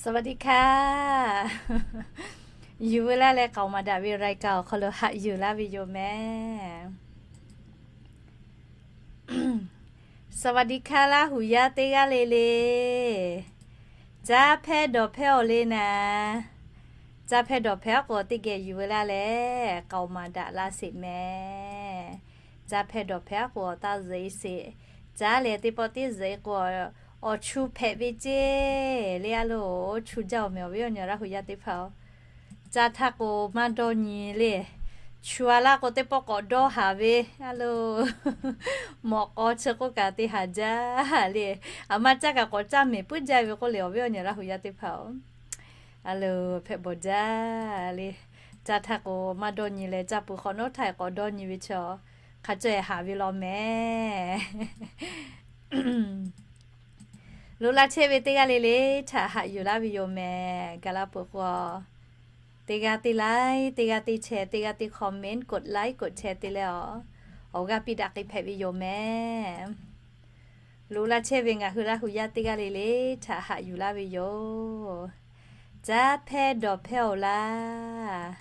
สวัสดีค่ะ Yuˬ veu laˇ leh k'aoˍ maˍ daꞈ ve รายการ awˬ hk'aw lo haꞈ yuˬ laˇ ve yoˬ mehˍ. สวัสดีค่ะ Laˇ huˍ yaˇ teˇ g'aˇ le le. Caˇ hpehˇ dawˬ hpehˇ-oˬ le naˍ. Caˇ hpehˇ dawˬ hpehˇ-aˉ k'o teˇ geh yuˬ veu laˇ leh k'aoˍ maˍ daꞈ laˇ sheˍ mehˍ. Caˇ hpehˇ dawˬ hpehˇ-aˉ k'o awˬ taˇ zuhꞈ-e sheˍ. Caˇ lehˬ teˇ pawˆ teˇ zuhꞈ-e k'o, awˬ chu hpehꞈ ve ceˇ le a lo. Chu jaˇ-oˬ mehˍ awˬ viˉ awˬ nyi Laˇ huˍ yaˇ teˇ hpaˍ-oˬ. Caˇ htaˇ k'o maˇ dawˇ nyi le. Chu a laˇ k'o teˇ pawˆ k'awꞈ dawˇ haˍ ve a lo. Mawꞈ k'aw chi k'oˆ kaꞈ te haˍ jaˇ le. Aˬ ma caˇ kaꞈ k'awꞈ caˇ mehˍ puiˉ jaˇ ve k'oˆ le awˬ viˉ awˬ nyi Laˇ huˍ yaˇ teˇ hpaˍ-oˬ. A lo hpehꞈ bawˬ jaˇ le. Caˇ htaˇ k'o maˇ dawˇ nyi leh caˇ peuˬ hk'awꞈ nawˉ htaˇ k'awꞈ dawˇ nyi ve chi, hk'a caw-e haˍ ve law mehˍ. Loꞈ la chehˇ ve teˇ g'aˇ le le htaꞈ haꞈ yuˬ laˇ ve yoˬ mehˍ. Gaˬ la peuˬ k'o, teˇ g'aˇ teˇ like, teˇ g'aˇ teˇ share, teˇ g'aˇ teˇ comment, กดไลค์ กดแชร์ te leh awˬ, awˬ g'aˇ piˇ daꞈ k'ai hpehꞈ ve yoˬ mehˍ. Loꞈ la chehˇ ve ngaˬ hui Laˇ huˍ yaˇ teˇ g'aˇ le le htaꞈ haꞈ yuˬ laˇ ve yoˬ. Caˇ hpehˇ dawˬ hpehˇ-oˬ laˇ.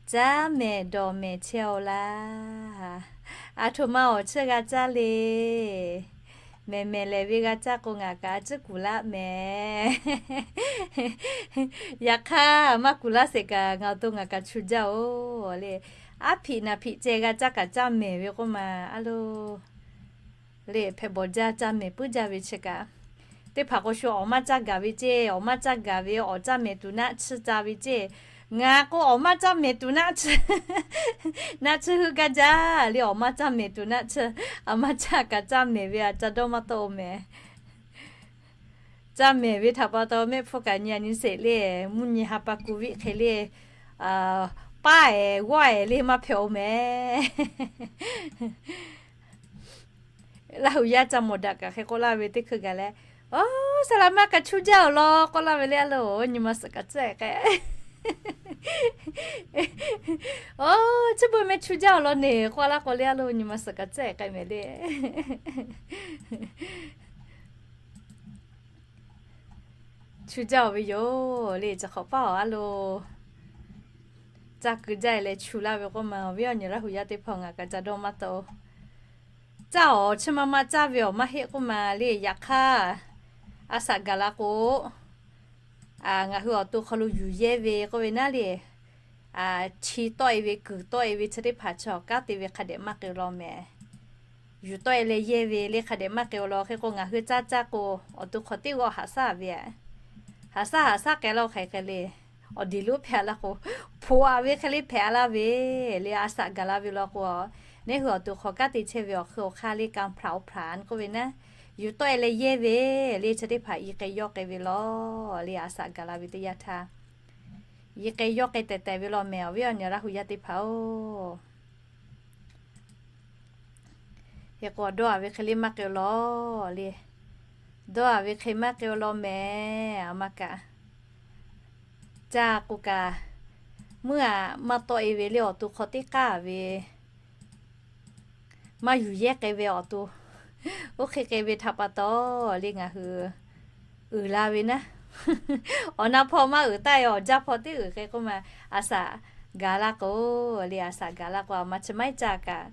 Caˇ mehˍ dawˬ mehˍ chehˇ-oˬ laˇ. A htoꞈ ma awˬ chiˇ g'a caˇ le. Mehˬ mehˬ lehˬ ve g'a caˇ k'o ngaˬ kaꞈ a ciˉ kuˬ laˇ mehˍ. Yaꞈ hk'aˇ maˇ kuˬ laˇ sheˍ kaꞈ ngaˬ awˬ to ngaˬ kaꞈ chu jaˇ-oˬ le. Aˉ hpiꞈ naˬ hpiꞈ ceh g'a caˇ kaꞈ caˇ mehˍ ve k'oˆ ma a lo. Le hpehꞈ bawˬ jaˇ, caˇ mehˍ puiˉ jaˇ ve chi kaꞈ. Teˇ hpaˍ k'o shu awˬ maˇ caˇ gaˬ ve ceˇ, awˬ maˇ caˇ gaˬ ve awˬ caˇ mehˍ tuˬ naˆ tsuhˇ ca ve ceˇ. Ngaˬ k'o awˬ maˇ caˇ mehˍ tuˬ naˆ tsuhˇ, naˆ tsuhˇ heuˆ gaˇ jaˇ le. Awˬ maˇ caˇ mehˍ tuˬ naˆ tsuhˇ, a maˇ caˇ kaꞈ caˇ mehˍ ve a ca dawˇ maˇ tawˆ-oˬ mehˍ. Caˇ mehˍ ve htaꞈ pa taw mehˆ hpfuhˇ kaꞈ nyi a nyi sheˍ le, mvuhˇ nyi ha pa ku viˆ hk'e le, paˇ-ehˍ g'awˇ-ehˍ le maˇ hpehꞈ-oˬ mehˍ. Laˇ huˍ yaˇ ca mawˬ daꞈ kaꞈ hk'e k'oˆ laˇ ve teˇ hkui gaˬ leh, Oˬ, saˍ laꞈ maˇ kaꞈ chu jaˇ-oˬ law k'oˆ laˇ ve le a lo, nyi ma suhˍ kaꞈ tcuhˉ-ehˍ k'ai. Oˬ, chi beuꞈ meh chu jaˇ-oˬ law neˬ k'oˆ laˇ k'o le a lo, nyi ma suhˍ kaꞈ tcuhˉ-ehˍ k'ai mehˍ le. Chu jaˇ-oˬ ve yoˬ le, chi hk'awꞈ paˇ-oˬ a lo. Caˇ keu jaˇ-e leh chu laˇ ve k'oˆ ma, awˬ viˉ awˬ nyi Laˇ huˍ yaˇ teˇ hpaˍ ngaˬ kaꞈ ca dawˇ maˇ tawˆ-oˬ. Caˇ-oˬ, chi ma ma caˇ ve awˬ maˇ heˆ k'oˆ ma le. Yaꞈ hk'aˇ, a shaꞈ gaˬ la k'o, ngaˬ hui awˬ to hk'aw lo yuˬ yehˇ ve k'oˆ ve naˉ le, chi tawˆ-e ve kuiˬ tawˆ-e ve chi teˇ hpaˍ chi awˬ kanˉ te ve hk'a dehꞈ maˇ k'ai-o law mehˍ. Yuˬ tawˆ-e leh yehˇ ve le hk'a dehꞈ maˇ k'ai-o law. Hk'e k'o ngaˬ hui caˇ caˇ k'o, awˬ to hk'aw teˇ g'awˇ haꞈ shaˉ ve a. Haꞈ shaˉ haꞈ shaˉ k'ai laˇ-oˬ hk'aˬ hk'e le. Awˬ diˍ lonˉ hpehꞈ-a laˇ k'o, hpoꞈ-a ve hk'e le hpehꞈ-a laˇ ve le. A shaꞈ gaˬ la ve law k'o, neˉ hui awˬ to hk'aw kanˉ te chehˇ ve awˬ hk'eun awˬ hk'aˇ le kanˇ hpaˍ-oˬ hpaˍ k'oˆ ve naˉ, yuˬ tawˆ-e leh yehˇ ve le chi teˇ hpaˍ i k'ai yawˇ k'ai ve law le. A shaꞈ gaˬ la ve teˇ yanˇ htaˇ, i k'ai yawˇ k'ai tehꞈ tehꞈ ve law mehˍ, awˬ viˉ awˬ nyi Laˇ huˍ yaˇ teˇ hpaˍ-oˬ. Hk'e k'o dawˇ-a ve hk'e le maˇ k'ai-o law le. Dawˇ-a ve hk'e maˇ k'ai-o law mehˍ. A ma kaꞈ, caˇ k'o kaꞈ, meuˇ-a maˇ tawˆ-e ve le awˬ to hk'aw teˇ k'aˇ ve maˇ yuˬ yehˇ k'ai ve awˬ to, oˇ hk'e k'ai ve htaꞈ pa taw le ngaˬ hui uiˍ la ve naˉ. Awˬ na hpawˇ maˇ uiˍ taˇ-e, awˬ jaˇ hpawˇ teˇ uiˍ k'ai k'oˆ ma, a shaꞈ gaˬ la k'o le. A shaꞈ gaˬ la k'o a ma chi maiˉ caˇ kaꞈ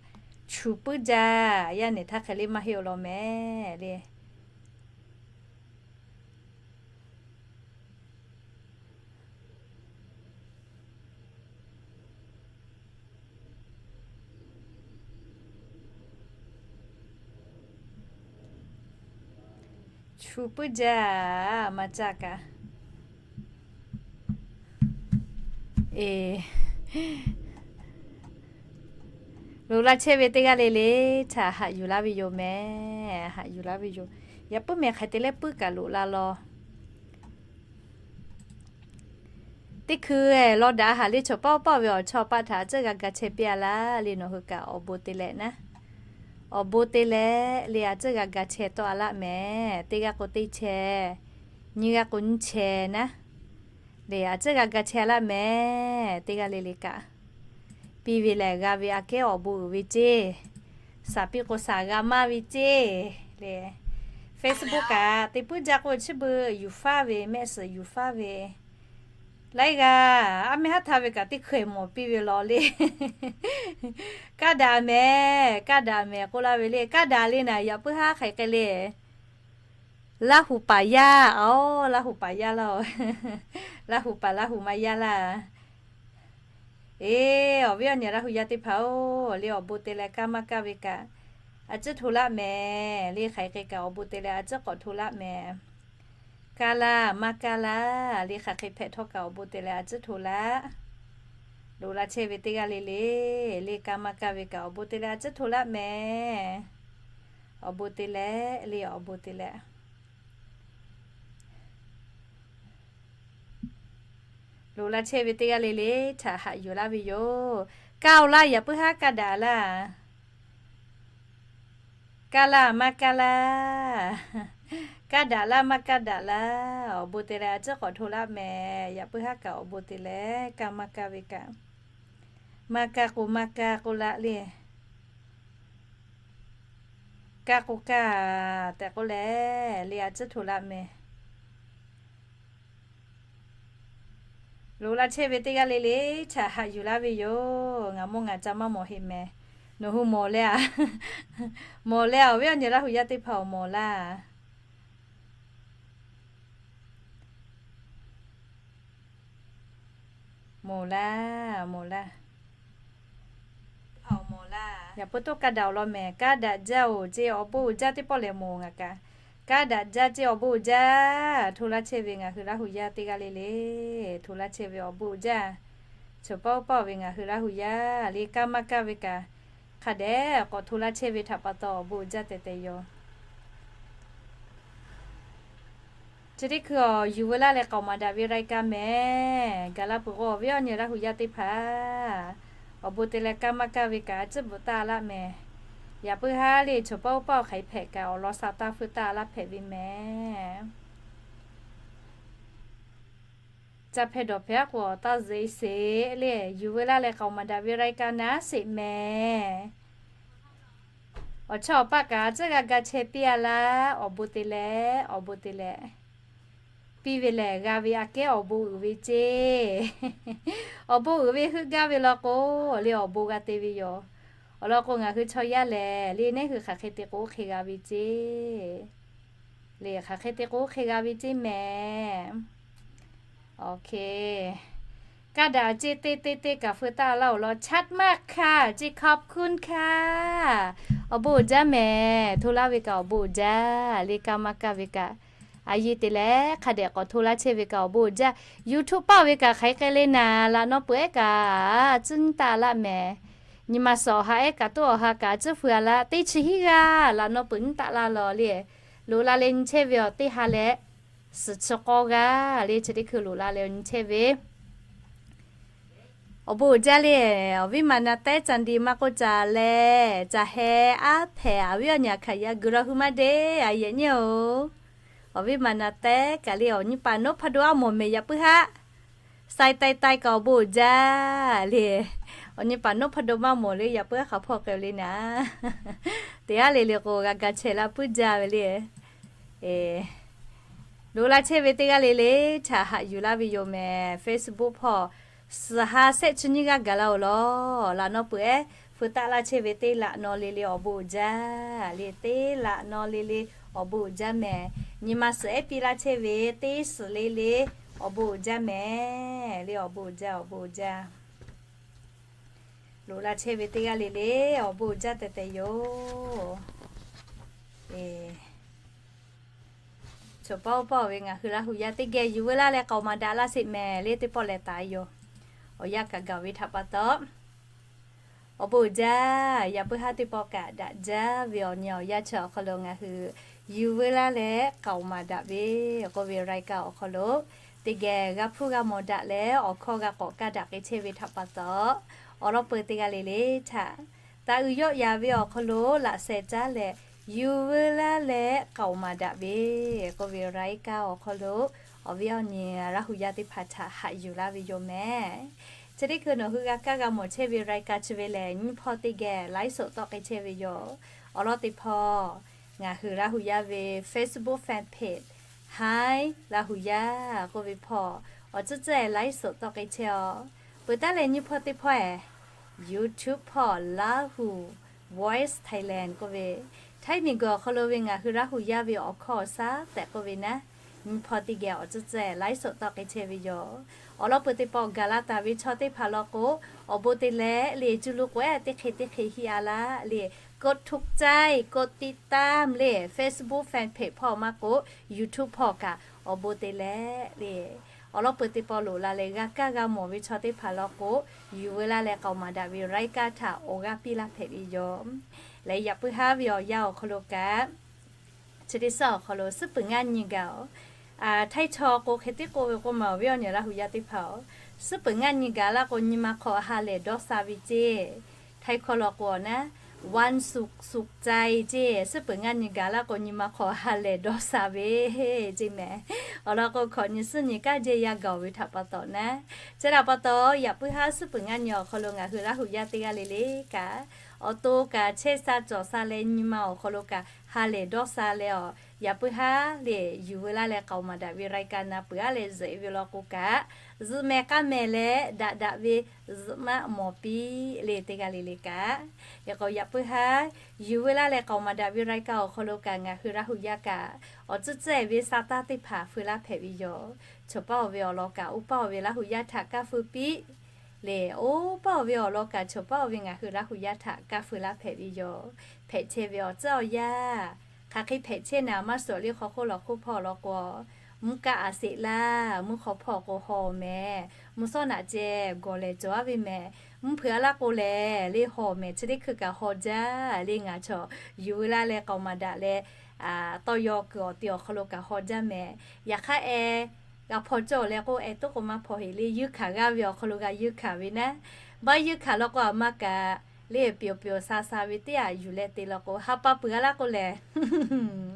chu puiˉ jaˇ. Yaˇ nehˬ htaˇ hk'e le maˇ heˆ-o law mehˍ le. Chu puiˉ jaˇ, maˇ caˇ kaꞈ. Loꞈ la chehˇ ve teˇ g'aˇ le le htaꞈ haꞈ yuˬ laˇ ve yoˬ mehˍ. Haꞈ yuˬ laˇ ve yoˬ. Yaꞈ puiˉ mehˍ hk'aˬ te leh puiˉ kaꞈ loꞈ la law. Teˇ hkui law daꞈ haˍ le chaw paˆ paˆ ve awˬ chawˇ paˆ htaꞈ a ciˉ g'a ga chehˇ piˇ-a laˇ le. Nawˬ hui kaꞈ awˬ bon te leh naˉ, awˬ bon te leh le a ciˉ g'a ga chehˇ tawˆ-a laˇ mehˍ. Teˇ g'aˇ k'o teˇ chehˇ, nyiˇ g'aˇ k'o nyiˇ chehˇ naˉ, le a ciˉ g'a ga chehˇ laˇ mehˍ. Teˇ g'aˇ le le kaꞈ piˇ ve lehˬ g'a ve aꞈ kehˉ awˬ bon uiˍ ve ceˇ. Shaˍ piˇ k'o shaˍ g'a maˇ ve ceˇ le. Facebook kaꞈ teˇ puiˉ jaˇ k'o, chi beuꞈ yuˬ faˉ ve, mehˆ suhˍ yuˬ faˉ ve. Laiˉ g'aˇ aˉ mehˇ haˉ htaˇ ve kaꞈ teˇ hkui mawˬ piˇ ve law le. Kaˇ daꞈ mehˍ, kaˇ daꞈ mehˍ k'oˆ laˇ ve le. Kaˇ daꞈ le naˍ, yaꞈ puiˉ haˉ hk'aiˬ k'ai le. Laˇ huˍ paˍ yaˇ, aˬ, Laˇ huˍ paˍ yaˇ laˇ-oˬ. Laˇ huˍ paˍ Laˇ huˍ maˇ yaˇ laˇ. Eˬ, awˬ viˉ awˬ nyi Laˇ huˍ yaˇ teˇ hpaˍ-oˬ, le awˬ bon te leh kaˇ maˇ kaˇ ve kaꞈ a ciˉ hto laˆ mehˍ. Le hk'aiˬ k'ai kaꞈ awˬ bon te leh a ciˉ k'awꞈ hto laˆ mehˍ. Kaˇ laˇ maˇ kaˇ laˇ, le hk'aˬ hk'e hpehꞈ htawˇ kaꞈ awˬ bon te leh a ciˉ hto laˆ. Loꞈ la chehˇ ve teˇ g'aˇ le le, le kaˇ maˇ kaˇ ve kaꞈ awˬ bon te leh a ciˉ hto laˆ mehˍ. Awˬ bon te leh, le awˬ bon te leh. Loꞈ la chehˇ ve teˇ g'aˇ le le htaꞈ haꞈ yuˬ laˇ ve yoˬ. Kaˇ-oˬ laˇ, yaꞈ puiˉ haˉ kaˇ daꞈ laˇ. Kaˇ laˇ maˇ kaˇ laˇ. Kaˇ daꞈ laˇ maˇ kaˇ daꞈ laˇ. Awˬ bon te leh a ciˉ k'awꞈ hto laˆ mehˍ. Yaꞈ puiˉ haˉ kaꞈ awˬ bon te leh kaˇ maˇ kaˇ ve kaꞈ, maˇ kaˇ k'o maˇ kaˇ k'oˆ laˇ le. Kaˇ k'o kaˇ tehꞈ k'oˆ leh, le a ciˉ hto laˆ mehˍ. Loꞈ la chehˇ ve teˇ g'aˇ le le htaꞈ haꞈ yuˬ laˇ ve yoˬ. Ngaˬ mawˇ ngaˬ ca maˇ mawˬ heˆ mehˍ. Nawˬ hui mawˬ leh a, mawˬ leh awˬ viˉ awˬ nyi Laˇ huˍ yaˇ teˇ hpaˍ awˬ mawˬ laˇ. Mawˬ laˇ, mawˬ laˇ. Yaꞈ puiˉ toˇ kaˇ daꞈ-oˬ law mehˍ. Kaˇ daꞈ jaˇ-oˬ ce, awˬ bon uiˍ jaˇ teˇ pawˆ lehˬ mawˬ ngaˬ kaꞈ. Kaˇ daꞈ jaˇ ce, awˬ bon uiˍ jaˇ. Hto laˇ chehˇ ve ngaˬ hui Laˇ huˍ yaˇ teˇ g'aˇ le le, hto laˇ chehˇ ve awˬ bon uiˍ jaˇ. Choˬ pawˆ pawˆ ve ngaˬ hui Laˇ huˍ yaˇ le kaˇ maˇ kaˇ ve kaꞈ, hk'a dehꞈ k'awꞈ hto laˇ chehˇ ve htaꞈ pa taw awˬ bon uiˍ jaˇ tehꞈ tehꞈ yoˬ. Chi teˇ hkui awˬ yuˬ veu laˇ leh k'aoˍ maˍ daꞈ ve รายการ mehˍ. Gaˬ la peuˬ k'o awˬ viˉ awˬ nyi Laˇ huˍ yaˇ teˇ hpaˍ, awˬ bon te leh kaˇ maˇ kaˇ ve kaꞈ a ciˉ bvuhꞈ taˇ laˇ mehˍ. Yaꞈ puiˉ haˉ le choˬ pawˆ pawˆ hk'aiˬ hpehꞈ kaꞈ awˬ lawn sha taˇ feu taˇ laˇ hpehꞈ ve mehˍ. Ca hpeh dawˬ hpeh aˉ k'o awˬ taˇ zeꞈ sheˍ le, yuˬ veu laˇ leh k'aoˍ maˍ daꞈ ve รายการ naˉ sheˍ mehˍ. Awˬ chawˇ awˬ paˆ kaꞈ a ciˉ g'a ga chehˇ piˇ-a laˇ, awˬ bon te leh, awˬ bon te leh. Piˇ ve lehˬ g'a ve aꞈ kehˉ awˬ bon uiˍ ve ceˇ. Awˬ bon uiˍ ve heuˆ gaˇ ve law k'o, le awˬ bon g'a te ve yoˬ. Awˬ lawn k'o ngaˬ hui chaw yaˇ lehˬ le neˉ hui hk'aˬ hk'e te k'o oˇ hk'e g'a ve ceˇ. Le hk'aˬ hk'e te k'o oˇ hk'e g'a ve ceˇ mehˍ. Kaˇ daꞈ ceˇ teˇ teˇ teˇ kaꞈ feu taˇ laˇ-oˬ law, ชัดมากค่ะ ceˇ ขอบคุณค่ะ. Awˬ bon uiˍ jaˇ mehˍ. Hto laˇ ve kaꞈ awˬ bon uiˍ jaˇ. Le kaˇ maˇ kaˇ ve kaꞈ, a yeˇ te leh hk'a dehꞈ k'awꞈ hto laˇ chehˇ ve kaꞈ awˬ bon uiˍ jaˇ. YouTube paˇ ve kaꞈ hk'aiˬ k'ai le naˍ, laꞈ naw peuˬ ehˉ kaꞈ a ciˉ nyi taˇ laˇ mehˍ. Nyi ma suhˍ awˬ ha ehˉ kaꞈ toˇ awˬ ha kaꞈ a ciˉ feu-a laˇ, teˇ chi hiˉ g'aˇ laꞈ naw peuˬ nyi taˇ laˇ law le. Loꞈ la leh nyi chehˇ ve awˬ teˇ ha leh suhˍ chi k'awˇ g'aˇ le chi teˇ hkui loꞈ la leh nyi chehˇ ve. Awˬ bon uiˍ jaˇ le. Awˬ viˉ ma na tehˉ ca ndi maˇ k'oˆ ca leh ca heh aˉ hpehꞈ, awˬ viˉ awˬ nyi hk'aˬ yaꞈ guiˬ la hui maˇ deˇ a yehˬ nyi-oˬ. Awˬ viˉ ma na tehˉ kaꞈ le awˬ nyi paˍ นพดล aˉ mawˬ mehˍ yaꞈ puiˉ haˉ. Sai tai tai kaꞈ awˬ bon uiˍ jaˇ le. Awˬ nyi paˍ นพดล maˇ mawˬ le yaꞈ puiˉ haˉ hk'aˬ hpawˇ k'ai le naˍ. Teˇ g'aˇ le le k'o g'a ga chehˇ laˇ puiˉ jaˇ ve le. Loꞈ la chehˇ ve teˇ g'aˇ le le htaꞈ haꞈ yuˬ laˇ ve yoˬ mehˍ. Facebook hpawˇ suhˍ ha shehˆ chi nyiˇ g'aˇ gaˬ la-oˬ law. Laꞈ naw peuˬ ehˉ feu taˆ laˇ chehˇ ve teˇ laꞈ naw le le awˬ bon uiˍ jaˇ le. Teˇ laꞈ naw le le awˬ bon uiˍ jaˇ mehˍ. Nyi ma suhˍ ehˉ piˇ laˇ chehˇ ve teˇ suhˍ le le awˬ bon uiˍ jaˇ mehˍ le. Awˬ bon uiˍ jaˇ, awˬ bon uiˍ jaˇ. Loꞈ la chehˇ ve teˇ g'aˇ le le awˬ bon uiˍ jaˇ tehꞈ tehꞈ yoˬ. Choˬ pawˆ pawˆ ve ngaˬ hui Laˇ huˍ yaˇ teˇ geh yuˬ veu laˇ leh k'aoˍ maˍ daꞈ laˇ sheˍ mehˍ le teˇ pawˆ leh taˍ yoˬ. Awˬ yanˇ kaꞈ gaˬ ve htaꞈ pa taw, awˬ bon uiˍ jaˇ. Yaꞈ puiˉ haˉ teˇ pawˆ kaꞈ daꞈ jaˇ ve awˬ nyi awˬ yanˇ chi awˬ hk'aw lo ngaˬ hui yuˬ veu laˇ leh k'aoˍ maˍ daꞈ ve k'oˆ ve รายการ awˬ hk'aw lo teˇ geh g'a hpuˇ g'a mawˬ daꞈ leh awˬ hkawˇ g'a k'awꞈ kaˇ daꞈ k'ai chehˇ ve htaꞈ pa taw, awˬ lawn peuˬ teˇ g'aˇ le le htaꞈ taˍ uiˍ yawˆ yan ve awˬ hk'aw lo laꞈ sheh caˉ leh yuˬ veu laˇ leh k'aoˍ maˍ daꞈ ve k'oˆ ve รายการ awˬ hk'aw lo awˬ viˉ awˬ nyi Laˇ huˍ yaˇ teˇ hpaˍ htaꞈ haꞈ yuˬ laˇ ve yoˬ mehˍ. Chi teˇ hkui nawˬ hui g'a kaˇ g'a mawˬ chehˇ ve รายการ chi ve lehˬ, nyiˇ hpawˇ teˇ geh ไลฟ์สด tawˆ k'ai chehˇ ve yoˬ. Awˬ lawn teˇ hpawˇ ngaˬ hui Laˇ huˍ yaˇ ve Facebook fan page Hi Laˇ huˍ yaˇ k'oˆ ve hpawˇ awˬ tcuhˉ tcuhˉ e ไลฟ์สด tawˆ k'ai chehˇ-oˆ. Peuˬ taˉ leh nyiˇ hpawˇ teˇ hpawˇ e YouTube hpawˇ Lahu Voice Thailand k'oˆ ve, Htaiˇ miˬguiˬ awˬ hk'aw lo ve ngaˬ hui Laˇ huˍ yaˇ ve awˬ hkawˇ awˬ shaˉ tehꞈ k'oˆ ve naˉ, nyiˇ hpawˇ teˇ geh awˬ tcuhˉ tcuhˉ e ไลฟ์สด tawˆ k'ai chehˇ ve yoˬ. Awˬ lawn peuˬ teˇ pawˆ gaˬ la taˍ ve chaw teˇ hpaˍ law k'o, awˬ bon te leh le cuˇ lu k'o-e teˇ hk'e teˇ hk'e hiˆ a laˇ le, กดถูกใจ กดติดตาม le Facebook fan page hpawˇ maˇ k'o, YouTube hpawˇ kaꞈ awˬ bon te leh le. Awˬ lawn peuˬ teˇ pawˆ loꞈ la leh g'a kaˇ g'a mawˬ ve chaw teˇ hpaˍ law k'o, yuˬ veu laˇ leh k'aoˍ maˍ daꞈ ve รายการ htaꞈ awˬ g'aˇ piˇ laˇ hpehꞈ ve yoˬ. Leh yaꞈ puiˉ haˉ ve awˬ yanˇ awˬ hk'aw lo kaꞈ, chi teˇ suhˉ awˬ hk'aw lo suhˉ peuˬ ngaˇ nyi gaˬ-oˬ. Htaiˇ chaw k'o hk'e tiˉ k'oˆ ve k'oˆ ma, awˬ viˉ awˬ nyi Laˇ huˍ yaˇ teˇ hpaˍ-oˬ, suhˉ peuˬ ngaˇ nyi gaˬ laˇ k'o nyi ma hk'aw ha lehˬ dawˇ sha ve ceˇ. Htaiˇ hkawˇ law k'o awˬ naˉ, วันศุกร์สุขใจ ceˇ. Suhˉ peuˬ ngaˇ nyi gaˬ laˇ k'o nyi ma hk'aw ha lehˬ dawˇ sha ve ceˇ mehˍ. Awˬ lawn k'o, hkawꞈ nyi suhˉ nyi kaˉ jehˇ yaˇ gaˬ-oˬ ve htaꞈ pa taw naˉ, chi htaꞈ pa taw yaꞈ puiˉ haˉ suhˉ peuˬ ngaˇ nyi awˬ hk'aw lo ngaˬ hui Laˇ huˍ yaˇ teˇ g'aˇ le le kaꞈ, awˬ to kaꞈ chehˇ sha cawˬ sha leh nyi ma awˬ hk'aw lo kaꞈ ha lehˬ dawˇ sha leh-awˬ, yaꞈ puiˉ haˉ le yuˬ veu laˇ leh k'aoˍ maˍ daꞈ ve รายการ na peuˬ aˉ leh zuhꞈ e ve law k'o kaꞈ, zuhꞈ mehˍ k'aˇ mehˍ leh daꞈ daꞈ ve zuhꞈ maˆ mawˬ piˇ le teˇ g'aˇ le le kaꞈ. Yaꞈ k'o yaꞈ puiˉ haˉ yuˬ veu laˇ leh k'aoˍ maˍ daꞈ ve รายการ awˬ hk'aw lo kaꞈ ngaˬ hui Laˇ huˍ yaˇ kaꞈ awˬ tcuhˉ tcuhˉ e ve sa taˇ teˇ hpaˍ feu laˇ hpehꞈ ve yoˬ. Chawˬ paˇ-oˬ ve awˬ lawn kaꞈ oˇ paˇ-oˬ ve Laˇ huˍ yaˇ htaꞈ kaˇ feu piˇ le, oˇ paˇ-oˬ ve awˬ lawn kaꞈ chawˬ paˇ-oˬ ve ngaˬ hui Laˇ huˍ yaˇ htaꞈ kaˇ feu laˇ hpehꞈ ve yoˬ. Hpehꞈ chehˇ ve awˬ tcuhˉ awˬ yanˇ, hk'aˬ hk'e hpehꞈ chehˇ naˍ maˇ suhˍ le hk'aw hk'oˆ lawˬ hk'oˆ hpawˇ law k'o, mvuhˇ kaˆ a seꞈ laˇ, mvuhˇ hk'aw hpawˇ k'o haw mehˍ, mvuhˇ sawˉ naꞈ ceh gawˬ lehˬ cawˬ aˉ ve mehˍ, mvuhˇ hpeuꞈ a laˇ k'o lehˬ le haw mehˍ, chi teˇ hkui kaꞈ haw jaˇ le. Ngaˬ chaw yuˬ veu laˇ leh k'aoˍ maˍ daꞈ leh tawˇ yaw kuiˬ awˬ te awˬ hk'aw lo kaꞈ haw jaˇ mehˍ. Yaꞈ hk'aˇ e g'a hpaw cawˇ leh k'o, e toˉ k'o maˇ hpaw heˍ le, yeunˇ hkanˍ g'aˇ ve awˬ hk'aw lo g'a yeunˇ hkanˍ ve naˉ, maˇ yeunˇ hkanˍ law k'o, aˬ ma kaꞈ le pyawˬ pyawˬ sha sha ve teˇ aꞈ yuˬ leh te law k'o, ha pa peuˬ a laˇ k'o lehˬ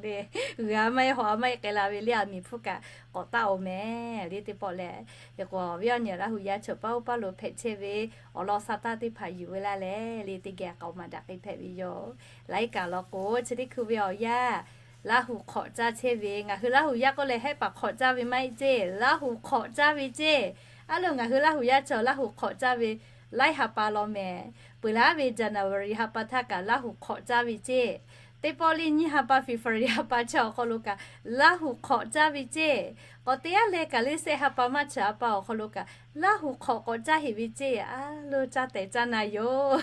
le, g'a maˇ heˆ haw a maˇ heˆ k'ai la ve le, aˬ miˍ hpfuhˇ kaꞈ k'awꞈ taˆ-oˬ mehˍ le teˇ pawˆ lehˬ. Yaꞈ k'o awˬ viˉ awˬ nyi Laˇ huˍ yaˇ chawˬ paˇ oˇ paˇ lo hpehꞈ chehˇ ve awˬ lawn sa taˇ teˇ hpaˍ yuˬ veu laˇ leh le teˇ geh k'aoˍ maˍ daꞈ k'ai hpehꞈ ve yoˬ. Laiˉ kaꞈ law k'o, chi teˇ hkui ve awˬ yanˇ Laˇ huˍ hk'awꞈ caˇ chehˇ ve, ngaˬ hui Laˇ huˍ yaˇ k'oˆ leh hehˆ paˍ hk'awꞈ caˇ ve maˇ heˆ ceˇ, Laˇ huˍ hk'awꞈ caˇ ve ceˇ. Aˉ lo ngaˬ hui Laˇ huˍ yaˇ chaw Laˇ huˍ hk'awꞈ caˇ ve laiˉ ha pa law mehˍ. Peuˬ laˉ ve January ha pa htaˇ kaꞈ Laˇ huˍ hk'awꞈ caˇ ve ceˇ. Teˇ pawˆ le nyiˇ ha pa February ha pa chaw awˬ hk'aw lo kaꞈ Laˇ huˍ hk'awꞈ caˇ ve ceˇ. K'awꞈ te aˉ leh kaꞈ le sehˆ ha pa March ha pa awˬ hk'aw lo kaꞈ Laˇ huˍ hk'awꞈ k'awꞈ caˇ heˍ ve ceˇ. Aˉ lo caˇ tehˬ caˇ na yoˬ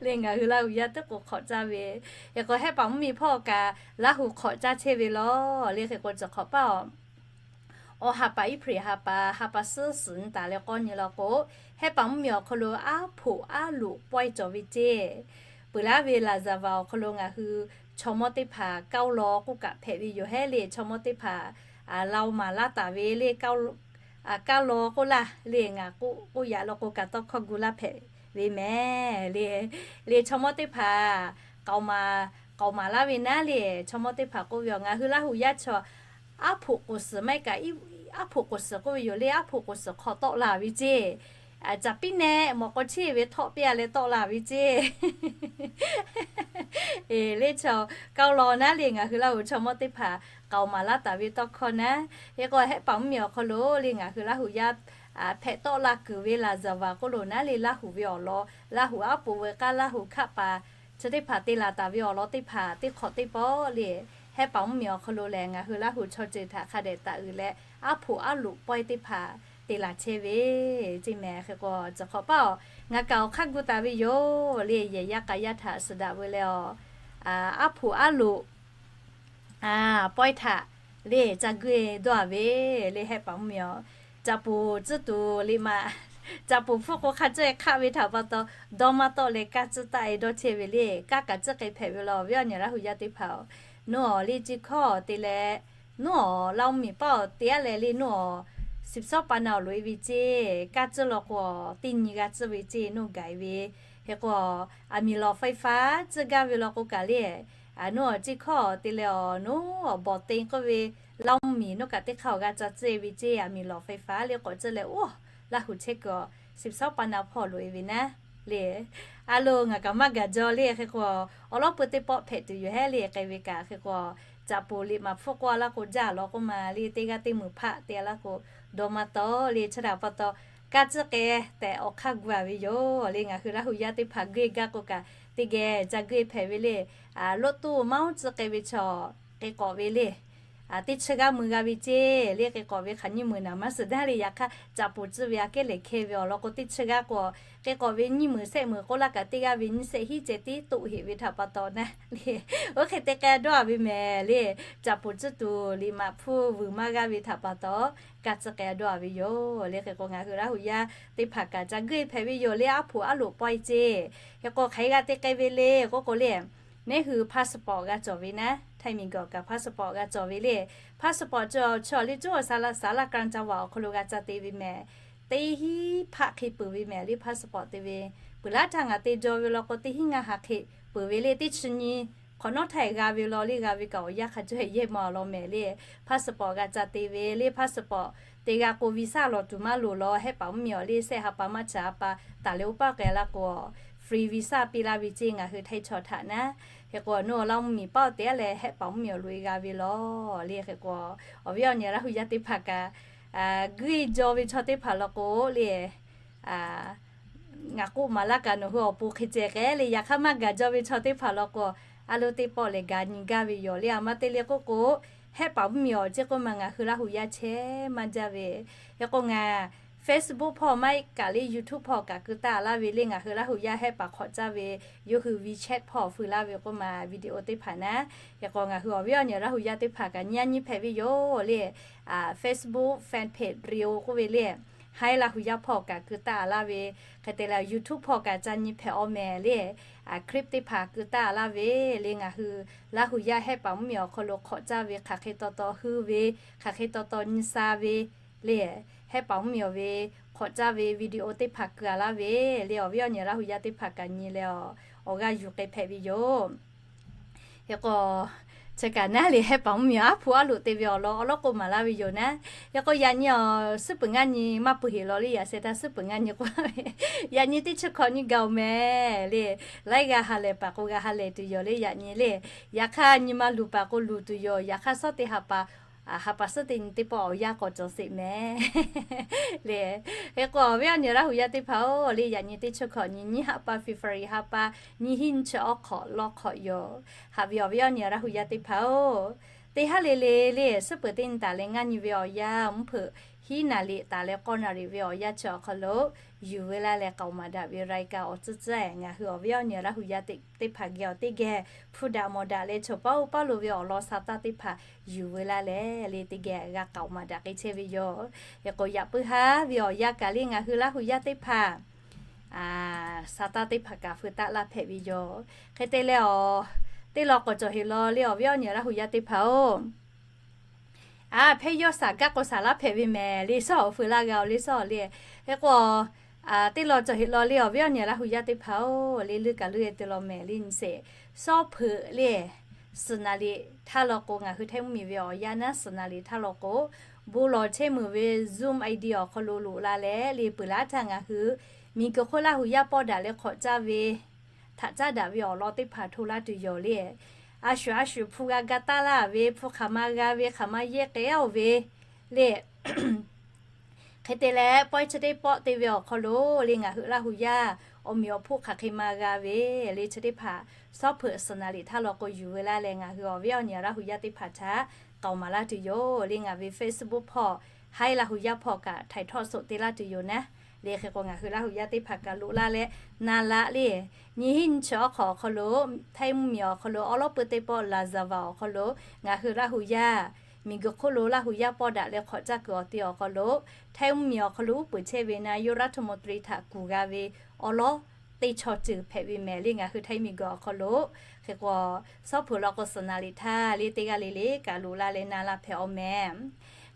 le. Ngaˬ hui Laˇ huˍ yaˇ teˇ k'oˍ hk'awꞈ caˇ ve. Yaꞈ k'o hehˆ paˍ mvuhˇmiˬ hpawˇ kaꞈ Laˇ huˍ hk'awꞈ caˇ chehˇ ve law le. Hk'e k'o cawˬ hk'awꞈ paˇ-oˬ, awˬ ha pa April ha pa, ha pa suhˉ suhˍ nyi taˍ leh k'awˇ nyi law k'o, hehˆ paˍ mvuhˇmiˬ awˬ hk'aw lo aˉ hpoꞈ aˉ loꞈ pawehˇ cawˬ ve ceˇ. Peuˬ laˉ ve laˍzaˍvaˍ awˬ hk'aw lo ngaˬ hui chaw mawˇ teˇ hpaˍ เก้าล้อ k'oˆ kaꞈ hpehꞈ ve yoˬ hehˉ le. Chaw mawˇ teˇ hpaˍ เรา maˍ laˇ taˍ ve le, เก้าล้อ k'oˆ laˇ le. Ngaˬ k'oˆ yaꞈ law k'o kaꞈ tawˇ hkawˇ gu laˇ hpehꞈ ve mehˍ le. Le chaw mawˇ teˇ hpaˍ k'aoˍ maˍ, k'aoˍ maˍ laˇ ve naˉ le. Chaw mawˇ teˇ hpaˍ k'oˆ ve, Ngaˬ hui Laˇ huˍ yaˇ chaw aˉ hpoꞈ k'oˍ suhˍ maˇ heˆ kaꞈ, aˉ hpoꞈ k'oˍ suhˍ k'oˆ ve yoˬ le, aˉ hpoꞈ k'oˍ suhˍ hk'aw tawˆ la ve ceˇ. Caˍ piˉ neh mawꞈ k'aw chiˇ ve htawˆ piˇ a leh tawˆ la ve ceˇ. Eˬ, le chaw เก้าล้อ naˉ le ngaˬ hui Laˇ huˍ chaw mawˇ teˇ hpaˍ k'aoˍ maˍ laˇ taˍ ve tawˇ hkawˇ naˉ. Hk'e k'o hehˆ paˍ mvuhˇmiˬ awˬ hk'aw lo le ngaˬ hui Laˇ huˍ yaˇ hpehꞈ tawˆ la kuiˬ ve laˍzaˍvaˍ k'oˆ lo naˉ le, Laˇ huˍ ve awˬ lawn, Laˇ huˍ aˉ poꞈ ve k'aˉ Laˇ huˍ hkaˆ paˍ chi teˇ hpaˍ te laˬ taˍ ve awˬ lawn teˇ hpaˍ teˇ hk'awꞈ teˇ pawˆ le, hehˆ paˍ mvuhˇmiˬ awˬ hk'aw lo lehˬ ngaˬ hui Laˇ huˍ chaw ceuˬ htaꞈ hk'a dehꞈ taˍ uiˍ leh aˉ hpoꞈ aˉ loꞈ pawehˇ teˇ hpaˍ te laˬ chehˇ ve ceˇ mehˍ. Hk'e k'o cawˬ hk'awꞈ paˇ-oˬ, ngaˬ kaꞈ awˬ hk'aˇ gu taˍ ve yoˬ le. Yehˬ yaˇ k'a yaˇ htaꞈ suhˍ daꞈ veu leh-awˬ, aˉ hpoꞈ aˉ loꞈ pawehˇ htaꞈ le ca guˇ e dawˇ a ve le, hehˆ paˍ mvuhˇmiˬ-oˬ, caꞈ poˍ tcuhˉ tuˬ le ma, caꞈ poˍ hpfuhˇ k'o hk'a tcuhˉ e hk'aˆ ve htaꞈ pa taw, dawˇ maˇ tawˆ leh kaˇ tcuhˉ taˆ e dawˇ chehˇ ve le. Kaˇ kaꞈ tcuhˉ k'ai hpehꞈ ve law, awˬ viˉ awˬ nyi Laˇ huˍ yaˇ teˇ hpaˍ-oˬ, nuˇ awˬ le ci hkawˇ te leh, nuˇ awˬ Laˇ mvuhˇmiˬ paˇ awˬ te aˉ leh le nuˇ awˬ สิบสอง pa na awˬ loꞈ e ve ceˇ. Kaˇ tcuhˉ law k'o teˇ nyi g'a tcuhˉ ve ceˇ, nuˇ gaˬ e ve. Hk'e k'o aˬ miˍ lawˬ ไฟฟ้า tcuhˉ gaˇ ve law k'o kaꞈ le, nuˇ awˬ ci hkawˇ te leh awˬ nuˇ awˬ bawˬ te k'oˆ ve Laˇ mvuhˇmiˬ nuˇ kaꞈ teˇ hk'aˇ awˬ g'a ca tcuhˉ e ve ceˇ. Aˬ miˍ lawˬ ไฟฟ้า le k'awꞈ tcuhˉ leh oˇ Laˇ huˍ chehˇ kuiˬ awˬ สิบสอง pa na hpawˇ loꞈ e ve naˉ. le. A lo ngaˬ kaꞈ maˇ gaˬ jaw le. Hk'e k'o, awˬ lawˉ pui teˇ pawˆ hpehꞈ tuˬ yoˬ hehˉ le. K'ai ve kaꞈ hk'e k'o, caꞈ poˍ liꞈ maˍ hpfuhˇ k'oˆ a laˇ k'o, jaˇ lawˬ k'oˆ ma le, teˇ g'aˇ teˇ meunˍ hpaˆ te a laˇ k'o, dawˇ maˇ tawˆ le. Chi htaꞈ pa taw, kaˇ tcuhˉ k'ai tehꞈ awˬ hk'aˇ gu a ve yoˬ le. Ngaˬ hui Laˇ hu yaˇ teˇ hpaˍ guˇ e gaˇ k'o kaꞈ, teˇ geh ca guˇ e hpehꞈ ve le. Loꞈ tuˬ maˇ oˉ tcuhˉ k'ai ve chaw, k'e k'awꞈ ve le. Teˇ chi g'aˇ mui g'a ve ceˇ le. K'e k'awꞈ ve hk'aˬ nyiˇ meunˍ naˍ maˇ suhˍ daˇ le. Yaꞈ hk'aˇ, caꞈ poˍ tcuhˉ ve aꞈ kehˉ lehˬ hkehˇ ve awˬ lawn k'o, teˇ chi g'aˇ k'o, k'e k'awꞈ ve nyiˇ meunˍ shehˆ meunˍ k'oˆ laˇ kaꞈ, teˇ g'aˇ ve nyiˇ shehˆ hiˉ ceh tiˉ toˆ heꞈ ve htaꞈ pa taw naˉ le. Oˇ hk'e te k'ai dawˇ a ve mehˍ le. Caꞈ poˍ tcuhˉ tuˬ liꞈ maˍ hpfuhˇ vuiˬ maˇ g'aˇ ve htaꞈ pa taw, kaˇ tcuhˉ k'ai dawˇ a ve yoˬ le. Hk'e k'o, ngaˬ hui Laˇ hu yaˇ teˇ hpaˍ kaꞈ ca guˇ e hpehꞈ ve yoˬ le. Aˉ hpoꞈ aˉ loꞈ pawehˇ ceˇ. Hk'e k'o, hk'aˬ hk'e g'a te k'ai ve le k'oˆ k'o le, neˉ hui passport g'a cawˬ ve naˉ, Htaiˇ miˬguiˬ awˬ kaꞈ passport g'a cawˬ ve le. Passport cawˬ chi awˬ liˇ cuˉ awˬ saˍ laꞈ Kaˍ laˇ kaˇ ca vaꞈ awˬ hk'aw lo g'a ca te ve mehˍ. Teˇ hinˉ hpaˆ hk'e peuˬ ve mehˍ le. Passport te ve, peuˬ laˇ htaˇ ngaˬ te jaw ve law k'o, teˇ hinˉ ngaˇ ha hk'e peuˬ ve le. Teˇ chi nyi hk'awꞈ nawˉ htaˇ g'a ve law le. G'a ve kaꞈ awˬ yanˇ hk'a jaw yehˇ maw law mehˍ le. Passport g'a ca te ve le. Passport te g'a k'o, visa lawˬ tuˬ maˇ loˍ law. Hehˆ paˍ mvuhˇmiˬ awˬ le sehˆ ha pa maˇ cha ha pa taˍ leh oˇ paˆ k'ai laˇ k'o, free visa piˇ laˇ ve ceˇ ngaˬ hui Htaiˇ chaw htaꞈ naˉ. Hk'e k'o, awˬ nuˇ awˬ laˇ mvuhˇmiˬ paˆ awˬ te aˉ leh hehˆ paˍ mvuhˇmiˬ awˬ loꞈ e g'a ve law le. Hk'e k'o, awˬ viˉ awˬ nyi Laˇ hu yaˇ teˇ hpaˍ kaꞈ, guˇ e jaw ve chaw teˇ hpaˍ law k'o le, ngaˬ k'oˆ maˍ laˇ kaꞈ nawˬ hui awˬ pon hk'e ceh k'ai le. Yaꞈ hk'aˇ maˇ gaˬ jaw ve chaw teˇ hpaˍ law k'o, a lo teˇ pawˆ lehˬ gaˬ nyi gaˇ ve yoˬ le. A ma te le k'oˆ k'o, hehˆ paˍ mvuhˇmiˬ awˬ ceˇ k'oˆ ma ngaˬ hui Laˇ hu yaˇ chehˇ maˇ jaˇ ve. Hk'e k'o ngaˬ Facebook hpawˇ maˇ heˆ kaꞈ le, YouTube hpawˇ kaꞈ keu taˆ laˇ ve le. Ngaˬ hui Laˇ hu yaˇ hehˆ paˍ hk'awꞈ caˇ ve, yawˇ hui WeChat hpawˇ feu laˇ ve k'oˆ ma video teˇ hpaˍ naˉ. Hk'e k'o ngaˬ hui awˬ viˉ awˬ nyi Laˇ hu yaˇ teˇ hpaˍ kaꞈ nyi a nyi hpehꞈ ve yoˬ le. Facebook fan page Rio k'oˆ ve le, Htaiˇ Laˇ hu yaˇ hpawˇ kaꞈ keu taˆ laˇ ve, hk'e te leh YouTube hpawˇ kaꞈ ca nyi hpehꞈ awˬ mehˍ le. Clip teˇ hpaˍ keu taˆ laˇ ve le. Ngaˬ hui Laˇ hu yaˇ hehˆ paˍ mvuhˇmiˬ awˬ hk'aw lo hk'awꞈ caˇ ve hk'aˬ hk'e taw taw heuˆ ve, hk'aˬ hk'e taw taw nyi sha ve le, hehˆ paˍ mvuhˇmiˬ awˬ ve hk'awꞈ caˇ ve video teˇ hpaˍ keu a laˇ ve le. Awˬ viˉ awˬ nyi Laˇ hu yaˇ teˇ hpaˍ kaꞈ nyi leh awˬ g'aˇ yuˬ k'ai hpehꞈ ve yoˬ. Hk'e k'o, chi kaꞈ naˉ le, hehˆ paˍ mvuhˇmiˬ aˉ hpu aˉ loꞈ te ve awˬ lawn awˬ lawˉ k'oˆ maˍ laˇ ve yoˬ naˉ. Hk'e k'o yaꞈ nyi awˬ suhˉ peuˬ ngaˇ nyi maˇ peuˬ heˍ law le. Yaꞈ sheh htaˇ suhˉ peuˬ ngaˇ nyi k'oˆ ve, yaꞈ nyi teˇ chi hkawꞈ nyi gaˬ oˬ mehˍ le. Laiˉ g'a ha lehˬ paˍ k'o g'a ha lehˬ tuˬ yoˬ le. Yaꞈ nyi le, yaꞈ hk'aˇ nyi ma luˬ paˍ k'o luˬ tuˬ yoˬ. Yaꞈ hk'aˇ suhˉ teˇ ha pa ha pa suhˉ teˇ nyi teˇ pawˆ awˬ yanˇ k'awꞈ cawˬ sheˍ mehˍ le. Hk'e k'o awˬ viˉ awˬ nyi Laˇ hu yaˇ teˇ hpaˍ-oˬ le, yaꞈ nyi teˇ chi hkawꞈ nyi nyiˇ ha pa February ha pa nyi hiˉ nyi chi awˬ hk'awꞈ lawˇ hk'awꞈ yoˬ. Haꞈ ve awˬ viˉ awˬ nyi Laˇ hu yaˇ teˇ hpaˍ-oˬ, teˇ haˉ le le le, suhˉ peuˬ teˇ nyi taˍ leh ngaˇ nyi ve awˬ yanˇ, mvuhˇ hpeuꞈ hiˉ naˍ riˍ taˍ leh k'awˇ naˍ riˍ ve awˬ yanˇ chi awˬ hk'aw lo yuˬ veu laˇ leh k'aoˍ maˍ daꞈ ve raiˍ kaꞈ awˬ tcuhˉ tcuhˉ-e ngaˬ hui awˬ viˉ awˬ nyi Laˇ hu yaˇ teˇ hpaˍ geh awˬ teˇ geh hpu daꞈ mawˬ daꞈ leh chaw paˉ oˇ paˉ lo ve awˬ lawn sa taˇ teˇ hpaˍ yuˬ veu laˇ leh le, teˇ geh g'a k'aoˍ maˍ daꞈ k'ai chehˇ ve yoˬ. Hk'e k'o yaꞈ puiˉ haˉ ve awˬ yanˇ kaꞈ le ngaˬ hui Laˇ hu yaˇ teˇ hpaˍ sa taˇ teˇ hpaˍ kaꞈ feu taˆ laˇ hpehꞈ ve yoˬ. Hk'e te leh awˬ, teˇ law k'awꞈ cawˬ heˍ law le awˬ viˉ awˬ nyi Laˇ hu yaˇ teˇ hpaˍ-oˬ, a hpehˇ yawˇ shaˍ gaˇ k'o shaˍ laˇ hpehꞈ ve mehˍ le, sawˉ awˬ feu laˇ g'a-oˬ le sawˉ le. Hk'e k'o, teˇ law cawˬ heˍ law le awˬ viˉ awˬ nyi Laˇ hu yaˇ teˇ hpaˍ-oˬ le, leuˇ kaꞈ leuˇ e te law mehˍ le nyi sheˍ. Sawˉ hpeuꞈ le, suhˍ naˍ liꞈ htaˇ law k'o ngaˬ hui Htaiˇ mvuhˇmiˬ ve awˬ yanˇ naˉ suhˍ naˍ liꞈ htaˇ law k'o, bon lawˬ chehˇ meuˍ ve Zoom ID awˬ hk'aw lo loꞈ la leh le peuˬ laˇ htaˇ ngaˬ hui miˬguiˬ hk'oˆ Laˇ hu yaˇ pawˆ daꞈ leh hk'awꞈ caˇ ve htaꞈ caˉ daꞈ ve awˬ lawn teˇ hpaˍ hto laˇ tuˬ yoˬ le. A shuˍ a shuˍ hpu g'a ga taˇ laˇ ve, hpu hk'aˬ ma g'a ve, hk'aˬ ma yehˇ k'ai-oˬ ve le. Hk'e te leh pawehˇ chi teˇ pawˆ te ve awˬ hk'aw lo le ngaˬ hui Laˇ hu yaˇ awˬ meꞈ awˬ hponˇ hk'aˬ hk'e ma g'a ve le chi teˇ hpaˍ sawˉ hpeuꞈ suhˍ naˍ liꞈ htaˇ law k'o yuˬ veu laˇ leh ngaˬ hui awˬ viˉ awˬ nyi Laˇ hu yaˇ teˇ hpaˍ htaꞈ k'aoˍ maˍ laˇ tuˬ yoˬ le. Ngaˬ ve Facebook hpawˇ Htaiˇ Laˇ hu yaˇ hpawˇ kaꞈ htaiˍ htawˆ soꞈ te laˇ tuˬ yoˬ naˉ. Le hk'e k'o ngaˬ hui Laˇ hu yaˇ teˇ hpaˍ kaꞈ loꞈ la leh na laꞈ le, nyi hiˉ nyi chi awˬ hk'awꞈ awˬ hk'aw lo, Htaiˇ mvuhˇmiˬ awˬ hk'aw lo awˉ lawˉ pui teˇ pawˆ laˍzaˍvaˍ awˬ hk'aw lo ngaˬ hui Laˇ hu yaˇ miˬguiˬ hk'oˆ lo Laˇ hu yaˇ pawˆ daꞈ leh hk'awꞈ caˇ kuiˬ awˬ te awˬ hk'aw lo, Htaiˇ mvuhˇmiˬ awˬ hk'aw lo uˉ peunˍ chehˇ ve naˆ yawˇ รัฐมนตรี htaꞈ kuˬ g'a ve awˉ lawˉ teˇ chaw ceuˬ hpehꞈ ve mehˍ le ngaˬ hui Htaiˇ miˬguiˬ awˬ hk'aw lo. Hk'e k'o, sawˉ hpeuꞈ law k'o suhˍ naˍ liꞈ htaˇ le teˇ g'aˇ le le kaꞈ loꞈ la leh na la hpehꞈ-oˬ mehˍ.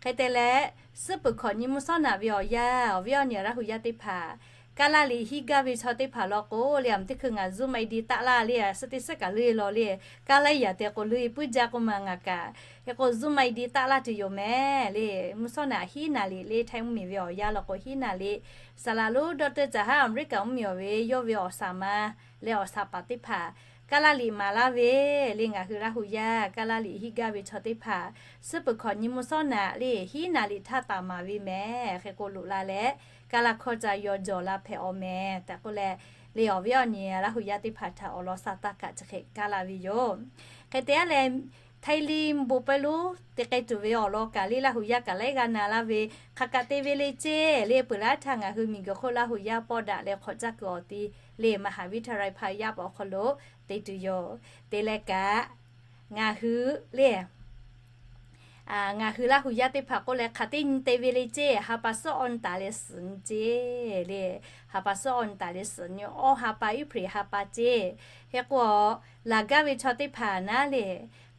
Hk'e te leh, suhˉ peuˬ hkawꞈ nyi mvuhˇ shawˉ naꞈ ve awˬ yanˇ awˬ viˉ awˬ nyi Laˇ hu yaˇ teˇ hpaˍ Kaˇ laˇ liꞈ hiˉ gaˇ ve chaw teˇ hpaˍ law k'o le, a mvuhˇ teˇ hkui ngaˬ Zoom ID taˆ laˇ le, a suhˉ teˇ suhˉ kaꞈ leuˆ e law le, kaˇ laˇ yaꞈ te k'o leuˆ e puiˉ jaˇ k'oˆ ma ngaˬ kaꞈ, hk'e k'o Zoom ID taˆ laˇ tuˬ yoˬ mehˍ le. Mvuhˇ shawˉ naꞈ hiˉ naˍ liꞈ le, Htaiˇ mvuhˇ miˬ ve awˬ yanˇ law k'o hiˉ naˍ liꞈ, saˍ laꞈ lonˉ doctor caˬ haˉ Aˍmeˍriˆkaˍ mvuhˇ miˬ awˬ ve yawˇ ve awˬ saˍ ma leh awˬ saˍ paˍ teˇ hpaˍ kaˇ laˇ liꞈ maˍ laˇ ve le. Ngaˬ hui Laˇ hu yaˇ kaˇ laˇ liꞈ hiˉ gaˇ ve chaw teˇ hpaˍ, suhˉ peuˬ hkawꞈ nyi mvuhˇ shawˉ naꞈ le hiˉ naˍ liꞈ htaˇ taˍ maˍ ve mehˍ. Hk'e k'o loꞈ la leh, kaˇ laˇ hkawˇ ca yaw jawˬ la hpehꞈ awˬ mehˍ tehꞈ k'oˆ leh, le awˬ viˉ awˬ nyi Laˇ hu yaˇ teˇ hpaˍ htaꞈ awˬ lawn sa taˇ kaꞈ chi hk'e kaˇ laˇ ve yoˬ. Hk'e te a leh, Htaiˇ liˇ bon pawehˇ lonˉ te k'ai tuˬ ve awˬ lawn kaꞈ le Laˇ hu yaˇ kaꞈ laiˉ g'aˇ na laˇ ve, hk'aˬ kaꞈ te ve le ceˇ le. Peuˬ laˇ htaˇ ngaˬ hui miˬguiˬ hk'oˆ Laˇ hu yaˇ pawˆ daꞈ leh hk'awꞈ caˇ kuiˬ awˬ ti le มหาวิทยาลัย hpaˇ yaˇ paˍ awˬ hk'aw lo te tuˬ yoˬ. Te leh kaꞈ ngaˬ hui le ngaˬ hui Laˇ hu yaˇ teˇ hpaˍ k'oˆ leh hk'aˬ teˇ nyi te ve le ceˇ, ha pa suhˉ awˬ nyi taˍ leh suhˍ nyi ceˇ le. Ha pa suhˉ awˬ nyi taˍ leh suhˍ nyi, awˬ ha pa April ha pa ceˇ. Hk'e k'o, laˬ gaˇ ve chaw teˇ hpaˍ naˉ le,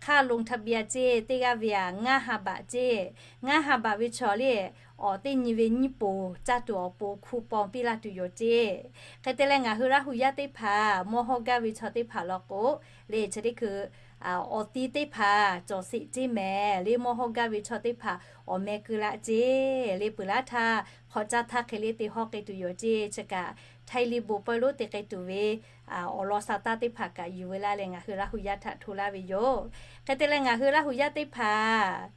hk'aˇ ลงทะเบียน ceˇ, teˇ g'aˇ ve aꞈ ngaˇ ha baꞈ ceˇ. Ngaˇ ha baꞈ ve chaw le, awˬ teˇ nyi ve nyiˇ poˬ caˇ tuˬ awˬ pon คูปอง piˇ laˇ tuˬ yoˬ ceˇ. Hk'e te leh ngaˬ hui Laˇ hu yaˇ teˇ hpaˍ mawˇ hawˇ gaˇ ve chaw teˇ hpaˍ law k'o le chi teˇ hkui awˬ ti teˇ hpaˍ cawˬ sheˍ ceˇ mehˍ le. Mawˇ hawˇ gaˇ ve chaw teˇ hpaˍ awˬ meh keu laˇ ceˇ le. Peuˬ laˇ htaˇ hk'awꞈ caˇ htaˇ hk'e le te hawˇ k'ai tuˬ yoˬ ceˇ. Chi kaꞈ Htaiˇ liˇ bon pawehˇ lonˉ te k'ai tuˬ ve awˬ lawn sa taˇ teˇ hpaˍ kaꞈ yuˬ ve laˇ leh ngaˬ hui Laˇ hu yaˇ htaꞈ hto laˇ ve yoˬ. Hk'e te leh ngaˬ hui Laˇ hu yaˇ teˇ hpaˍ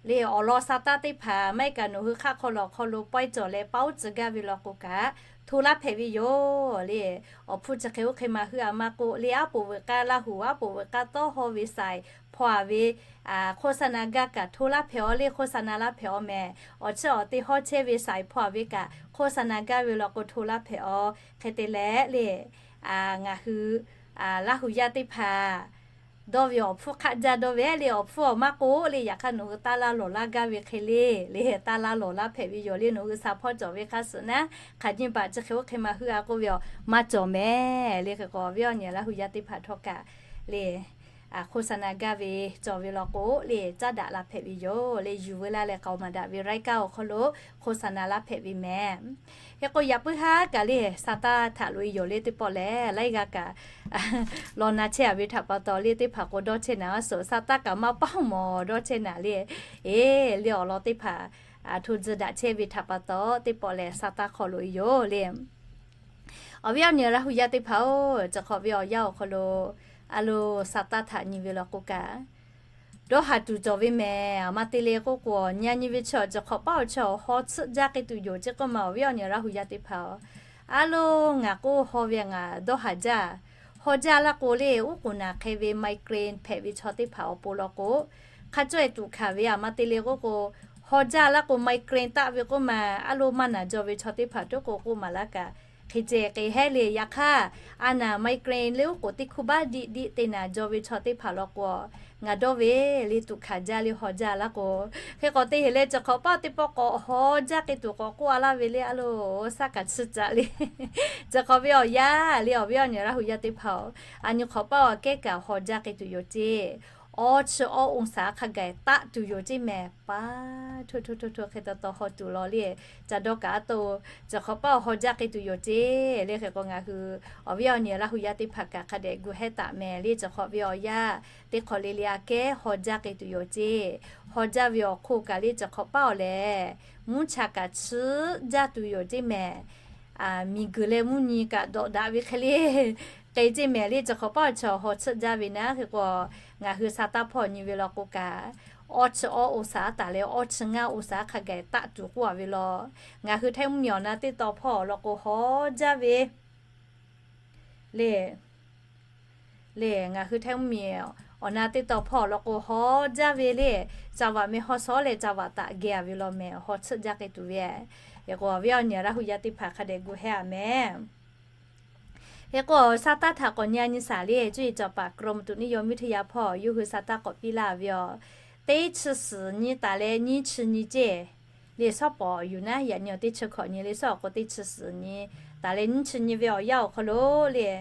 le awˬ lawn sa taˇ teˇ hpaˍ maˇ heˆ kaꞈ nawˬ hui hk'aˆ hk'aw lo awˬ hk'aw lo pawehˇ cawˬ leh paoˉ tcuh gaˇ ve law k'o kaꞈ hto laˇ hpehꞈ ve yoˬ le. Awˬ hpfuhˇ chi hk'e oˇ hk'e ma hui a maˇ k'oˆ le, aˉ poꞈ veuꞈ k'aˇ Laˇ hu, aˉ poꞈ veuꞈ k'aˇ tawˇ hawˇ ve สาย hpaw a ve โฆษณา gaˇ kaꞈ hto laˇ hpehꞈ aw le, โฆษณา laˇ hpehꞈ aw mehˍ. Awˬ chiˇ awˬ te hawˇ chehˇ ve สาย hpaw a ve kaꞈ โฆษณา gaˇ ve law k'o hto laˇ hpehꞈ aw. Hk'e te leh le ngaˬ hui Laˇ hu yaˇ teˇ hpaˍ dawˇ ve awˬ hpfuhˇ hk'aˆ jaˇ dawˇ ve le, awˬ hpfuhˇ awˬ maˇ k'oˆ le, yaꞈ hk'aˇ nawˬ hui taˇ laˇ lawˬ laˇ gaˇ ve hk'e le le, taˇ laˇ lawˬ laˇ hpehꞈ ve yoˬ le. Nawˬ hui sa hpawˇ cawˬ ve hk'a suhˍ naˉ, hk'aˬ nyi baꞈ chi hk'e oˇ hk'e ma hui a k'oˆ ve awˬ maˇ cawˬ mehˍ le. Hk'e k'o awˬ viˉ awˬ nyi Laˇ hu yaˇ teˇ hpaˍ htawˇ kaꞈ le โฆษณา gaˇ ve cawˬ ve law k'o le caˇ daꞈ la hpehꞈ ve yoˬ le. Yuˬ veu laˇ leh k'aoˍ maˍ daꞈ ve รายการ awˬ hk'aw lo โฆษณา laˇ hpehꞈ ve mehˍ. Hk'e k'o yaꞈ puiˉ haˉ kaꞈ le sa taˇ htaꞈ loꞈ e yoˬ le. Teˇ pawˆ lehˬ laiˉ g'aˇ kaꞈ law na chehˇ a ve htaꞈ pa taw le teˇ hpaˍ k'o dawˇ chehˇ naˍ a suhˍ, sa taˇ kaꞈ maˇ paˇ mawˬ dawˇ chehˇ naˍ le. E le awˬ lawn teˇ hpaˍ hto tcuh daꞈ chehˇ ve htaꞈ pa taw teˇ pawˆ lehˬ sa taˇ hk'aw loꞈ e yoˬ le. Awˬ viˉ awˬ nyi Laˇ hu yaˇ teˇ hpaˍ-oˬ, chi hk'awꞈ ve awˬ yanˇ awˬ hk'aw lo a lo sa taˇ htaꞈ nyi ve law k'o kaꞈ dawˇ haˍ tuˬ cawˬ ve mehˍ. Aˬ ma te le k'oˆ k'o, nyi a nyi ve chi awˬ chi hk'awꞈ paˉ awˬ chi awˬ haw tsuhˆ jaˇ k'ai tuˬ yoˬ ceˇ k'oˆ ma awˬ viˉ awˬ nyi Laˇ hu yaˇ teˇ hpaˍ-oˬ. A lo ngaˬ k'oˆ haw ve ngaˬ dawˇ haˍ jaˇ. Haw jaˇ laˇ k'o le, uˉ k'oˍ naˬ hk'e ve ไมเกรน hpehꞈ ve chaw teˇ hpaˍ awˬ pon law k'o, hk'a cawˇ e tuꞈ hkanˍ ve aˬ ma te le k'oˆ k'o, haw jaˇ laˇ k'o ไมเกรน taˆ ve k'oˆ ma, a lo maˇ naˬ jaw ve chaw teˇ hpaˍ toˉ k'o k'oˆ maˍ laˇ kaꞈ hk'e ceh k'e hehˉ le. Yaꞈ hk'aˇ, a naˬ ไมเกรน le uˉ k'oˍ teˇ hkuˇ baˆ diˆ diˆ te naˬ jaw ve chaw teˇ hpaˍ law k'o, ngaˬ dawˇ ve le tuꞈ hkanˍ jaˇ le haw jaˇ laˇ k'o, hk'e k'awꞈ te heˍ leh chi hk'awꞈ paˉ teˇ pawˆ k'awꞈ haw jaˇ k'ai tuˬ k'awꞈ k'oˆ a laˇ ve le a lo, saˉ kaꞈ tsuhˇ caꞈ le. Chi hk'awꞈ ve awˬ yanˇ le awˬ viˉ awˬ nyi Laˇ hu yaˇ teˇ hpaˍ-oˬ, a nyi hk'awꞈ paˉ awˬ kehˉ kaꞈ haw jaˇ k'ai tuˬ yoˬ ceˇ. Awˇ chi awˇ องศา hk'a gaˬ taˆ tuˬ yoˬ ceˇ mehˍ. Paˉ hto hto hto hto hk'e taw taw haw tuˬ law le. Ca dawˇ kaꞈ a to, chi hk'awꞈ paˉ awˬ haw jaˇ k'ai tuˬ yoˬ ceˇ le. Hk'e k'o ngaˬ hui awˬ viˉ awˬ nyi Laˇ hu yaˇ teˇ hpaˍ kaꞈ hk'a dehꞈ gu hehˉ taˍ mehˍ le. Chi hk'awꞈ ve awˬ yanˇ teˇ hk'awꞈ le le aꞈ kehˉ haw jaˇ k'ai tuˬ yoˬ ceˇ. Haw jaˇ ve awˬ hk'oˆ kaꞈ le chi hk'awꞈ paˉ awˬ lehˬ, mvuhˇ cha kaꞈ tsuhˇ jaˇ tuˬ yoˬ ceˇ mehˍ. Miˬguiˬ leh mvuhˇ nyi kaꞈ dawꞈ daꞈ ve hk'e le k'e ceˇ mehˍ le. Chi hk'awꞈ paˉ awˬ chi awˬ haw tsuhˆ jaˇ ve naˉ. Hk'e k'o ngaˬ hui sa taˇ hpawˇ nyi ve law k'o kaꞈ, awˇ chi awˇ องศา taˍ leh awˇ chi ngaˇ องศา hk'a gaˬ taˆ tuˬ k'oˆ a ve law. Ngaˬ hui Htaiˇ mvuhˇ miˬ awˬ na teˇ taw hpawˇ awˬ lawn k'o haw jaˇ ve le. Le ngaˬ hui Htaiˇ mvuhˇ miˬ awˬ na teˇ taw hpawˇ awˬ lawn k'o haw jaˇ ve le. Caˇ vaꞈ meh haw shawˉ leh caˇ vaꞈ taꞈ geh a ve law mehˍ, haw tsuhˆ jaˇ k'ai tuˬ ve. Hk'e k'o awˬ viˉ awˬ nyi Laˇ hu yaˇ teˇ hpaˍ hk'a dehꞈ gu hehˉ a mehˍ. Hk'e k'o sa taˇ htaꞈ k'awꞈ nyi a nyi shaˍ le, cuˇ yiˍ cawˬ paˍ กรมอุตุนิยมวิทยา hpawˇ yawˇ hui sa taˇ k'awꞈ piˇ laˇ ve yoˬ. Teˇ chi suhˍ nyi taˍ leh nyiˇ chi nyi ceˇ le. Shawˉ pawˍ yuˬ naˉ yaꞈ nyi awˬ teˇ chi hkawꞈ nyi le, shawˉ awˬ k'o teˇ chi suhˍ nyi taˍ leh nyiˇ chi nyi ve awˬ yanˇ awˬ hk'aw lo le,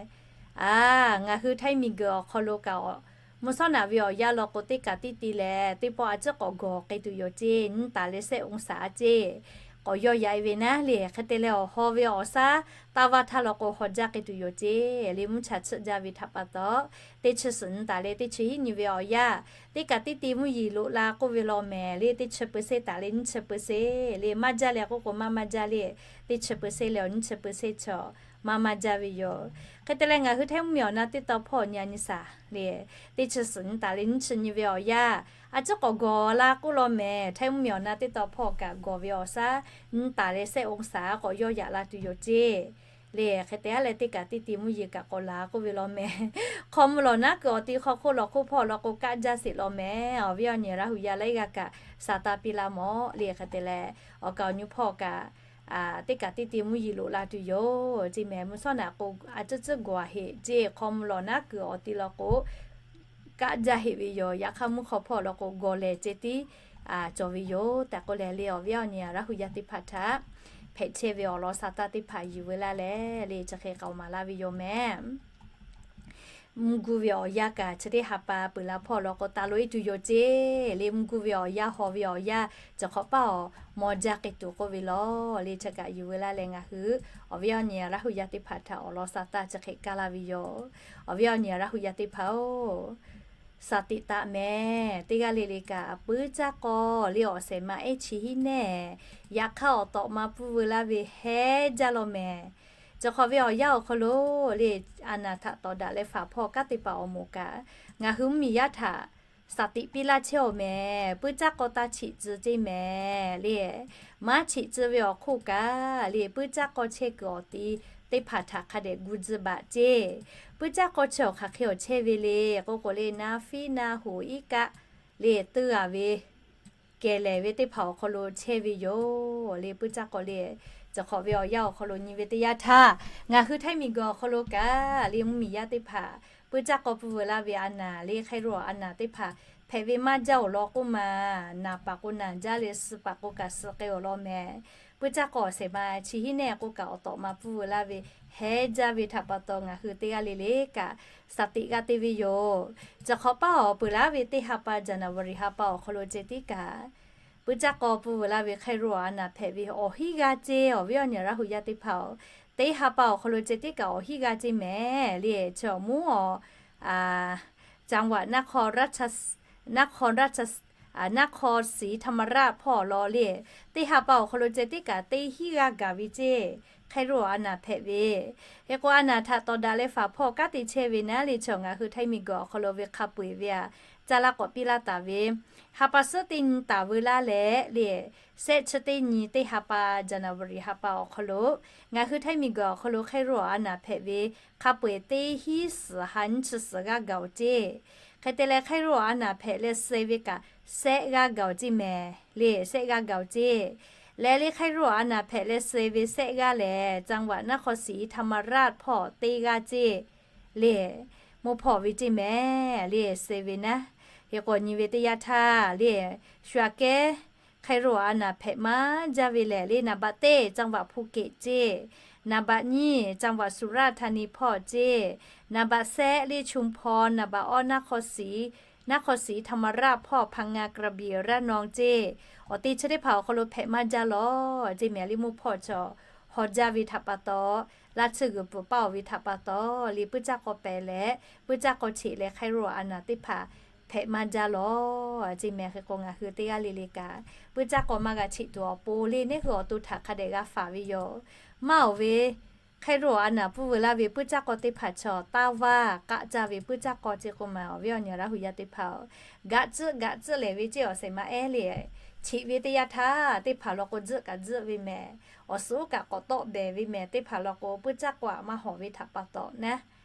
a, ngaˬ hui Htaiˇ miˬguiˬ awˬ hk'aw lo kaꞈ mvuhˇ shawˉ naꞈ ve awˬ yanˇ law k'o teˇ kaꞈ tiˇ ti lehˬ teˇ pawˆ a ciˉ k'awꞈ gawˬ k'ai tuˬ yoˬ ceˇ. Nyiˇ taˍ leh shehˆ องศา a ceˇ. k'awꞈ yawˇ yaꞈ e ve naˉ le. Hk'e te leh awˬ haw ve awˬ shaˉ taˇ vaˇ htaˇ law k'o haw jaˇ k'ai tuˬ yoˬ ceˇ le. Mvuhˇ cha chiˆ jaˇ ve htaꞈ pa taw, teˇ chi suhˍ nyi taˍ leh teˇ chi hiˉ nyi ve awˬ yanˇ, teˇ kaꞈ teˇ ti mvuhˇ yeˬ loꞈ la k'oˆ ve law mehˍ le. Teˇ chi เปอร์เซ็นต์ taˍ leh nyiˇ chi เปอร์เซ็นต์ le maˇ jaˇ leh k'oˆ k'o maˇ maˇ jaˇ le. Teˇ chi เปอร์เซ็นต์ leh awˬ nyiˇ chi เปอร์เซ็นต์ chaw maˇ maˇ jaˇ ve yoˬ. Hk'e te leh ngaˬ hui Htaiˇ mvuhˇ miˬ awˬ na teˇ taw hpawˇ nyi a nyi shaˍ le. Teˇ chi suhˍ nyi taˍ leh nyiˇ chi nyi ve awˬ yanˇ, a ciˉ k'awꞈ gawˬ la k'oˆ law mehˍ. Htaiˇ mvuhˇ miˬ awˬ na teˇ taw hpawˇ kaꞈ gawˬ ve awˬ shaˉ nyi taˍ leh แสงองศา k'awꞈ yawˇ yaꞈ la tuˬ yoˬ ceˇ le. Hk'e te a leh teˇ kaꞈ teˇ ti mvuhˇ yeˬ kaꞈ k'awꞈ la k'oˆ ve law mehˍ. Hk'aw mvuh lawˬ naˉ kuiˬ awˬ ti hk'aw hk'oˆ lawˬ hk'oˆ hpawˇ law k'o kaˆ jaˇ sheˍ law mehˍ. Awˬ viˉ awˬ nyi Laˇ hu yaˇ laiˉ g'aˇ kaꞈ sa taˇ piˇ laˇ mawˬ le. Hk'e te leh awˬ kaˍ awˬ nu hpawˇ kaꞈ teˇ kaꞈ teˇ ti mvuhˇ yeˬ loꞈ la tuˬ yoˬ ceˇ mehˍ. Mvuhˇ shawˉ naꞈ k'o a ciˉ ciˉ gawˬ a heꞈ ceˇ. Hk'aw mvuh lawˬ naˉ kuiˬ awˬ ti law k'o kaˆ jaˇ heꞈ ve yoˬ. Yaꞈ hk'aˇ mvuhˇ hk'aw hpawˇ law k'o gawˬ lehˬ ceh tiˉ cawˬ ve yoˬ tehꞈ k'oˆ leh le. Awˬ viˉ awˬ nyi Laˇ hu yaˇ teˇ hpaˍ htaꞈ hpehꞈ chehˇ ve awˬ lawn sa taˇ teˇ hpaˍ yuˬ ve laˇ leh le chi hk'e k'aoˍ maˍ laˇ ve yoˬ mehˍ. Mvuhˇ guˇ ve awˬ yanˇ kaꞈ chi teˇ ha pa peuˬ la hpawˇ law k'o taˍ loꞈ e tuˬ yoˬ ceˇ le. Mvuhˇ guˇ ve awˬ yanˇ haw ve awˬ yanˇ chi hk'awꞈ paˇ awˬ maw jaˇ k'ai tuˬ k'oˆ ve law le. Chi kaꞈ yuˬ ve laˇ leh ngaˬ hui awˬ viˉ awˬ nyi Laˇ hu yaˇ teˇ hpaˍ htaꞈ awˬ lawn sa taˇ chi hk'e kaˇ laˇ ve yoˬ. Awˬ viˉ awˬ nyi Laˇ hu yaˇ teˇ hpaˍ-oˬ, shaˍ tiꞈ taˍ mehˍ. Teˇ g'aˇ le le kaꞈ puiˉ caˇ k'aw le awˬ shehˍ ma ehˉ chi hiˉ nehˬ, yaꞈ hk'aˇ awˬ tawꞈ ma pfuhˇ veu laˇ ve hehˉ jaˇ law mehˍ. Chi hk'awꞈ ve awˬ yanˇ awˬ hk'aw lo le, a naˍ htaꞈ tawˍ daꞈ leh faˍ hpawˇ kanˉ te paˍ awˬ moˍ kaꞈ, ngaˬ hui mvuhˇ miˬ yaˇ htaꞈ shaˍ tiꞈ piˇ laˇ chehˇ-oˬ mehˍ. Puiˉ caˇ k'aw taˇ cheꞈ tcuh ceˇ mehˍ le. Maˇ cheꞈ tcuh ve awˬ hk'oˆ kaꞈ le, puiˉ caˇ k'aw chehˇ kuiˬ awˬ ti teˇ hpaˍ htaꞈ hk'a dehꞈ gu tcuh baˬ ceˇ. Puiˉ caˇ k'aw chi awˬ hk'aˬ hk'e awˬ chehˇ ve le k'oˆ k'o le, na fiˉ na hoꞈ iˉ kaˆ le teu a ve kehˬ lehˬ ve teˇ hpaˍ awˬ hk'aw lo chehˇ ve yoˬ le. Puiˉ caˇ k'aw le, chi hk'awꞈ ve awˬ yanˇ awˬ hk'aw lo nyi ve teˇ yanˇ htaˇ, ngaˬ hui Htaiˇ miˬ guiˬ awˬ hk'aw lo kaꞈ le mvuhˇ miˬ yaˇ teˇ hpaˍ puiˉ caˇ k'aw pfuhˇ veu laˇ ve a naˍ le hk'e ro a naˍ teˇ hpaˍ hpehꞈ ve maˇ jaˇ-oˬ law k'oˆ ma, naˍ paˍ k'o naˍ jaˇ le, suh paˍ k'o kaꞈ suh k'ai-oˬ law mehˍ. Puiˉ caˇ k'aw awˬ shehˍ ma chi hiˉ nehˬ k'oˆ kaꞈ awˬ tawꞈ ma pfuhˇ veu laˇ ve hehˉ jaˇ ve htaꞈ pa taw ngaˬ hui teˇ g'aˇ le le kaꞈ shaˍ tiꞈ g'a te ve yoˬ. Chi hk'awꞈ paˇ awˬ peuˬ laˇ ve teˇ ha pa January ha pa awˬ hk'aw lo ceh tiˉ kaꞈ, puiˉ caˇ k'aw pfuhˇ veu laˇ ve hk'e ro a naˍ hpehꞈ ve awˬ hinˉ g'aˇ ceˇ. Awˬ viˉ awˬ nyi Laˇ hu yaˇ teˇ hpaˍ-oˬ, teˇ ha pa awˬ hk'aw lo ceh tiˉ kaꞈ awˬ hinˉ g'aˇ ceˇ mehˍ le. Chi awˬ moˉ awˬ จังหวัดนครราช นครราช นครศรีธรรมราช hpawˇ law le, teˇ ha pa awˬ hk'aw lo ceh tiˉ kaꞈ teˇ hinˉ g'aˇ gaˬ ve ceˇ. Hk'e ro a naˍ hpehꞈ ve hk'e k'o a naˍ htaꞈ tawˍ daꞈ leh faˍ hpawˇ kanˉ te chehˇ ve naˉ le, chi ngaˬ hui Htaiˇ miˬ guiˬ awˬ hk'aw lo ve hk'a peu-eˬ ve a caˇ laˇ k'awꞈ piˇ laˇ taˍ ve, ha pa suhˉ teˇ nyi taˍ veu laˇ leh le, shehˆ chi teˇ nyi teˇ ha pa January ha pa awˬ hk'aw lo ngaˬ hui Htaiˇ miˬ guiˬ awˬ hk'aw lo hk'e ro a naˍ hpehꞈ ve hk'a peu-eˬ teˇ hinˉ suhˍ ha nyiˇ chi suhˍ g'aˇ gaˬ-oˬ ceˇ. Hk'e te leh hk'e ro a naˍ hpehꞈ leh suh ve kaꞈ shehˆ g'aˇ gaˬ-oˬ ceˇ mehˍ le. Shehˆ g'aˇ gaˬ-oˬ ceˇ. Leh le hk'e ro a naˍ hpehꞈ leh suh ve shehˆ g'aˇ lehˬ จังหวัดนครศรีธรรมราช hpawˇ teˇ g'aˇ ceˇ le. Mvuhˇ hpawˇ ve ceˇ mehˍ le suh ve naˉ. Hk'e k'o nyi ve teˇ yanˇ htaˇ le, shu aꞈ kehˉ hk'e ro a naˍ hpehꞈ maˇ jaˇ ve lehˬ le, naˍ baꞈ teˇ จังหวัดภูเก็ต ceˇ, naˍ baꞈ nyiˇ จังหวัดสุราษฎร์ธานี hpawˇ ceˇ, naˍ baꞈ shehˆ le ชุมพร, naˍ baꞈ awˇ นครศรี นครศรีธรรมราช hpawˇ พังงา กระบี่ ระนอง ceˇ. Awˬ te chi teˇ hpaˍ awˬ hk'aw lo hpehꞈ maˇ jaˇ law ceˇ mehˍ le. Mvuhˇ hpawˇ chaw haw jaˇ ve htaꞈ pa taw, laˇ tsuhˇ g'uiˬ pfuhˍ paˇ-oˬ ve htaꞈ pa taw le, puiˉ caˇ k'aw pehˍ leh puiˉ caˇ k'aw cheꞈ leh hk'e ro a naˍ teˇ hpaˍ hpehꞈ maˇ jaˇ law ceˇ mehˍ. Hk'e k'o ngaˬ hui teˇ g'aˇ le le kaꞈ puiˉ caˇ k'aw maˇ g'a cheꞈ tuˬ awˬ pon le, neˉ hui awˬ to htaꞈ hk'a dehꞈ g'a faˍ ve yoˬ. Maˇ-oˬ ve, hk'e ro a naˍ pfuhˇ veu laˇ ve puiˉ caˇ k'aw teˇ hpaˍ chaw taˇ vaˇ k'aˆ caˇ ve puiˉ caˇ k'aw ceˇ k'oˆ ma, awˬ viˉ awˬ nyi Laˇ hu yaˇ teˇ hpaˍ-oˬ, gaꞈ tcuhˆ gaꞈ tcuhˆ lehˍ ve ceˇ awˬ shehˍ ma ehˉ le. Cheꞈ ve teˇ yanˇ htaˇ teˇ hpaˍ law k'o tzuhˆ kaꞈ tzuhˆ ve mehˍ. Awˬ suhˉ kaꞈ k'awꞈ tawˆ behˬ ve mehˍ. Teˇ hpaˍ law k'o puiˉ caˇ k'aw aꞈ maˇ hawˍ ve htaꞈ pa taw naˉ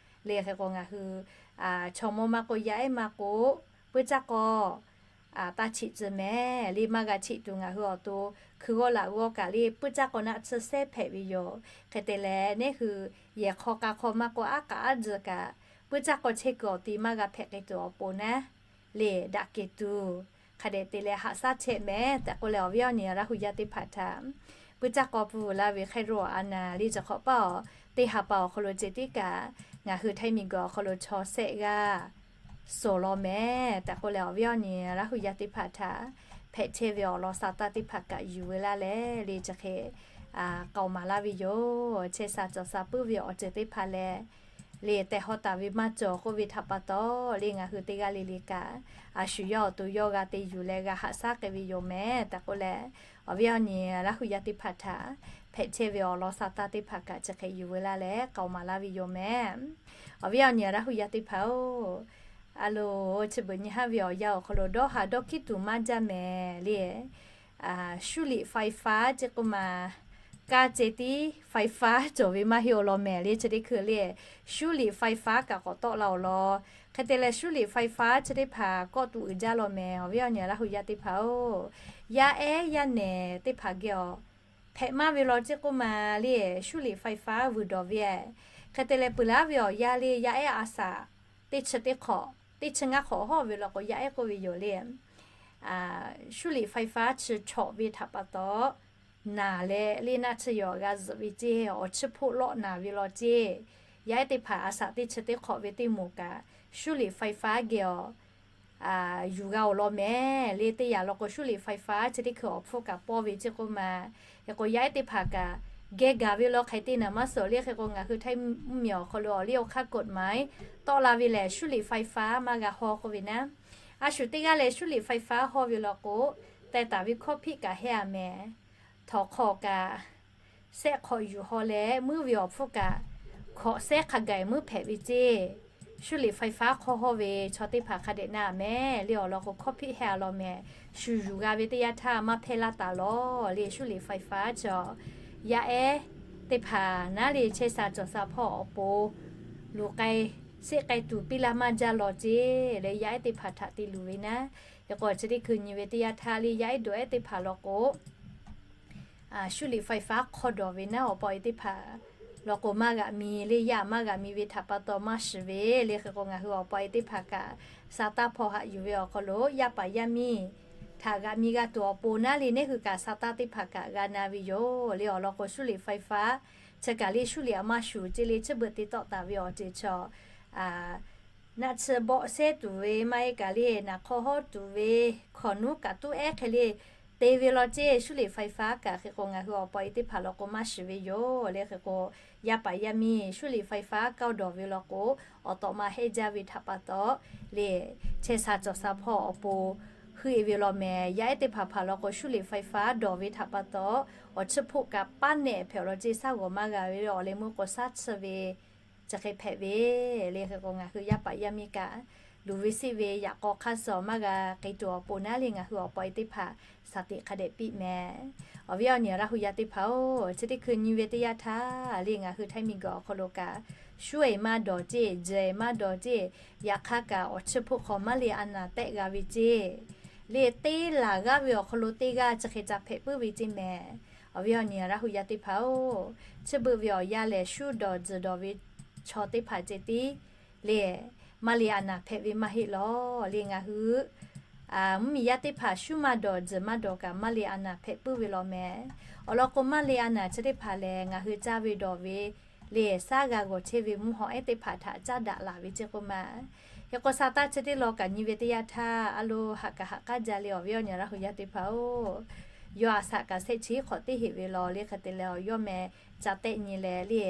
le. Hk'e k'o ngaˬ hui chaw mawˇ maˇ k'oˆ, yaˇ ehˉ maˇ k'oˆ, puiˉ caˇ k'aw taˇ cheꞈ tcuh mehˍ le. Maˇ g'a cheꞈ tuˬ ngaˬ hui awˬ to hkui g'awˇ laꞈ g'awˇ kaꞈ le puiˉ caˇ k'aw naˆ tsuhˇ sehˉ hpehꞈ ve yoˬ. Hk'e te leh neˉ hui yehˬ hk'aw k'a hk'aw maˇ k'oˆ, aˉ k'aꞈ aˉ tzuhˬ kaꞈ puiˉ caˇ k'aw chehˇ kuiˬ awˬ ti maˇ g'a hpehꞈ k'ai tuˬ awˬ pon naˉ le, daꞈ kehˬ tuˬ hk'a dehꞈ te leh haꞈ shaˉ chehˇ mehˍ tehꞈ k'oˆ leh, awˬ viˉ awˬ nyi Laˇ hu yaˇ teˇ hpaˍ htaꞈ puiˉ caˇ k'aw pfuhˇ veu laˇ ve hk'e ro a naˍ le, chi hk'awꞈ paˇ-oˬ, teˇ ha pa awˬ hk'aw lo ceh tiˉ kaꞈ ngaˬ hui Htaiˇ miˬ guiˬ awˬ hk'aw lo chaw shehˆ g'aˇ suh law mehˍ tehꞈ k'oˆ leh, awˬ viˉ awˬ nyi Laˇ hu yaˇ teˇ hpaˍ htaꞈ hpehꞈ hpehꞈ chehˇ ve awˬ lawn sa taˇ teˇ hpaˍ kaꞈ yuˬ ve laˇ leh le chi hk'e k'aoˍ maˍ laˇ ve yoˬ. Chehˇ sha cawˬ sha puiˉ ve awˬ ceuˬ teˇ hpaˍ lehˬ, le tehˬ haw taˍ ve maˇ cawˬ k'oˆ ve htaꞈ pa taw, le ngaˬ hui teˇ g'aˇ le le kaꞈ a shu yawˇ awˬ to yawˇ g'a te yuˬ leh g'a haꞈ shaˉ k'ai ve yoˬ mehˍ tehꞈ k'oˆ leh, awˬ viˉ awˬ nyi Laˇ hu yaˇ teˇ hpaˍ htaꞈ hpehꞈ chehˇ ve awˬ lawn sa taˇ teˇ hpaˍ kaꞈ chi hk'e yuˬ ve laˇ leh k'aoˍ maˍ laˇ ve yoˬ mehˍ. Awˬ viˉ awˬ nyi Laˇ hu yaˇ teˇ hpaˍ-oˬ, a loˍ, chi beuꞈ nyi haˉ ve awˬ yanˇ awˬ hk'aw lo dawˇ haˍ dawˇ hkiˉ tuˬ maˇ jaˇ mehˍ le. Shuˉ liꞈ ไฟฟ้า ceˇ k'oˆ ma, kaˇ ceh tiˉ ไฟฟ้า cawˬ ve maˇ heˆ awˬ lawn mehˍ le. Chi teˇ hkui le shuˉ liꞈ ไฟฟ้า kaꞈ k'awꞈ tawˆ la awˬ lawn. Hk'e te leh shuˉ liꞈ ไฟฟ้า chi teˇ hpaˍ kawˆ tuˬ uiˍ jaˇ law mehˍ. Awˬ viˉ awˬ nyi Laˇ hu yaˇ teˇ hpaˍ-oˬ, yaˇ ehˉ yaˇ nehˬ teˇ hpaˍ geh awˬ hpehꞈ maˇ ve law ceˇ k'oˆ ma le, shuˉ liꞈ ไฟฟ้า vuiˬ dawˬ ve. Hk'e te leh peuˬ laˇ ve awˬ yanˇ le yaˇ ehˉ a shaꞈ teˇ chi teˇ hk'awꞈ, teˇ chi ngaˇ hk'awꞈ hawˇ ve law k'o yaˇ ehˉ k'oˆ ve yoˬ le. Shuˉ liꞈ ไฟฟ้า chi chawꞈ ve htaꞈ pa taw, naˬ leh le naˆ tsuhˇ yaw g'a zuhꞈ ve ceˇ, awˬ chiˇ hpoˆ lawˆ naˬ ve law ceˇ, yaˇ ehˉ teˇ hpaˍ a shaꞈ teˇ chi teˇ hk'awꞈ ve teˇ moˍ kaꞈ shuˉ liꞈ ไฟฟ้า geh awˬ yuˬ g'a awˬ lawn mehˍ le. Teˇ yanˇ law k'o shuˉ liꞈ ไฟฟ้า chi teˇ hkui awˬ hpfuhˇ kaꞈ pawˇ ve ceˇ k'oˆ ma. Hk'e k'o yaˇ ehˉ teˇ hpaˍ kaꞈ geh gaˬ ve law hk'e te naˍ maˇ suhˍ le. Hk'e k'o ngaˬ hui Htaiˇ mvuhˇmiˬ awˬ hk'aw lo awˬ liˇ awˬ hk'aˇ กฎหมาย tawˆ la ve lehˬ shuˉ liꞈ ไฟฟ้า maˇ g'a haw k'oˆ ve naˉ, a shu teˇ g'aˇ leh shuˉ liꞈ ไฟฟ้า haw ve law k'o, teh taˍ ve ข้อผิด kaꞈ heh a mehˍ. Htawnˍ hk'aw kaꞈ sehˆ hk'awꞈ yuˬ haw leh muiˉ ve awˬ hpfuhˇ kaꞈ hkawꞈ sehˉ hk'a gaˬ muiˉ hpehꞈ ve ceˇ. Shuˉ liꞈ ไฟฟ้า hk'aw haw ve chaw teˇ hpaˍ hk'a dehꞈ na mehˍ le. Awˬ lawn k'o ข้อผิด heh a law mehˍ. Shu yuˬ g'a ve teˇ yanˇ htaˇ maˇ hpehˇ laˇ taˍ law le. Shuˉ liꞈ ไฟฟ้า chi yaˇ ehˉ teˇ hpaˍ naˉ le chehˇ sha cawˬ sha hpawˇ awˬ pon luˬ k'ai seˆ k'ai tuˬ piˇ laˇ maˇ jaˇ law ceˇ le. Yaˇ ehˉ teˇ hpaˍ htaꞈ te luˬ ve naˉ, hk'e k'o chi teˇ hkui nyi ve teˇ yanˇ htaˇ le yaˇ ehˉ dawˬ ehˉ teˇ hpaˍ law k'o shuˉ liꞈ ไฟฟ้า hk'aw dawˬ ve naˉ awˬ pa e teˇ hpaˍ law k'o maˇ g'aꞈ mi le. Yaˇ maˇ g'aꞈ mi ve htaꞈ pa taw maˇ shiˍ ve le. Hk'e k'o ngaˬ hui awˬ pa e teˇ hpaˍ kaꞈ sa taˇ hpaw haꞈ yuˬ ve awˬ hk'aw lo yaˇ paˍ yaˇ miˇ htaꞈ g'aꞈ mi g'a tuˬ awˬ pon naˉ le neˇ hui kaꞈ sa taˇ teˇ hpaˍ kaꞈ g'a na ve yoˬ le. Awˬ lawn k'o shuˉ liꞈ ไฟฟ้า chi kaꞈ le shuˉ liꞈ a maˇ shuˍ ceˇ le chi beuꞈ te tawˆ taˍ ve awˬ ceuˬ chi naˆ tsuhˇ bawˆ sehˉ tuˬ ve maˇ heˆ kaꞈ le naˍ hk'aw hawˉ tuˬ ve hkawꞈ nuˉ kaꞈ tuˉ ehˉ hk'e le te ve law ceˇ. Shuˉ liꞈ ไฟฟ้า kaꞈ hk'e k'o ngaˬ hui awˬ pa e teˇ hpaˍ law k'o maˇ shiˍ ve yoˬ le. Hk'e k'o yaˇ paˍ yaˇ miˇ shuˉ liꞈ ไฟฟ้า kawˇ dawˬ ve law k'o awˬ tawꞈ ma hehˇ jaˇ ve htaꞈ pa taw le chehˇ sha cawˬ sha hpawˇ awˬ pon heuˆ e ve law mehˍ. Yaˇ ehˉ teˇ hpaˍ hpaˍ law k'o shuˉ liꞈ ไฟฟ้า dawˬ ve htaꞈ pa taw awˬ chiˇ hpoˆ kaꞈ paˉ nehꞈ hpehꞈ awˬ lawn ceˇ. Shaˉ g'awˬ maˇ g'a ve awˬ leh meuˇ k'o shaˉ tsuhˇ ve chi hk'e hpehꞈ ve le. Hk'e k'o ngaˬ hui yaˇ paˍ yaˇ miˇ kaꞈ luˬ ve siˆ ve yaꞈ k'aw hk'aˇ suh maˇ g'a k'ai tuˬ awˬ pon naˉ le ngaˬ hui awˬ pa e teˇ hpaˍ shaˍ tiꞈ hk'a dehꞈ piˇ mehˍ. Awˬ viˉ awˬ nyi Laˇ hu yaˇ teˇ hpaˍ-oˬ, chi teˇ hkui nyi ve teˇ yanˇ htaˇ le ngaˬ hui Htaiˇ miˬguiˬ awˬ hk'aw lo kaꞈ shuˉ e maˇ dawˬ ceˇ, jehˬ e maˇ dawˬ ceˇ, yaꞈ hk'aˇ kaꞈ awˬ chiˇ hpoˆ hk'aw maˇ le a naˍ tehˆ g'a ve ceˇ. Le teˇ laˬ g'aˇ ve awˬ hk'aw lo teˇ g'aˇ chi hk'e ca hpehꞈ puiˉ ve ceˇ mehˍ. Awˬ viˉ awˬ nyi Laˇ hu yaˇ teˇ hpaˍ-oˬ, chi beuꞈ ve awˬ yanˇ lehˬ shuˉ dawˬ tzuhˬ dawˬ ve chaw teˇ hpaˍ ceh tiˉ le maˇ le a naˍ hpehꞈ ve maˇ heˆ law. Le ngaˬ hui mvuhˇmiˬ yaˇ teˇ hpaˍ shuˉ maˇ dawˬ tzuhˬ maˇ dawˬ kaꞈ maˇ le a naˍ hpehꞈ puiˉ ve law mehˍ. Awˬ lawn k'o maˇ le a naˍ chi teˇ hpaˍ lehˬ ngaˬ hui caˇ ve dawˬ ve le shaˉ g'a g'awˬ chehˇ ve mvuhˇ haw ehˉ teˇ hpaˍ htaꞈ caˉ daꞈ laˬ ve ceˇ k'oˆ ma. Hk'e k'o sa taˇ chi teˇ law kaꞈ nyi ve teˇ yanˇ htaˇ a lo haꞈ kaꞈ haꞈ k'aˉ jaˇ le. Awˬ viˉ awˬ nyi Laˇ hu yaˇ teˇ hpaˍ-oˬ, yawˇ a shaꞈ kaꞈ shehˆ chi hk'awꞈ teˇ heꞈ ve law le. Hk'e te leh awˬ yawˇ meh ca tehˆ nyi leh le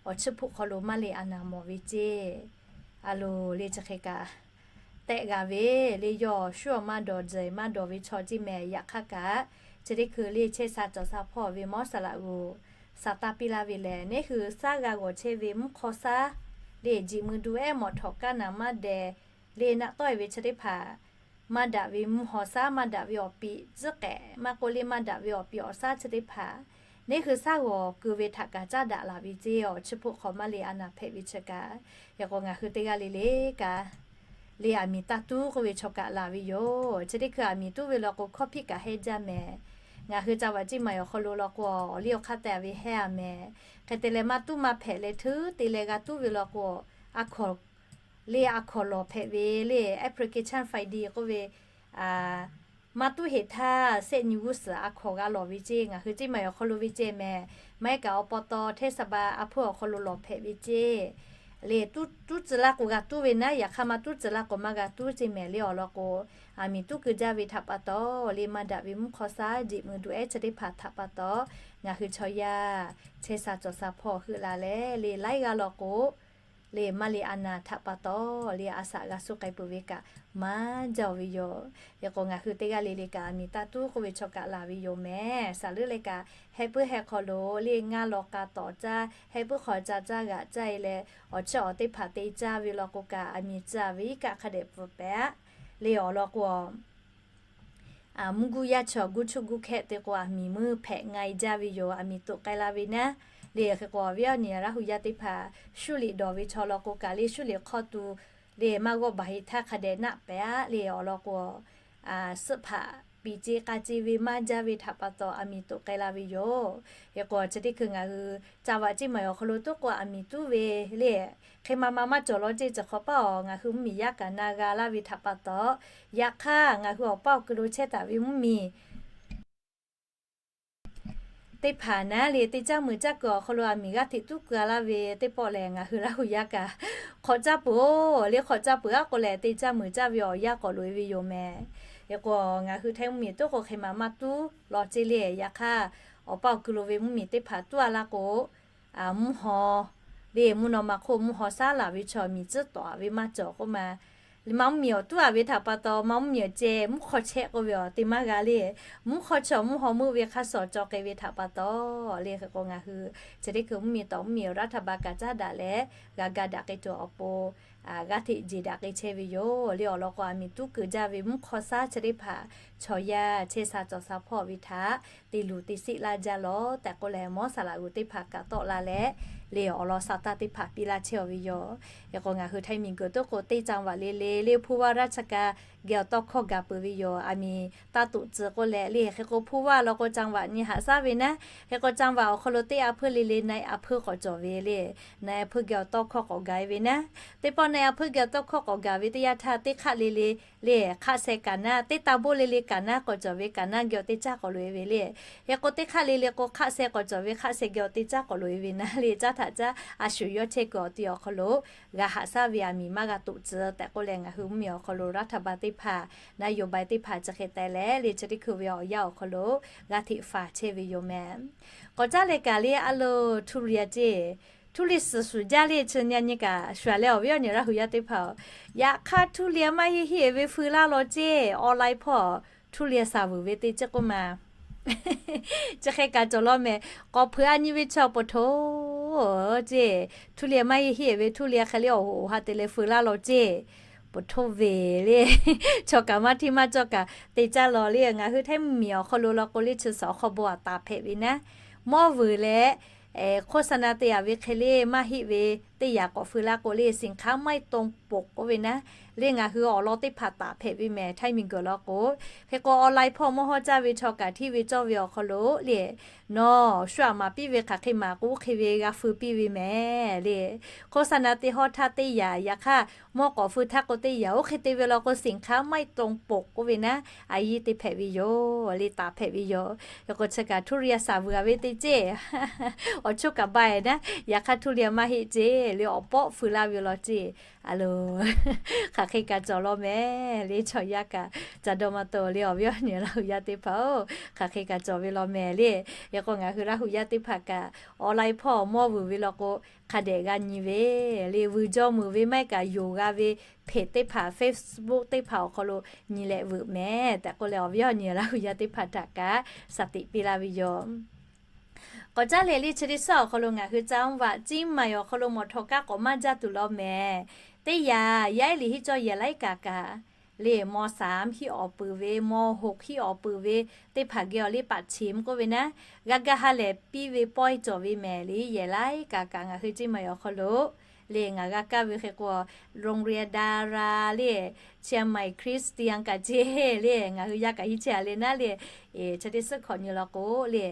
awˬ chiˇ hpoˆ hk'aw lo maˇ le a naˍ mawˬ ve ceˇ. A loˍ le chi hk'e kaꞈ tehˆ g'a ve le. Yawˇ shuˉ awˬ maˇ dawˬ tzuhˬ maˇ dawˬ ve chaw ceˇ mehˍ. Yaꞈ hk'aˇ kaꞈ chi teˇ hkui le chehˇ sha cawˬ sha hpawˇ ve mawˇ saˍ laꞈ g'oˬ sa taˇ piˇ laˇ ve lehˬ neˇ hui shaˉ g'a g'awˬ chehˇ ve mvuhˇ hk'aw shaˉ le jiꞈ mui du ehˉ mawˬ htawꞈ kaˇ naˍ maˇ deh le naˆ tawˆ e ve chi teˇ hpaˍ maˇ daꞈ ve mvuhˇ haw shaˉ maˇ daꞈ ve awˬ piꞈ tcuhˉ k'ehꞈ maˇ k'oˆ le maˇ daꞈ ve awˬ piꞈ awˬ shaˉ chi teˇ hpaˍ neˇ hui shaˉ g'awˬ keu ve htaꞈ kaꞈ caˉ daꞈ laˬ ve ceˇ. Awˬ chiˇ hpoˆ hk'aw maˇ le a naˍ hpehꞈ ve chi kaꞈ hk'e k'o ngaˬ hui teˇ g'aˇ le le kaꞈ le aˬ miˍ taˇ tuˉ k'oˆ ve chaw kaꞈ laˬ ve yoˬ. Chi teˇ hkui aˬ miˍ tuˉ ve law k'o โควิด kaꞈ hehˇ jaˇ mehˍ. Ngaˬ hui ca vaꞈ ceˇ maˬ awˬ hk'aw lo law k'o awˬ liˇ awˬ hk'aˇ te a ve hehˇ a mehˍ. Hk'e te leh maˇ tuˉ maˇ hpehꞈ leh hteuˉ te leh g'a tuˉ ve law k'o a hkaw le a hkaw lawˬ hpehꞈ ve le application ไฟดี k'oˆ ve maˇ tuˉ heˍ htaˇ sehˆ nyi g'uˇ suhˍ a hkaw g'a lawˬ ve ceˇ. Ngaˬ hui ceˇ maˬ awˬ hk'aw lo ve ceh mehˍ. Maˇ heˆ kaꞈ awˬ pa taw hteˇ saˍ ba a hpuˇ awˬ hk'aw lo lawˬ hpehꞈ ve ceˇ. le, tuˉ tcuh laˇ k'o g'a tuˉ ve naˉ, yaꞈ hk'aˇ maˇ tuˉ tcuh laˇ k'o maˇ g'a tuˉ ceˇ mehˍ le. Awˬ lawn k'o, aˬ miˍ tuˉ keu jaˇ ve htaꞈ pa taw le, maˇ daꞈ ve mvuhˇ hk'aw shaˉ jeꞈ mui duˬ ehˉ chi teˇ hpaˍ htaꞈ pa taw, ngaˬ hui chaw yaˇ chehˇ sha cawˬ sha hpawˇ heuˆ la leh le, laiˉ g'aˇ law k'o le, maˇ le a naˍ htaꞈ pa taw le, a shaꞈ g'a suh k'ai peuˬ ve kaꞈ maˇ jaˇ ve yoˬ. Hk'e k'o, ngaˬ hui teˇ g'aˇ le le kaꞈ aˬ miˍ taˇ tuˉ k'oˆ ve chaw kaꞈ laˬ ve yoˬ mehˍ. Saˍ leuˉ leh kaꞈ, heh puiˉ heh hk'aw lo le, ngaˇ law k'a tawˍ caˇ, heh puiˉ hk'aw caˇ caˇ g'aꞈ caˇ e leh, awˬ chiˇ awˬ teˇ hpaˍ te caˇ ve law k'o kaꞈ, aˬ miˍ tcuh ve iˉ kaˆ hk'a dehꞈ pfuhˍ pehˍ le. Awˬ lawn k'o, mvuhˇ guˇ yaˇ chaw guˇ chuˇ guˇ hkehˆ te k'o, aˬ miˍ meuˇ hpehꞈ nga e jaˇ ve yoˬ. Aˬ miˍ toꞈ k'ai la ve naˉ le. Hk'e k'o, awˬ viˉ awˬ nyi Laˇ hu yaˇ teˇ hpaˍ shuˉ liꞈ dawˬ ve chaw law k'o kaꞈ le, shuˉ liꞈ hk'aw tuˬ le, maˇ g'awˇ baˬ he htaˇ hk'a dehꞈ naˆ pehˍ le. Awˬ lawn k'o, suhˆ hpaꞈ piˍ ce k'a ce ve maˇ jaˇ ve htaꞈ pa taw, aˬ miˍ toꞈ k'ai la ve yoˬ. Hk'e k'o, chi teˇ hkui ngaˬ hui caˇ vaꞈ ceˇ maˬ awˬ hk'aw lo tuˉ k'o, aˬ miˍ tuˉ ve le, hk'e ma ma maˇ cawˬ law ceˇ. Chi hk'awꞈ paˇ awˬ ngaˬ hui mvuhˇ miˬ yaˇ kaꞈ na g'a laˇ ve htaꞈ pa taw, yaꞈ hk'aˇ ngaˬ hui awˬ paˇ awˬ kuiˬ lo chehˇ taˍ ve mvuhˇ miˬ teˇ hpaˍ naˉ le, teˇ caˇ muiˬ caˇ kuiˬ awˬ hk'aw lo aˬ miˍ g'aˇ hteꞈ tuˉ keu a laˇ ve teˇ pawˆ lehˬ, ngaˬ hui Laˇ hu yaˇ kaꞈ hk'awꞈ caˇ peuˬ-oˬ le. Hk'awꞈ caˇ peuˬ aˉ k'o lehˬ, teˇ caˇ muiˬ caˇ ve awˬ yanˇ k'awꞈ loꞈ e ve yoˬ mehˍ. Hk'e k'o, ngaˬ hui Htaiˇ mvuhˇ miˬ tuˉ k'o hk'e ma maˇ tuˉ law ceˇ le. Yaꞈ hk'aˇ, awˬ paˇ awˬ kuiˬ lo ve mvuhˇ miˬ teˇ hpaˍ tuˉ a laˇ k'o, mvuhˇ haw le, mvuhˇ naw ma hk'oˆ mvuhˇ haw shaˉ laˬ ve chaw miˬ tcuhˉ tawˍ a ve maˇ cawˬ k'oˆ ma. Liꞈ ma mvuhˇ miˬ awˬ tuˉ a ve htaꞈ pa taw, ma mvuhˇ miˬ awˬ ceh mvuhˇ hk'aw chehˇ k'oˆ ve awˬ te maˇ g'a le. Mvuhˇ hk'aw chaw mvuhˇ haw meuˆ ve hk'a shuˍ cawˬ k'ai ve htaꞈ pa taw le. Hk'e k'o, ngaˬ hui chi teˇ hkui mvuhˇ miˬ tawˍ mvuhˇ miˬ Laˇ htaꞈ ba kaꞈ caˉ daꞈ leh, g'a ga daꞈ k'ai tuˬ awˬ pon g'aˇ hteꞈ jeˬ daꞈ k'ai chehˇ ve yoˬ le. Awˬ lawn k'o, aˬ miˍ tuˉ keu jaˇ ve mvuhˇ hk'aw shaˉ chi teˇ hpaˍ chaw yaˇ chehˇ sha cawˬ sha hpawˇ ve htaꞈ te luˬ te sheˆ laˇ jaˇ lawˬ tehꞈ k'oˆ leh, mawˇ saˍ laꞈ g'uiˬ teˇ hpaˍ kaꞈ tawˆ la leh le, awˬ lawn sa taˇ teˇ hpaˍ piˇ laˇ chehˇ aw ve yoˬ. Hk'e k'o, ngaˬ hui Htaiˇ miˬ guiˬ tuˉ k'o, teˇ จังหวัด le le le ผู้ว่าราชการ geh awˬ tawˇ hkawˇ gaˬ peuˬ ve yoˬ. Aˬ miˍ taˇ toꞈ tcuh k'oˆ leh le. Hk'e k'o, ผู้ว่า law k'o จังหวัด nyi haꞈ shaˉ ve naˉ. Hk'e k'o, จังหวัด awˬ hk'aw lo teˇ a hpuiˇ le le นายอำเภอ k'awꞈ cawˬ ve le, นายอำเภอ geh awˬ tawˇ hkawˇ k'awꞈ gaˬ e ve naˉ. Teˇ pawˆ นายอำเภอ geh awˬ tawˇ hkawˇ k'awꞈ gaˬ ve teˇ yanˇ htaˇ, teˇ hk'aˆ le le le, คาดแชร์ kaꞈ naˉ, teˇ ตำบล le le kaꞈ naˉ k'awꞈ cawˬ ve kaꞈ naˉ geh awˬ teˇ caˇ k'awꞈ loꞈ e ve le. Hk'e k'o, teˇ hk'aˆ le le k'o คาดแชร์ k'awꞈ cawˬ ve คาดแชร์ geh awˬ teˇ caˇ k'awꞈ loꞈ e ve naˉ le. Caˇ htaꞈ caˇ a shuˍ yawˇ chehˇ kuiˬ awˬ ti awˬ hk'aw lo g'a haꞈ shaˉ ve aˬ miˍ maˇ g'a toꞈ tcuh tehꞈ k'oˆ leh, ngaˬ hui mvuhˇ miˬ awˬ hk'aw lo รัฐบาล teˇ hpaˍ นโยบาย teˇ hpaˍ chi hk'e teh leh le, chi teˇ hkui ve awˬ yanˇ awˬ hk'aw lo g'aˇ hteꞈ faˍ chehˇ ve yoˬ mehˍ. K'awꞈ caˉ leh kaꞈ le, a lo ทุเรียน ceˇ, ทุเรียน suhˍ suhˍ jaˇ le. Chi nyi nyi kaꞈ shuˍ leh awˬ viˉ awˬ nyi Laˇ hu yaˇ teˇ hpaˍ-oˬ, yaꞈ hk'aˇ ทุเรียน maˇ heˆ heˆ ve feu laˇ law ceˇ. Online hpawˇ ทุเรียน saˍ vuiˬ ve te ceˇ k'oˆ ma. Chi hk'e kaꞈ cawˬ law mehˍ. K'awꞈ hpeuꞈ a nyi ve chaw ปะโท ceˇ, ทุเรียน maˇ heˆ heˆ ve ทุเรียน hk'e le awˬ hoꞈ ha te leh feu laˇ law ceˇ. ปะโท ve le. Chaw kaꞈ maˇ hteˇ maˇ cawˇ kaꞈ te caˇ law le. Ngaˬ hui Htaiˇ mvuhˇ miˬ awˬ hk'aw lo law k'o le, chi suhˍ awˬ hk'aw bon aꞈ taˍ hpehꞈ ve naˉ, mawˇ vuiˬ leh โฆษณา te a ve hk'e le maˇ heˆ ve teˇ yanˇ k'awꞈ feu laˇ k'o le, สินค้าไม่ตรงปก k'oˆ ve naˉ le. Ngaˬ hui awˬ lawn teˇ hpaˍ taˍ hpehꞈ ve mehˍ, Htaiˇ miˬ guiˬ law k'o. Hk'e k'o, online hpawˇ mawˇ hawˇ caˇ ve chaw kaꞈ hteˇ ve cawˇ ve awˬ hk'aw lo le, nawˬ shu aꞈ maˍ piˇ ve hk'aˬ hk'e maˍ k'o, oˇ hk'e ve g'a feu piˇ ve mehˍ le. โฆษณา te hawˇ htaˇ teˇ yanˇ, yaꞈ hk'aˇ mawˇ k'awꞈ feu htaˇ k'o teˇ yanˇ, oˇ hk'e te ve law k'o, สินค้าไม่ตรงปก k'oˆ ve naˉ, a yiˇ te hpehꞈ ve yoˬ le, taˍ hpehꞈ ve yoˬ. Hk'e k'o, chi kaꞈ ทุเรียน saˍ vuiˬ a ve te ceˇ. Awˬ choˇ kaꞈ ba e naˉ, yaꞈ hk'aˇ ทุเรียน maˇ heˆ ceˇ le, awˬ pawˆ feu laˇ ve law ceˇ. A lo, hk'aˬ hk'e kaꞈ cawˬ law mehˍ le. Chaw yaˇ kaꞈ ca dawˇ maˇ tawˆ le, awˬ viˉ awˬ nyi Laˇ hu yaˇ teˇ hpaˍ-oˬ, hk'aˬ hk'e kaꞈ cawˬ ve law mehˍ le. Hk'e k'o, ngaˬ hui Laˇ hu yaˇ teˇ hpaˍ kaꞈ online hpawˇ mawˇ vuiˬ ve law k'o, hk'a dehꞈ g'a nyi ve le. Vuiˬ jaw muiˬ ve maˇ heˆ kaꞈ, yonˍ g'a ve เพจ teˇ hpaˍ, Facebook teˇ hpaˍ awˬ hk'aw lo nyi leh veuꞈ mehˍ tehꞈ k'oˆ leh, awˬ viˉ awˬ nyi Laˇ hu yaˇ teˇ hpaˍ htaꞈ kaꞈ shaˍ tiꞈ piˇ laˇ ve yoˬ. K'awꞈ caˉ leh le, chi teˇ suhˉ awˬ hk'aw lo ngaˬ hui จังหวัด เชียงใหม่ awˬ hk'aw lo mawˬ htaw kaˇ k'awꞈ maˇ jaˇ tuˬ law mehˍ. Teˇ yanˇ, yaˇ ehˉ liꞈ hiˆ cawˇ yehˬ laiˉ kaꞈ kaꞈ le, ม.สาม hiˆ awˬ peuˬ ve, ม.หก hiˆ awˬ peuˬ ve teˇ hpaˍ geh awˬ le ปัดฉิม k'oˆ ve naˉ, g'a ga ha lehˬ piˇ ve pawehˇ cawˬ ve mehˍ le. Yehˬ laiˉ kaꞈ kaꞈ ngaˬ hui ceˇ maˬ awˬ hk'aw lo le, ngaˬ g'a kaˇ ve hk'e k'o, โรงเรียนดารา le, เชียงใหม่คริสเตียน kaꞈ ceˇ le, ngaˬ hui yaˇ kaꞈ hiˆ chehˇ a le naˉ le. Chi teˇ suhˉ hkawꞈ nyi law k'o le,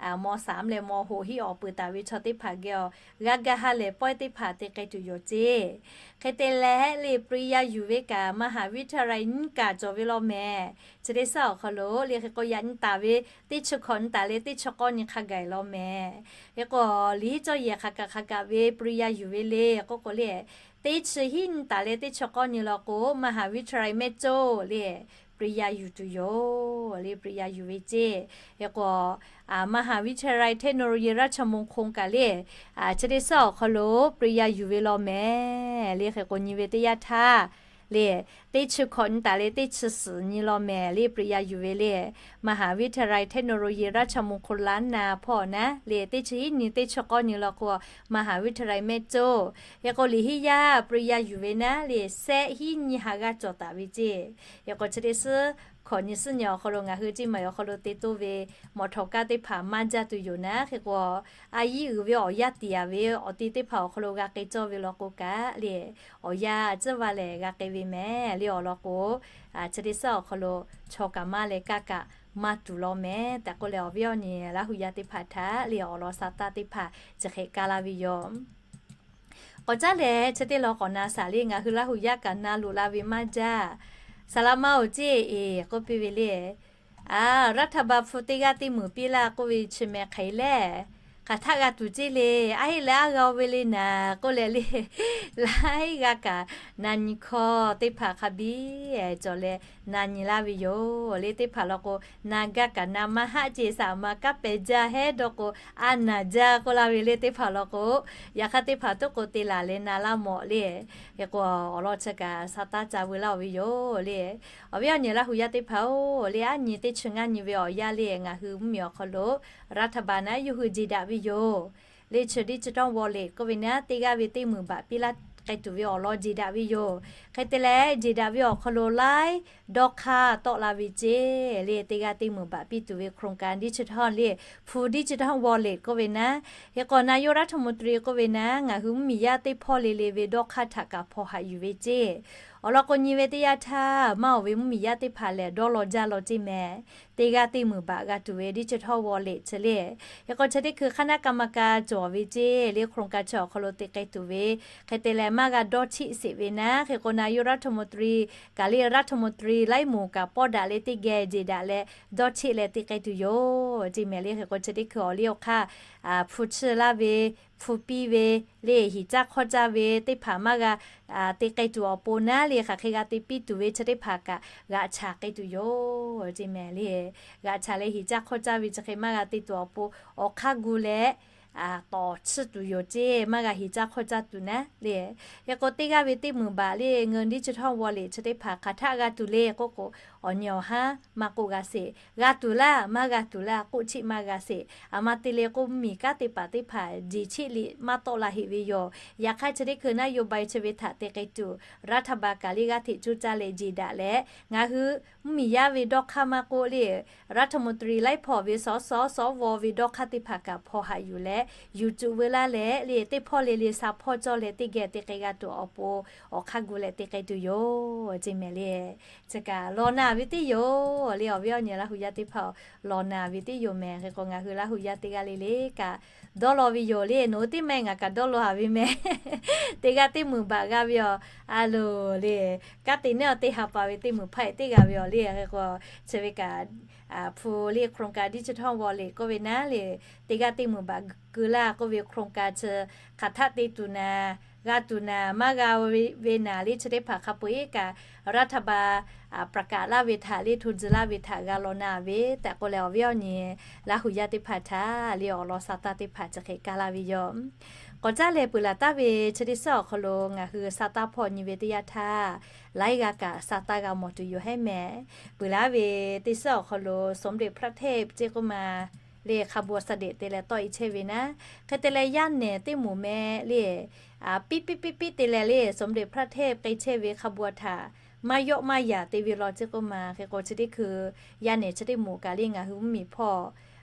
ม.สาม leh ม.หก hiˆ awˬ peuˬ taˍ ve chaw teˇ hpaˍ geh awˬ g'a ga ha lehˬ pawehˇ teˇ hpaˍ te k'ai tuˬ yoˬ ceˇ. Hk'e te leh le, ปริญญา yuˬ ve kaꞈ มหาวิทยาลัย nyiˇ kaꞈ cawˬ ve law mehˍ. Chi teˇ suhˉ awˬ hk'aw lo le, hk'e k'o yaꞈ nyi taˍ ve teˇ chi hkawꞈ nyi taˍ leh, teˇ chi k'awˇ nyi hk'a gaˬ law mehˍ. Hk'e k'o, liꞈ hiˆ cawˇ yehˬ hk'aˬ kaꞈ hk'aˬ kaꞈ ve ปริญญา yuˬ ve le, k'oˆ k'o le, teˇ chi hiˉ nyi taˍ leh teˇ chi k'awˇ nyi law k'o, มหาวิทยาลัยแม่โจ้ le ปริญญา yuˬ tuˬ yoˬ le, ปริญญา yuˬ ve ceˇ. Hk'e k'o, มหาวิทยาลัยเทคโนโลยีราชมงคล kaꞈ le, chi teˇ suhˉ awˬ hk'aw lo ปริญญา yuˬ ve law mehˍ le. Hk'e k'o nyi ve teˇ yanˇ htaˇ le, teˇ chi hkawꞈ nyi taˍ leh teˇ chi suhˍ nyi law mehˍ le, ปริญญา yuˬ ve le. มหาวิทยาลัยเทคโนโลยีราชมงคลล้านนา hpawˇ naˉ le, teˇ chi hiˉ nyi teˇ chi k'awˇ nyi law k'o, มหาวิทยาลัยแม่โจ้. Hk'e k'o liꞈ hiˉ yaˇ ปริญญา yuˬ ve naˉ le, shehˆ hiˉ nyi ha g'aˇ cawˬ taˍ ve ceˇ. Hk'e k'o chi teˇ suhˉ hkawꞈ nyi suhˉ nyi awˬ hk'aw lo ngaˬ hui ceˇ maˬ awˬ hk'aw lo te toˇ ve mawˬ htawꞈ kaˇ teˇ hpaˍ maˇ jaˇ tuˬ yoˬ naˉ. Hk'e k'o, a yiˉ uiˍ ve awˬ yanˇ tiˍ yaˍ ve awˬ ti teˇ hpaˍ awˬ hk'aw lo g'a k'ai cawˇ ve law k'o kaꞈ le, awˬ yanˇ a ciˉ vaˇ lehˬ g'a k'ai ve mehˍ le awˬ lawn k'o, chi teˇ suhˉ awˬ hk'aw lo chaw kaꞈ maˇ leh kaˇ kaꞈ maˇ tuˬ law mehˍ tehꞈ k'oˆ leh, awˬ viˉ awˬ nyi Laˇ hu yaˇ teˇ hpaˍ htaꞈ le awˬ lawn sa taˇ teˇ hpaˍ chi hk'e kaˇ laˇ ve yoˬ. K'awꞈ caˉ leh chi teˇ lawn k'awꞈ na shaˍ le, ngaˬ hui Laˇ hu yaˇ kaꞈ na loꞈ la ve maˇ jaˇ. Saˍ laꞈ ma oˬ ceˇ eˬ k'oˆ piˇ ve le, รัฐบาล hpu teˇ g'aˇ teˇ meunˍ piˇ laˇ k'oˆ ve chi mehˍ hk'e lehˬ, hk'aˬ htaˆ g'a tuˬ ceˇ le. A heˆ leh a g'a-o ve le naˍ k'oˆ leh le, laiˉ g'aˇ kaꞈ na nyi hkawˇ teˇ hpaˍ hk'a biˇ cawˬ leh na nyi laˇ ve yoˬ le. Teˇ hpaˍ law k'o, na gaˇ kaꞈ na maˇ haˆ ceˇ, saˍ ma kanˉ pehˍ jaˇ hehˉ dawˇ k'o, a naˬ jaˇ k'oˆ laˇ ve le. Teˇ hpaˍ law k'o, yaꞈ hk'aˇ teˇ hpaˍ toˉ k'o te laˬ leh na laˇ mawˬ le. Hk'e k'o, awˬ lawn chi kaꞈ sa taˇ ca veu laˇ-oˬ ve yoˬ le. Awˬ viˉ awˬ nyi Laˇ hu yaˇ teˇ hpaˍ-oˬ le, aˉ nyi teˇ chi ngaˇ nyi ve awˬ yanˇ le, ngaˬ hui mvuhˇmiˬ awˬ hk'aw lo รัฐบาล naˉ yawˇ hui jeˬ daꞈ ve yoˬ le. Chi digital wallet k'oˆ ve naˉ, teˇ g'aˇ ve teˇ meunˍ baꞈ piˇ laˇ k'ai tuˬ ve awˬ lawn jeˬ daꞈ ve yoˬ. Hk'e te leh jeˬ daꞈ ve awˬ hk'aw lo laiˉ dawˇ hk'aˇ tawˆ la ve ceˇ le. Teˇ g'aˇ teˇ meunˍ baꞈ piˇ tuˬ ve โครงการ digital le, hpu digital wallet k'oˆ ve naˉ. Hk'e k'o นายกรัฐมนตรี k'oˆ ve naˉ, ngaˬ hui mvuhˇmiˬ yaˇ teˇ hpawˇ le le ve dawˇ hk'aˇ htaꞈ kaꞈ hpaw haꞈ yuˬ ve ceˇ. Awˬ lawn k'o nyi ve teˇ yanˇ htaˇ, maˇ oˬ ve mvuhˇmiˬ yaˇ teˇ hpaˍ lehˬ dawˇ law jaˇ law ceˇ mehˍ. Teˇ g'aˇ teˇ meunˍ baꞈ g'a tuˬ ve digital wallet chi le. Hk'e k'o chi teˇ hkui คณะกรรมการ cawˬ ve ceˇ le, โครงการ chi awˬ hk'aw lo te k'ai tuˬ ve. Hk'e te leh maˇ g'a dawˇ cheˆ sheˍ ve naˉ. Hk'e k'o นายกรัฐมนตรี kaꞈ le รัฐมนตรี laiˉ moˍ kaꞈ pawˇ daꞈ leh teˇ geh jeˬ daꞈ leh dawˇ cheˆ leh te k'ai tuˬ yoˬ ceˇ mehˍ le. Hk'e k'o chi teˇ hkui awˬ liˇ awˬ hk'aˇ, hpu chiˇ laˇ ve, hpu piˇ ve le, hiˍ caˇ hk'awˇ caˇ ve teˇ hpaˍ maˇ g'a te k'ai tuˬ awˬ pon naˉ le, hk'aˬ hk'e g'a te piˇ tuˬ ve chi teˇ hpaˍ kaꞈ g'aꞈ chaˬ k'ai tuˬ yoˬ ceˇ mehˍ le. G'aꞈ chaˬ leh hiˍ caˇ hk'awˇ caˇ ve chi hk'e maˇ g'a te tuˬ awˬ pon, awˬ hk'aˇ gu leh tawˍ chiˇ tuˬ yoˬ ceˇ, maˇ g'a hiˍ caˇ hk'awˇ caˇ tuˬ naˉ le. Hk'e k'o teˇ g'aˇ ve teˇ meunˍ baꞈ le, ngaˬ hui digital wallet chi teˇ hpaˍ hk'aˬ htaˆ g'a tuˬ le k'oˆ k'o, awˬ nyi awˬ haˉ maˇ k'oˆ g'a sheˍ. G'a tuˬ laˇ maˇ g'a tuˬ laˇ k'oˆ cheˆ maˇ g'a sheˍ. Aˬ ma te leh k'oˆ mvuhˇmiˬ kanˉ teˇ hpaˍ teˇ hpaˍ jeˬ cheˆ liꞈ maˇ tawˆ la heꞈ ve yoˬ. Yaꞈ hk'aˇ chi teˇ hkui นโยบาย chi ve htaꞈ te k'ai tuˬ รัฐบาล kaꞈ le g'aˇ hteꞈ coˇ caˇ leh jeˬ daꞈ leh, ngaˬ hui mvuhˇmiˬ yaˇ ve dawˇ hk'aˇ maˇ k'oˆ le, รัฐมนตรี laiˉ hpawˇ ve สส สว ve dawˇ hk'aˇ teˇ hpaˍ kaꞈ hpaw haꞈ yuˬ leh, yuˬ cuˬ veu laˇ leh le, teˇ hpawˇ le le sha hpawˇ cawˇ leh teˇ geh te k'ai g'a tuˬ awˬ pon, awˬ hk'aˇ gu leh te k'ai tuˬ yoˬ ceˇ mehˍ le. Chi kaꞈ lawˬ naˍ ve teˇ yoˬ le, awˬ viˉ awˬ nyi Laˇ hu yaˇ teˇ hpaˍ-oˬ, lawˬ naˍ ve teˇ yoˬ mehˍ. Hk'e k'o ngaˬ hui Laˇ hu yaˇ teˇ g'aˇ le le kaꞈ dawˇ law ve yoˬ le. Nawˬ hui teˇ maˇ ngaˬ kaꞈ dawˇ law haˍ ve mehˍ. Teˇ g'aˇ teˇ meunˍ baꞈ g'a ve awˬ, a loˬ le, kanˉ te neˉ awˬ teˇ ha pa ve teˇ meunˍ hpaˇ-eˬ teˇ g'a ve awˬ le. Hk'e k'o chi ve kaꞈ, hpu le โครงการ digital wallet k'oˆ ve naˉ le, teˇ g'aˇ teˇ meunˍ baꞈ keu laˇ k'oˆ ve โครงการ chi hk'aˬ htaˆ te tuˬ naˍ, g'a tuˬ naˍ, maˇ g'a ve naˍ le, chi teˇ hpaˍ hk'a peu-eˬ kaꞈ รัฐบาล ประกาศ laˇ ve htaꞈ le, hto tcuh laˇ ve htaꞈ g'a lawˬ naˍ ve tehꞈ k'oˆ leh, awˬ viˉ awˬ nyi Laˇ hu yaˇ teˇ hpaˍ htaꞈ le awˬ lawn sa taˇ teˇ hpaˍ chi hk'e kaˇ laˇ ve yoˬ. K'awꞈ caˉ leh peuˬ laˬ taˍ ve chi teˇ suhˉ awˬ hk'aw lo ngaˬ hui sa taˇ hpawˇ nyi ve teˇ yanˇ htaˇ, laiˉ g'aˇ kaꞈ sa taˇ g'a mawˬ tuˬ yoˬ hehˉ mehˍ. Peuˬ laˬ ve teˇ suhˉ awˬ hk'aw lo สมเด็จพระเทพ ceˇ k'oˆ ma le, ขบวนเสด็จ te leh tawˆ-e chehˇ ve naˉ. Hk'e te leh yaˇ nehˬ teˇ moˍ meh le, piˇ piˇ piˇ piˇ te leh le, สมเด็จพระเทพ k'ai chehˇ ve ขบวน htaꞈ maˇ yawˆ maˇ yaˍ te ve law ceˇ k'oˆ ma. Hk'e k'o chi teˇ hkui yaˇ nehˬ chi teˇ moˍ kaꞈ le ngaˬ hui mvuhˇmiˬ hpawˇ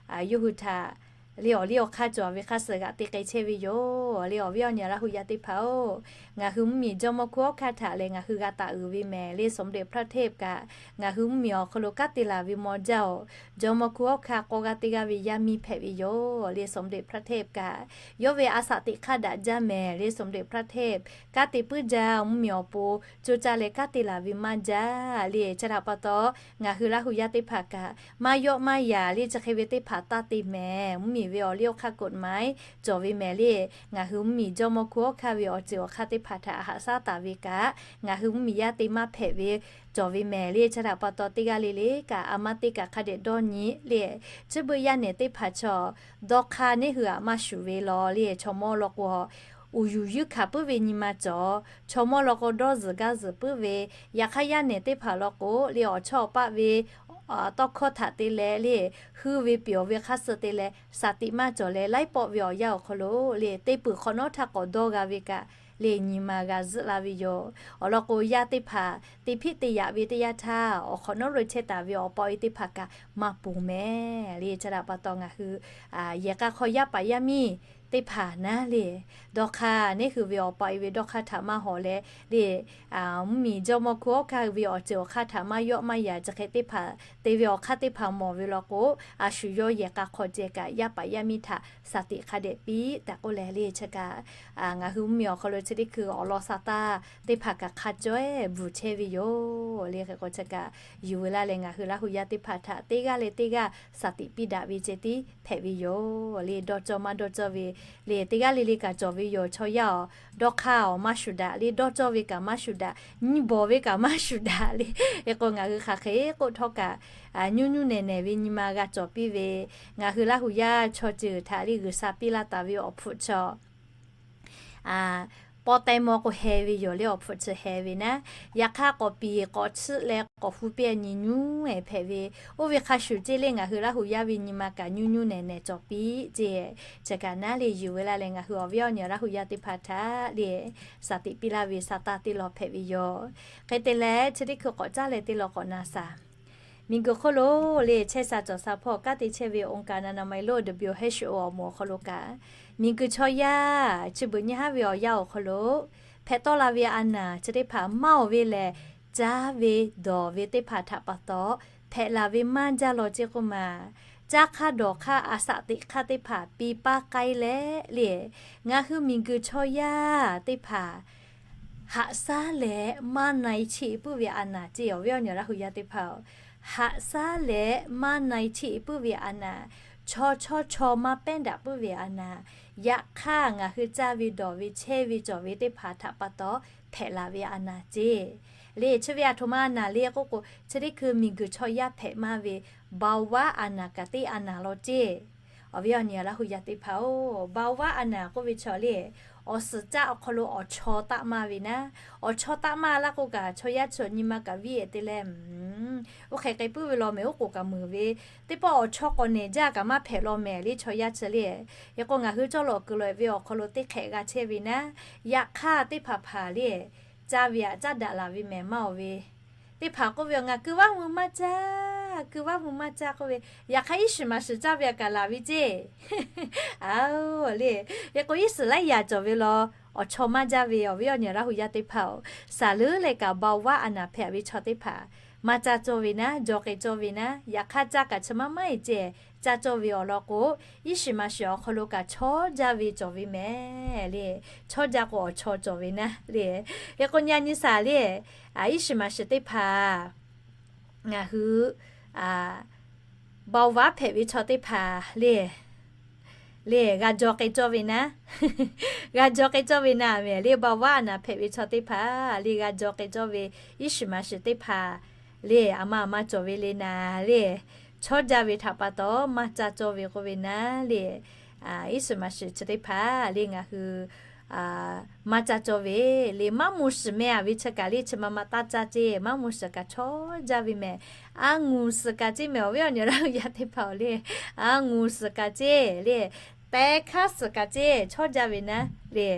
yawˇ hui htaꞈ le awˬ liˇ awˬ hk'aˇ cawˬ ve hk'a suh g'aꞈ te k'ai chehˇ ve yoˬ le. Awˬ viˉ awˬ nyi Laˇ hu yaˇ teˇ hpaˍ-oˬ, ngaˬ hui mvuhˇmiˬ jawˇmawˇ hkuˇ hawˉ hkanˇ htaꞈ lehˬ ngaˬ hui g'a taˍ uiˍ ve mehˍ le. สมเด็จพระเทพ kaꞈ ngaˬ hui mvuhˇmiˬ awˬ hk'aw lo kanˉ te laˬ ve maw jaˇ-oˬ, jawˇmawˇ hkuˇ hawˉ hkanˇ k'awˇ g'aˇ teˇ g'aˇ ve yaˇ miˇ hpehꞈ ve yoˬ le. สมเด็จพระเทพ kaꞈ yawˇ ve a shaꞈ teꞈ hk'aˇ daꞈ jaˇ mehˍ le. สมเด็จพระเทพ kanˉ te puiˉ jaˇ, mvuhˇmiˬ awˬ pon coˇ caˇ leh kanˉ te laˬ ve maˇ jaˇ le. Chi htaꞈ pa taw, ngaˬ hui Laˇ hu yaˇ teˇ hpaˍ kaꞈ maˇ yawˆ maˇ yaˍ le, chi hk'e ve teˇ hpaˍ taˇ te mehˍ. Mvuhˇmiˬ ve awˬ liˇ awˬ hk'aˇ กฎหมาย cawˬ ve mehˍ le. Ngaˬ hui mvuhˇmiˬ jawˇmawˇ hkuˇ hawˉ hkanˇ ve awˬ ceuˬ awˬ hk'aˇ teˇ hpaˍ htaꞈ haꞈ shaˉ taˍ ve kaꞈ, ngaˬ hui mvuhˇmiˬ yaˇ te maˇ hpehꞈ ve cawˬ ve mehˍ le. Chi htaꞈ pa taw teˇ g'aˇ le le kaꞈ a maˇ teˇ kaꞈ hk'a dehꞈ dawˇ nyi le. Chi beuꞈ yaˇ nehˬ teˇ hpaˍ chaw dawˇ hk'aˇ neˇ hui aꞈ maˇ shuˍ ve law le. Chaw mawˇ law k'o, uiˍ yuˬ yuiˇ hkanˍ puiˉ ve nyi ma cawˬ. Chaw mawˇ law k'o, dawˇ zuhˬ gaˇ zuhˬ puiˉ ve. Yaꞈ hk'aˇ yaˇ nehˬ teˇ hpaˍ law k'o le, awˬ chawˇ awˬ paˆ ve tawˇ hkawˇ htaꞈ te leh le, hui ve pyawˬ ve hk'aˇ suh te leh shaˍ tiꞈ maˇ cawˬ leh, laiˉ pawˆ ve awˬ yanˇ awˬ hk'aw lo le, te peuˬ hk'awꞈ nawˉ htaˇ k'awꞈ dawˇ g'a ve kaꞈ le, nyi ma g'a zuhˆ la ve yoˬ. Awˬ lawn k'o, yaˇ teˇ hpaˍ te hpiˆ te yaꞈ ve teˇ yanˇ htaˇ, awˬ hk'awꞈ nawˉ lo chehˇ taˍ ve awˬ pa awˬ e teˇ hpaˍ kaꞈ maˇ ponˬ mehˍ le. Chi htaꞈ pa taw ngaˬ hui yehˬ k'a hk'aw yaˇ paˍ yaˇ miˇ teˇ hpaˍ naˉ le, dawˇ hk'aˇ neˇ hui ve awˬ pa awˬ e ve dawˇ hk'aˇ htaꞈ maˇ hawˍ leh le, mvuhˇmiˬ jawˇmawˇ hkuˇ hawˉ hkanˇ hui ve awˬ ceuˬ awˬ hk'aˇ htaꞈ maˇ yawˆ maˇ yaꞈ chi hk'e teˇ hpaˍ te ve awˬ hk'aˇ teˇ hpaˍ mawˬ ve law k'o, a shu yawˇ yehˬ k'a hk'aw ceh kaꞈ yaˇ paˍ yaˇ miˇ htaꞈ shaˍ tiꞈ hk'a dehꞈ piˇ tehꞈ k'oˆ leh le. Chi kaꞈ ngaˬ hui mvuhˇmiˬ awˬ hk'aw lo chi teˇ hkui awˬ lawn sa taˇ teˇ hpaˍ kaꞈ hk'a cawehˇ bvuhˬ chehˇ ve yoˬ le. Hk'e k'o chi kaꞈ yuˬ veu laˇ leh ngaˬ hui Laˇ hu yaˇ teˇ hpaˍ htaꞈ teˇ g'aˇ leh teˇ g'aˇ shaˍ tiꞈ piˇ daꞈ ve ceh tiˉ hpehꞈ ve yoˬ le. Dawˇ cawˇ maˇ dawˇ cawˇ ve le, teˇ g'aˇ le le kaꞈ cawˬ ve yoˬ. Chaw yaˇ-oˬ, dawˇ hk'aˇ-oˬ, maˇ shuˍ daꞈ le, dawˇ cawˇ ve kaꞈ maˇ shuˍ daꞈ, nyiˇ bawˬ ve kaꞈ maˇ shuˍ daꞈ le. Hk'e k'o ngaˬ hui hk'aˬ hk'e k'oˆ htawˇ kaꞈ, nyuˇ nyuˇ nehˬ nehˬ ve nyi ma g'a cawˬ piˇ ve, ngaˬ hui Laˇ hu yaˇ chaw ceuˬ htaꞈ le G'uiˬsha piˇ laˇ taˍ ve awˬ hpfuhˆ chaw paw teh maw k'o heh ve yoˬ le. Awˬ hpfuhˆ chi heh ve naˉ, yaꞈ hk'aˇ k'awꞈ piˍ k'awꞈ chiˆ leh k'awꞈ hu piˇ nyi nyuˇ-ehˍ hpehꞈ ve, oˇ ve hk'a shuˍ ceˇ le ngaˬ hui Laˇ hu yaˇ ve nyi ma kaꞈ nyuˇ nyuˇ nehˬ nehˬ cawˬ piˇ ceˇ. Chi kaꞈ naˉ le yuˬ veu laˇ leh ngaˬ hui awˬ viˉ awˬ nyi Laˇ hu yaˇ teˇ hpaˍ htaꞈ le shaˍ tiꞈ piˇ laˇ ve sa taˇ teˇ law hpehꞈ ve yoˬ. Hk'e te leh chi teˇ hkui k'awꞈ caˉ leh teˇ law k'awꞈ na shaˍ. Miˬguiˬ hk'oˆ lo le chehˇ sha cawˬ sha hpawˇ kanˉ te chehˇ ve องค์การอนามัยโลก WHO awˬ moˍ awˬ hk'aw lo kaꞈ, miˬguiˬ chaw yaˇ chi beuꞈ nyi haˉ ve awˬ yanˇ awˬ hk'aw lo hpehꞈ tawˆ la ve a naˍ chi teˇ hpaˍ maˇ oˬ ve lehˬ, caˇ ve dawˬ ve teˇ hpaˍ htaꞈ pa taw hpehꞈ laˬ ve maˇ jaˇ law ceˇ k'oˆ ma. Caˇ hk'aˇ dawˬ hk'aˇ a shaꞈ teꞈ hk'aˇ teˇ hpaˍ piˇ paˇ k'ai leh le, ngaˬ hui miˬguiˬ chaw yaˇ teˇ hpaˍ haꞈ shaˉ leh maˇ na-e cheˆ puiˉ ve a naˍ ceˇ. Awˬ viˉ awˬ nyi Laˇ hu yaˇ teˇ hpaˍ-oˬ, haꞈ shaˉ leh maˇ na-e cheˆ puiˉ ve a naˍ, chaw chawˇ chaw maˇ pehˉ daꞈ puiˉ ve a naˍ, yaꞈ hk'aˇ ngaˬ hui caˇ ve dawˬ ve chehˇ ve cawˬ ve teˇ hpaˍ htaꞈ pa taw hpehꞈ laˬ ve a naˍ ceˇ. Le chi ve a htoꞈ ma a naˍ le k'oˆ k'o, chi teˇ hkui miˬguiˬ chaw yaˇ hpehꞈ maˇ ve เบาหวาน a naˍ kaꞈ teˇ a naˍ law ceˇ. Awˬ viˉ awˬ nyi Laˇ hu yaˇ teˇ hpaˍ-oˬ, เบาหวาน a naˍ k'oˆ ve chaw le, awˬ suhˍ caˇ awˬ hk'aw lo awˬ chaw taˆ maˇ ve naˉ, awˬ chaw taˆ maˇ laˇ k'o kaꞈ chaw yaˇ chi awˬ nyi ma kaꞈ viˇ-ehˍ te leh, oˇ hk'e k'ai puiˉ ve law mehˍ, oˉ k'oˍ kaꞈ meuˍ ve, teˇ pawˆ awˬ chaw k'awꞈ nehˬ jaˇ kaꞈ maˇ hpehꞈ law mehˍ le. Chaw yaˇ chi le, hk'e k'o ngaˬ hui cawˇ lawˬ kuiˬ lawˬ-eˬ ve awˬ hk'aw lo teˇ hk'ehꞈ g'a chehˇ ve naˉ, yaꞈ hk'aˇ teˇ hpaˍ hpaˍ le, caˇ ve aꞈ caˉ daꞈ laˬ ve mehˍ maˇ oˬ ve, teˇ hpaˍ k'oˆ ve, ngaˬ keu vaˇ mui maˇ caˇ, keu vaˇ mui maˇ caˇ k'oˆ ve, yaꞈ hk'aˇ iˉ shiˍ maˍ shiˍ caˇ ve aꞈ kaꞈ laˬ ve ceˇ. Aˬ le, hk'e k'o iˉ shiˍ laiˉ yaꞈ cawˬ ve law, awˬ chaw maˇ jaˇ ve. Awˬ viˉ awˬ nyi Laˇ hu yaˇ teˇ hpaˍ-oˬ, saˍ leuˉ leh kaꞈ เบาหวาน a naˍ hpehꞈ ve chaw teˇ hpaˍ maˇ caˇ cawˇ ve naˉ, jaw k'ai cawˇ ve naˉ, yaꞈ hk'aˇ caˇ kaꞈ chi maˇ maˇ-e ceˇ, caˇ cawˇ ve awˬ lawn k'o, iˉ shiˍ maˍ shiˍ awˬ hk'aw lo kaꞈ chawˇ jaˇ ve cawˬ ve mehˍ le. Chawˇ jaˇ k'o awˬ chaw cawˬ ve naˉ le. Hk'e k'o nyi a nyi shaˍ le, iˉ shiˍ maˍ shiˍ teˇ hpaˍ ngaˬ hui เบาหวาน hpehꞈ ve chaw teˇ hpaˍ le, le g'a jaw k'ai cawˇ ve naˉ, g'a jaw k'ai cawˇ ve naˉ mehˍ le. เบาหวาน a naˍ hpehꞈ ve chaw teˇ hpaˍ le g'a jaw k'ai cawˇ ve, iˉ shiˍ maˍ shiˍ teˇ hpaˍ le, aˬ ma aˬ ma cawˬ ve le naˉ le, chawˇ jaˇ ve htaꞈ pa taw maˇ caˇ cawˇ ve k'oˆ ve naˉ le, iˉ shiˍ maˍ shiˍ chi teˇ hpaˍ le ngaˬ hui maˇ caˇ cawˇ ve le. Maˇ mvuh shiˍ meh a ve chi kaꞈ le chi ma ma taˇ caˇ ceˇ. Maˇ mvuh shiˍ kaꞈ chawˇ jaˇ ve mehˍ. A ngu suhˍ kaꞈ ceˇ mehˍ. Awˬ viˉ awˬ nyi Laˇ hu yaˇ teˇ hpaˍ-oˬ le, a ngu suhˍ kaꞈ ceˇ le, teh hkaˇ suhˍ kaꞈ ceˇ, chawˇ jaˇ ve naˉ le.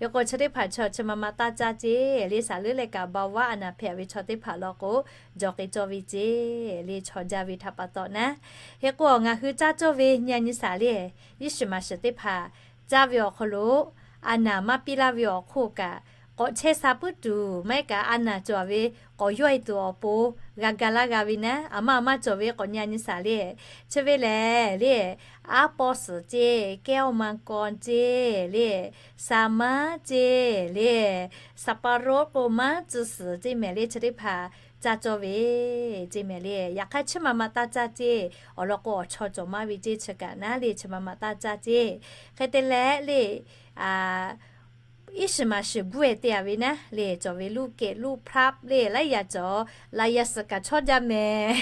Hk'e k'o chi teˇ hpaˍ chaw chi ma ma taˇ caˇ ceˇ le. Saˍ leuˉ leh kaꞈ เบาหวาน a naˍ hpehꞈ ve chaw teˇ hpaˍ law k'o, jaw k'ai cawˇ ve ceˇ le, chawˇ jaˇ ve htaꞈ pa taw naˉ. Hk'e k'o ngaˬ hui caˇ cawˇ ve nyi a nyi shaˍ le, iˉ shiˍ maˍ shiˍ teˇ hpaˍ caˇ ve awˬ hk'aw lo a naˍ maˇ piˇ laˇ ve awˬ hk'oˆ kaꞈ, k'awꞈ chehˇ sha puiˉ tuˬ maˇ heˆ kaꞈ a naˍ cawˬ ve k'awꞈ yawˇ e tuˬ awˬ pon g'a ga laˇ g'a ve naˉ, aˬ ma aˬ ma cawˬ ve k'awꞈ nyi a nyi shaˍ le. Chi ve lehˬ le, aˉ pawˇ suhˍ ceˇ, แก้วมังกร ceˇ le, saˍ maˉ ceˇ le, สับปะรด k'o maˉ tcuh suhˍ ceˇ mehˍ le. Chi teˇ hpaˍ taˇ cawˇ ve ceˇ mehˍ le. Yaꞈ hk'aˇ chi ma ma taˇ caˇ ceˇ. Awˬ lawn k'o awˬ chaw cawˬ maˇ ve ceˇ chi kaꞈ naˉ le, chi ma ma taˇ caˇ ceˇ. Hk'e te leh le, iˉ shiˍ maˍ shiˍ guˇ-e te-a ve naˉ le, cawˬ ve luˇ kehˬ luˇ พลับ le laiˉ yaˇ cawˬ, laꞈ yaꞈ suhˍ kaꞈ chawˇ jaˇ mehˍ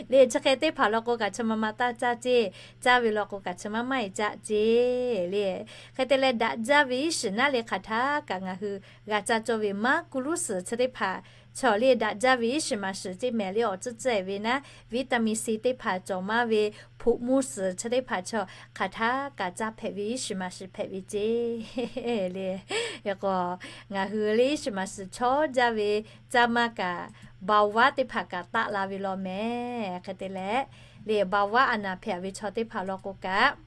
le. Chi hk'e teˇ hpaˍ law k'o kaꞈ chi ma ma taˇ caˇ ceˇ. Caˇ ve law k'o kaꞈ chi maˇ maˇ-e caˇ ceˇ le. Hk'e te leh daꞈ jaˇ ve iˉ shiˍ naˉ le hk'aˬ htaˇ kaꞈ ngaˬ hui g'a caˇ cawˇ ve maˇ kuˇ luˉ suhˍ chi teˇ hpaˍ chaw le daꞈ jaˇ ve iˉ shiˍ maˍ shiˍ ceˇ mehˍ le. Awˬ tcuhˇ tcuhˇ-e ve naˉ vitamin C teˇ hpaˍ cawˬ maˇ ve, hpoꞈ mvuhˇ suhˍ chi teˇ hpaˍ chaw hk'aˬ htaˇ kaꞈ caˇ hpehꞈ ve iˉ shiˍ maˍ shiˍ hpehꞈ ve ceˇ le. Hk'e k'o, ngaˬ hui le iˉ shiˍ maˍ shiˍ chawˇ jaˇ ve, caˇ maˇ kaꞈ เบาหวาน teˇ hpaˍ kaꞈ taˆ la ve law mehˍ. Hk'e te leh le เบาหวาน a naˍ hpehꞈ ve chaw teˇ hpaˍ law k'o kaꞈ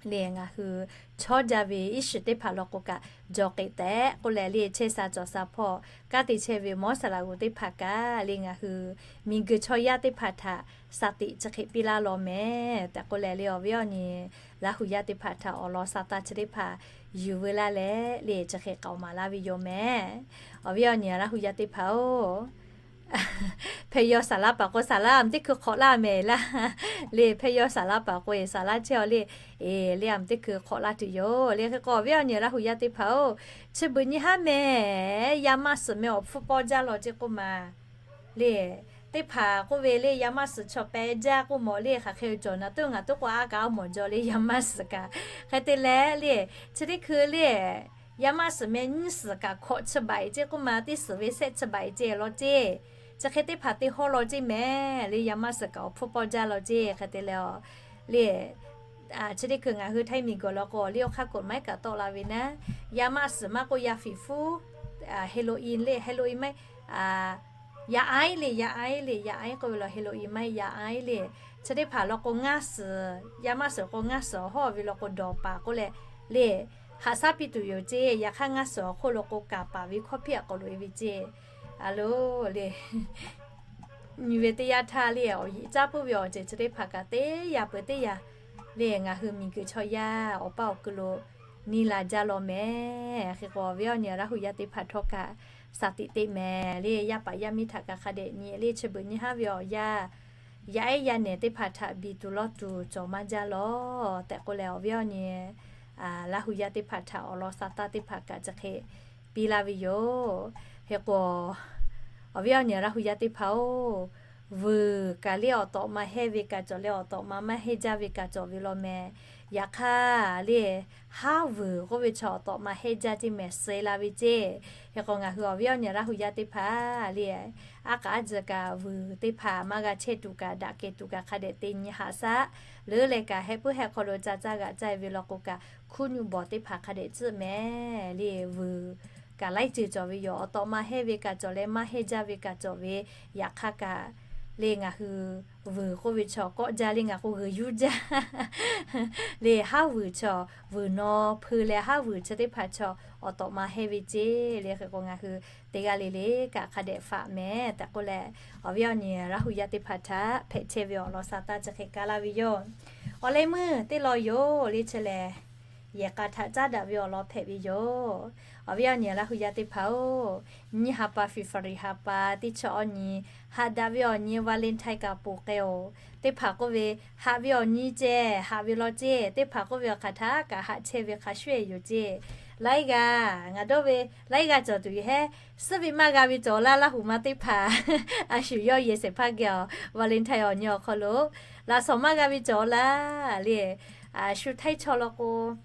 le ngaˬ hui chawˇ jaˇ ve iˉ shiˍ teˇ hpaˍ law k'o kaꞈ jawˬ k'eꞈ tehꞈ k'oˆ leh le chehˇ sha cawˬ sha hpawˇ kanˉ te chehˇ ve mawˇ saˍ laꞈ g'uˬ teˇ hpaˍ kaꞈ le ngaˬ hui miˬguiˬ chaw yaˇ teˇ hpaˍ htaꞈ สติ chi hk'e piˇ laˇ law mehˍ tehꞈ k'oˆ leh le awˬ viˉ awˬ nyi Laˇ hu yaˇ teˇ hpaˍ htaꞈ awˬ lawn sa taˇ chi teˇ hpaˍ yuˬ veu laˇ leh le chi hk'e k'aoˍ maˍ laˇ ve yoˬ mehˍ. Awˬ viˉ awˬ nyi Laˇ hu yaˇ teˇ hpaˍ-oˬ, hpehꞈ yaw saˍ laˇ paˍ k'o saˍ laˇ a meuꞈ teˇ hkui hk'awꞈ laˇ mehˍ laˇ le. Hpehꞈ yaw saˍ laˇ paˍ k'o e saˍ laˇ chehˇ-aw le, e le a meuꞈ teˇ hkui hk'awꞈ laˇ tuˬ yoˬ le. Hk'e k'o awˬ viˉ awˬ nyi Laˇ hu yaˇ teˇ hpaˍ-oˬ, chi beuꞈ nyi haˉ mehˍ yaˇ maˇ suhˍ meh awˬ hpfuhˇ pawˇ jaˇ law ceˇ k'oˆ ma le. Teˇ hpaˍ k'oˆ ve le yaˇ maˇ suhˍ chaw peh jaˇ k'oˆ mawˬ le hk'aˬ hk'e cawˬ naˍ tuˉ ngaˬ tuˉ k'o a kaꞈ a mawˬ jaw le yaˇ maˇ suhˍ kaꞈ. Hk'e te leh le chi teˇ hkui le yaˇ maˇ suhˍ meh nyiˇ suhˍ kaꞈ hkawꞈ chi baˬ-e ceˇ k'oˆ ma, teˇ suhˍ ve sehˆ chi baˬ-e ceˇ law ceˇ. Chi hk'e teˇ hpaˍ te hawˇ law ceˇ mehˍ le yaˇ maˇ suhˍ kaꞈ awˬ hpfuhˇ pawˇ jaˇ law ceˇ. Hk'e te leh le chi teˇ hkui ngaˬ hui Htaiˇ miˬguiˬ law k'o le awˬ hk'aˇ กฎหมาย kaꞈ tawˆ la ve naˉ, yaˇ maˇ suhˍ maˇ k'oˆ yaˇ fiˍ fuˉ, heroin le heroin maˇ yaˇ aiˉ le yaˇ aiˉ le yaˇ aiˉ k'oˆ ve law heroin maˇ yaˇ aiˉ le. Chi teˇ hpaˍ law k'o ngaˇ suhˍ, yaˇ maˇ suhˍ k'o ngaˇ suhˍ awˬ hawˉ ve law k'o dawˬ paˍ k'oˆ leh le haꞈ shaˉ piˇ tuˬ yoˬ ceˇ. Yaꞈ hk'aˇ ngaˇ suhˍ awˬ hk'oˆ lo k'o kaˍ paˍ ve hkawˇ piˇ a k'awꞈ loꞈ-e ve ceˇ. A lo le nyi ve teˇ yanˇ htaˇ le awˬ yeꞈ caˉ puiˉ ve awˬ ceuˬ chi teˇ hpaˍ kaꞈ teˇ yanˇ peuˬ teˇ yanˇ le ngaˬ hui miˬguiˬ chaw yaˇ awˬ paˇ awˬ ku lo nyi la jaˇ law mehˍ. Hk'e k'o awˬ viˉ awˬ nyi Laˇ hu yaˇ teˇ hpaˍ htawˇ kaꞈ สติ teˇ mehˍ le yaˇ paˍ yaˇ miˇ htaꞈ kaꞈ hk'a dehꞈ nyi le chi beuꞈ nyi haˉ ve awˬ yanˇ yaˇ ehˉ yaˇ nehˬ teˇ hpaˍ htaꞈ biˬ tuˬ lawˇ tuˬ cawˬ maˇ jaˇ law tehꞈ k'oˆ leh awˬ viˉ awˬ nyi Laˇ hu yaˇ teˇ hpaˍ htaꞈ awˬ lawn sa taˇ teˇ hpaˍ kaꞈ chi hk'e piˇ laˇ ve yoˬ. Hk'e k'o awˬ viˉ awˬ nyi Laˇ hu yaˇ teˇ hpaˍ-oˬ, vuiˬ kaꞈ le awˬ tawꞈ ma hehnˇ ve kaꞈ cawˬ leh awˬ tawꞈ ma maˇ hehnˇ jaˇ ve kaꞈ cawˬ ve law mehˍ. Yaꞈ hk'aˇ le haˉ vuiˬ k'oˆ ve chaw awˬ tawꞈ ma hehnˇ jaˇ ceˇ mehˍ suh-e la ve ceˇ. Hk'e k'o ngaˬ hui awˬ viˉ awˬ nyi Laˇ hu yaˇ teˇ hpaˍ le aˉ k'aꞈ aˉ tcuh kaꞈ vuiˬ teˇ hpaˍ maˇ g'a chehˇ tuˬ kaꞈ daꞈ kehˬ tuˬ kaꞈ hk'a dehꞈ te nyi haꞈ shaˉ leuˉ leh kaꞈ heh puiˉ heh hk'aw lo ca caˇ g'aꞈ caˇ-e ve law k'o kaꞈ hkuˇ nuˆ bawˬ teˇ hpaˍ hk'a dehꞈ tcuhˆ mehˍ le vuiˬ kaꞈ laiˉ ceuˬ cawˬ ve yoˬ. Awˬ tawꞈ ma hehnˇ ve kaꞈ cawˬ leh maˇ hehnˇ jaˇ ve kaꞈ cawˬ ve. Yaꞈ hk'aˇ kaꞈ le ngaˬ hui vuiˬ k'oˆ ve chaw kawˆ jaˇ le ngaˬ k'o g'uiˬ yuˇ jaˇ le haˉ vuiˬ chaw vuiˬ naw hpui leh haˉ vuiˬ chi teˇ hpaˍ chaw awˬ tawꞈ ma hehnˇ ve ceˇ le. Hk'e k'o ngaˬ hui teˇ g'aˇ le le kaꞈ hk'a dehꞈ faꞈ mehˍ tehꞈ k'oˆ leh awˬ viˉ awˬ nyi Laˇ hu yaˇ teˇ hpaˍ htaꞈ hpehꞈ chehˇ ve awˬ lawn sa taˇ chi hk'e kaˇ laˇ ve yoˬ. Awˬ leh meuˇ teˇ lawn yoˬ le chi lehˬ yehˬ k'a htaꞈ caˉ daꞈ ve awˬ lawn hpehꞈ ve yoˬ. Awˬ viˉ awˬ nyi Laˇ hu yaˇ teˇ hpaˍ-oˬ, nyiˇ ha pa February ha pa teˇ chi awˬ nyi haꞈ daꞈ ve awˬ nyi Valentine kaꞈ ponˬ k'ai-oˬ. Teˇ hpaˍ k'oˆ ve haꞈ ve awˬ nyi ceh haꞈ ve law ceˇ, teˇ hpaˍ k'oˆ ve awˬ hk'aˬ htaˇ kaꞈ haꞈ chehˇ ve hk'a shuˍ-eˬ yoˬ ceˇ. Laiˉ g'aˇ ngaˬ dawˇ ve laiˉ g'aˇ cawˬ tuˬ yoˬ hehˉ. Suhˉ ve maˇ g'a ve cawˬ laˇ, Laˇ hu ma teˇ hpaˍ a shu yawˇ yehˬ shehˍ hpaˇ geh-oˬ Valentine awˬ nyi awˬ hk'aw lo laꞈ shawnˍ maˇ g'a ve cawˬ laˇ le. Shu htaiˇ chaw law k'o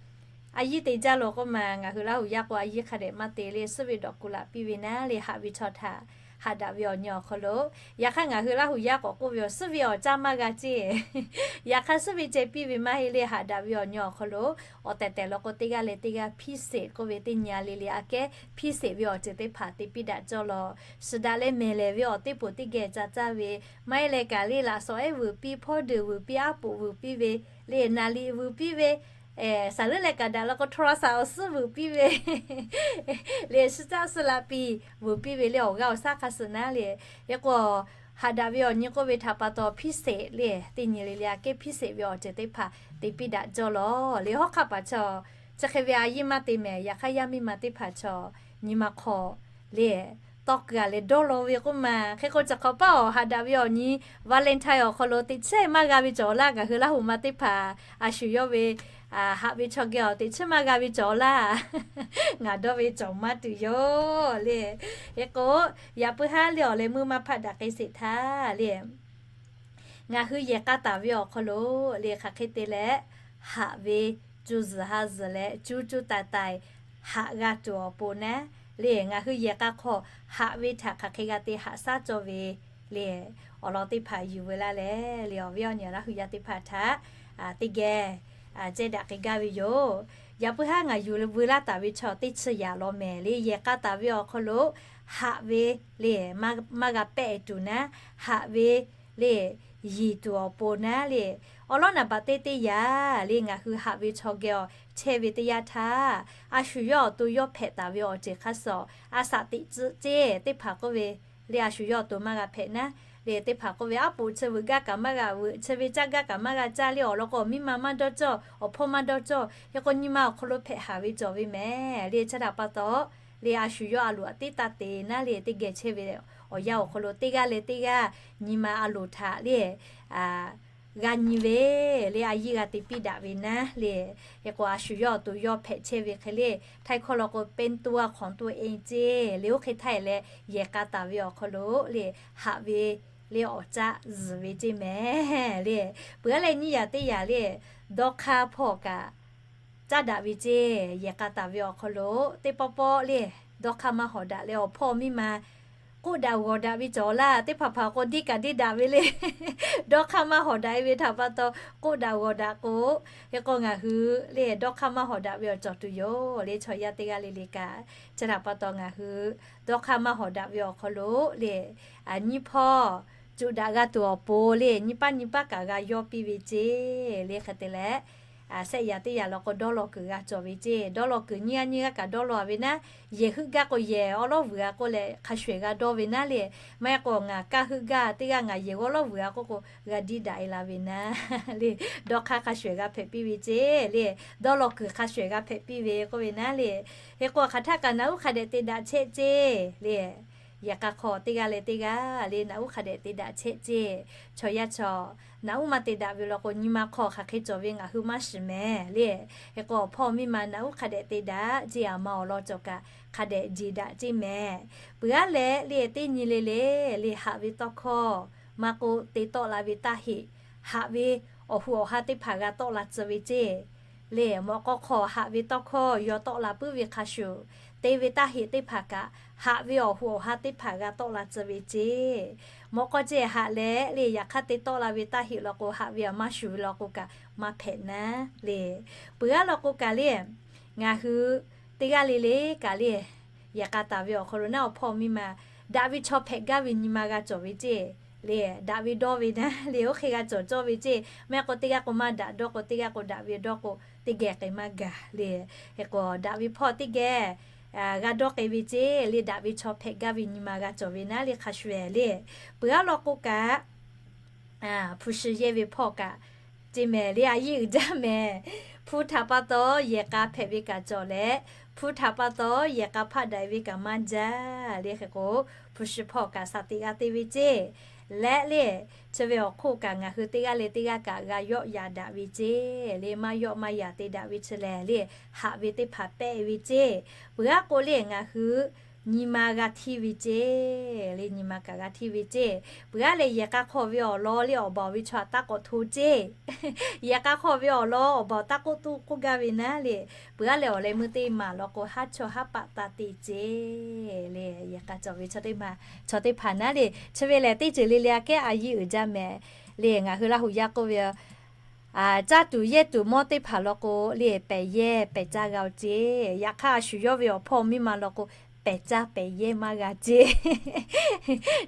a yiˇ te jaˇ law k'oˆ ma, ngaˬ hui Laˇ hu yaˇ k'o a yiˇ hk'a dehꞈ maˇ te le, suhˉ ve dawꞈ kuˬ laꞈ piˇ ve naˉ le haꞈ ve chaw htaꞈ haꞈ daꞈ ve awˬ nyi awˬ hk'aw lo. Yaꞈ hk'aˇ ngaˬ hui Laˇ hu yaˇ k'awꞈ k'oˆ ve awˬ suhˉ ve awˬ caˇ maˇ g'a ceˇ. Yaꞈ hk'aˇ suhˉ ve ceh piˇ ve maˇ heˆ le haꞈ daꞈ ve awˬ nyi awˬ hk'aw lo. Awˬ tehˬ tehˬ law k'o teˇ g'aˇ leh teˇ g'aˇ พิเศษ k'oˆ ve teˇ nyi a le le aꞈ kehˉ พิเศษ ve awˬ ceuˬ teˇ hpaˍ te piˇ daꞈ cawˇ law. Suhˍ daꞈ leh mehˬ lehˬ ve awˬ teˇ poˬ teˇ geh ca caˇ ve maˇ heˆ leh kaꞈ le laꞈ shawnˍ ehˉ vuiˬ piˇ, hpawˇ deuˬ vuiˬ piˇ, aˉ poꞈ vuiˬ piˇ ve le naˍ liꞈ vuiˬ piˇ ve, saˍ leuˉ leh kaꞈ daꞈ law k'o โทรศัพท์ awˬ suhˉ vuiˬ piˇ ve le suhˉ caˆ suhˉ laꞈ piˇ vuiˬ piˇ ve le awˬ g'aˇ awˬ shaˉ hk'a suh naˉ le. Hk'e k'o haꞈ daꞈ ve awˬ nyi k'oˆ ve htaꞈ pa taw พิเศษ le teˇ nyi le le aꞈ kehˉ พิเศษ ve awˬ ceuˬ teˇ hpaˍ te piˇ daꞈ cawˇ law le. Hawˉ hk'aˆ paˍ chaw chi hk'e ve a yiˇ maˇ te mehˬ. Yaꞈ hk'aˇ yaˇ miˇ ma teˇ hpaˍ chaw nyi ma hk'aw le tawˇ kuiˬ a leh dawˇ law ve k'oˆ ma. Hk'e k'o, chi hk'awꞈ paˆ awˬ haꞈ daꞈ ve awˬ nyi Valentine awˬ hk'aw lo teꞈ chiˉ maˇ g'a ve cawˬ laˇ. Ngaˬ hui Laˇ huˍ ma teˇ hpaˍ a shu yawˇ ve haꞈ ve chaw geh awˬ teꞈ chiˉ maˇ g'a ve cawˬ laˇ. Ngaˬ dawˇ ve cawˬ maˇ tuˬ yoˬ le. Hk'e k'o, yaꞈ puiˉ haˉ le awˬ leh meuˇ maˇ hpaˆ daꞈ k'ai sheˍ htaˇ le, ngaˬ hui yehˬ k'a taˍ ve awˬ hk'aw lo le hk'aˬ hk'e te leh, haꞈ ve cuˇ zuhˬ ha zuhˬ leh cuˇ cuˇ taiˍ taiˍ haꞈ g'a tuˬ awˬ pon naˉ le, ngaˬ hui yehˬ k'a hk'aw haꞈ ve htaꞈ hk'aˬ hk'e g'a te haꞈ shaˉ cawˇ ve le, awˬ lawn teˇ hpaˍ yuˬ veu laˇ leh le, awˬ viˉ awˬ nyi Laˇ huˍ yaˇ teˇ hpaˍ htaꞈ teˇ geh ceh daꞈ k'ai gaˇ ve yoˬ. Yaꞈ puiˉ haˉ ngaˬ yuˬ veu laˇ taˍ ve chaw teˇ chi yaꞈ law mehˍ le, yehˬ k'a taˍ ve awˬ hk'aw lo haꞈ ve le, maˇ g'a pehˆ tuˬ naˉ, haꞈ ve le, yiˍ tuˬ awˬ pon naˉ le, awˬ lawn naˍ baꞈ teˇ teˇ yaꞈ le, ngaˬ hui haꞈ ve chaw geh awˬ chehˇ ve teˇ yanˇ htaˇ, a shu yawˇ awˬ to yawˇ hpehꞈ taˍ ve awˬ ceuˬ hk'a shuˍ a shaꞈ teꞈ tcuh ceˇ teˇ hpaˍ k'oˆ ve le, a shu yawˇ awˬ to maˇ g'a hpehꞈ naˉ le, teˇ hpaˍ k'oˆ ve, aˉ poꞈ chi veuꞈ gaˇ kaꞈ maˇ g'a veuꞈ, chi ve caˇ gaˇ kaꞈ maˇ g'a caˇ le, awˬ lawn k'o miˇ ma maˇ dawˇ cawˇ, awˬ hpawˇ maˇ dawˇ cawˇ. Hk'e k'o nyi ma awˬ hk'aw lo hpehꞈ haˍ ve cawˬ ve mehˍ le, chi htaꞈ pa taw le, a shu yawˇ a loˍ a teˉ taˇ te naˉ le, teˇ geh chehˇ ve awˬ yanˇ awˬ hk'aw lo teˇ g'aˇ leh teˇ g'aˇ nyi ma a loˍ htaꞈ le g'a nyi ve le, a yiˇ g'a te piˇ daꞈ ve naˉ le. Hk'e k'o, a shu yawˇ awˬ to yawˇ hpehꞈ chehˇ ve hk'e le, htaiˇ hkawˇ law k'o เป็นตัวของตัวเอง ceˇ le, oˇ hk'e htaˇ leh yehˬ k'a taˍ ve awˬ hk'aw lo le, haꞈ ve le awˬ caˆ zuhˬ ve ceˇ mehˍ le. Peuˬ aˉ leh nyiˇ yaꞈ teˇ yaꞈ le, dawˇ hk'aˇ hpawˇ kaꞈ caˉ daꞈ ve ceˇ, yehˬ k'a taˍ ve awˬ hk'aw lo teˇ pawˆ pawˆ le, dawˇ hk'aˇ maˇ hawˍ daꞈ leh awˬ hpawˇ miˇ ma k'oˆ daꞈ g'awˬ daꞈ ve cawˬ laˇ. Teˇ hpaˍ hpaˍ k'o deˇ kaꞈ deˇ daꞈ ve le, dawˇ hk'aˇ maˇ hawˍ daꞈ e ve htaꞈ pa taw k'oˆ daꞈ g'awˬ daꞈ k'o, hk'e k'o ngaˬ hui le dawˇ hk'aˇ maˇ hawˍ daꞈ ve awˬ cawˬ tuˬ yoˬ le, chaw yaˇ teˇ g'aˇ le le kaꞈ. Chi htaꞈ pa taw ngaˬ hui dawˇ hk'aˇ maˇ hawˍ daꞈ ve awˬ hk'aw lo le, nyiˇ hpawˇ cuꞈ daꞈ g'a tuˬ awˬ pon le, nyiˇ paˆ nyiˇ paˆ kaꞈ g'a yawˇ piˇ ve ceˇ le. Hk'e te leh, shehˆ yaꞈ teˇ yaꞈ law k'o dawˇ law kuiˬ g'a cawˬ ve ceˇ. Dawˇ law kuiˬ nyiˇ g'aˇ nyiˇ g'aˇ kaꞈ dawˇ law a ve naˉ, yehˬ heuˆ gaˇ k'o yehˬ awˉ lawˉ vuiˬ a k'oˆ leh hk'a shuˍ ehˬ g'a dawˇ ve naˉ le. Maˇ heˆ k'o ngaˬ kaˇ heuˆ gaˇ teˇ g'aˇ ngaˬ yehˬ g'awˇ lawˉ vuiˬ a k'oˆ k'o g'a diˇ daꞈ e la ve naˉ le. Dawˇ hk'aˇ hk'a shuˍ ehˬ g'a hpehꞈ piˇ ve ceˇ le. Dawˇ law kuiˬ hk'a shuˍ ehˬ g'a hpehꞈ piˇ ve k'oˆ ve naˉ le. Hk'e k'o hk'aˬ htaˇ kaꞈ naꞈ uˉ hk'a dehꞈ te daꞈ chehˇ ceˇ le. Yehˬ k'a hk'aw teˇ g'aˇ leh teˇ g'aˇ le naꞈ uˉ hk'a dehꞈ te daꞈ chehˇ ceˇ. Chaw yaˇ chaw naꞈ uˉ maˇ te daꞈ ve law k'o nyi ma hk'aw hk'aˬ hk'e cawˬ ve ngaˬ hui maˇ shiˍ mehˍ le. Hk'e k'o awˬ hpawˇ miˇ ma naꞈ uˉ hk'a dehꞈ te daꞈ ceˇ, a ma awˬ lawn cawˬ kaꞈ hk'a dehꞈ jeˬ daꞈ ceˇ mehˍ. Peuˬ aˉ leh le teˇ nyi le le le haꞈ ve tawˇ hkawˇ maˇ k'oˆ, te tawˆ la ve taˇ heꞈ, haꞈ ve awˬ hoꞈ awˬ ha teˇ hpaˍ g'a tawˆ la tcuh ve ceˇ. Le mawꞈ k'aw hk'aw haꞈ ve tawˇ hkawˇ yaw tawˆ la puiˉ ve hk'a shuˍ, te ve taˇ heꞈ teˇ hpaˍ kaꞈ haꞈ ve awˬ hoꞈ awˬ ha teˇ hpaˍ g'a tawˆ la tcuh ve ceˇ. Mawꞈ k'aw ceh haꞈ leh le yaꞈ hk'aˇ te tawˆ la ve taˇ heꞈ law k'o, haꞈ ve a maˇ shuˍ ve law k'o kaꞈ maˇ hpehꞈ naˉ le. Peuˬ aˉ law k'o kaꞈ le, ngaˬ hui teˇ g'aˇ le le kaꞈ le, yehˬ k'a taˍ ve awˬ hk'aw lo naˉ awˬ hpawˇ miˇ ma daꞈ ve chaw hpehꞈ gaˇ ve nyi ma g'a cawˬ ve ceˇ. Le daꞈ ve dawˇ ve naˉ le oˇ hk'e g'a cawˬ cawˇ ve ceˇ. Maˇ heˆ k'o teˇ g'aˇ k'o maˇ daꞈ dawˇ k'o, teˇ g'aˇ k'o daꞈ ve dawˇ k'o, teˇ geh k'ai maˇ gaˬ le. Hk'e k'o daꞈ ve hpawˇ teˇ geh g'a dawˇ k'ai ve ceˇ. Le daꞈ ve chaw hpehꞈ gaˇ ve nyi ma g'a cawˬ ve naˉ le hk'a shuˍ ehˬ le. Peuˬ aˉ law k'o kaꞈ hpu shi yehˇ ve hpawˇ kaꞈ ceˇ mehˍ le, a yiˇ uiˍ jaˇ mehˍ. Hpu htaꞈ pa taw yehˬ k'a hpehꞈ ve kaꞈ cawˬ leh, hpu htaꞈ pa taw yehˬ k'a hpaˆ daꞈ e ve kaꞈ maˇ jaˇ le. Hk'e k'o hpu shi hpawˇ kaꞈ shaˍ teꞈ g'a te ve ceˇ. Leh le chi ve awˬ hk'oˆ kaꞈ ngaˬ hui teˇ g'aˇ leh teˇ g'aˇ kaꞈ g'a yawˆ yaꞈ daꞈ ve ceˇ. Le maˇ yawˆ maˇ yaꞈ te daꞈ ve chi lehˬ le, haꞈ ve teˇ hpaˍ pehˆ ve ceˇ. Peuˬ aˉ k'o le ngaˬ hui nyi ma g'a htiˇ ve ceˇ. Le nyi ma kaꞈ g'a htiˇ ve ceˇ. Peuˬ aˉ leh yehˬ k'a hk'aw ve awˬ lawn le awˬ baˬ awˬ ve chaw htaꞈ taˇ k'awꞈ hto ceˇ. Yehˬ k'a hk'aw ve awˬ lawn awˬ baˬ taˇ k'oˆ tuˬ k'oˆ gaˇ ve naˉ le. Peuˬ aˉ leh awˬ leh meuˇ teˇ maˬ law k'o haˉ chawˇ haˉ paˆ taˇ te ceˇ. Le yehˬ k'a cawˬ ve chaw teˇ hpaˍ naˉ le, chi ve lehˬ teˇ ceuˬ le le aꞈ kehˉ a yiˇ uiˍ jaˇ mehˍ. Le ngaˬ hui Laˇ huˍ yaˇ k'oˆ ve, caˇ tuˬ yehˇ tuˬ mawˇ teˇ hpaˍ law k'o le pehˬ yehˇ pehˬ caˇ g'a-o ceˇ. Yaꞈ hk'aˇ a shu yawˇ ve awˬ hpawˇ miˇ ma law k'o pehˬ caˇ pehˬ yehˇ maˇ g'a ceˇ.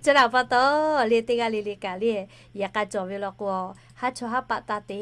Chi htaꞈ pa taw le teˇ g'aˇ le le kaꞈ le yehˬ k'a cawˬ ve law k'o haˉ chawˇ haˉ paˆ taˇ te.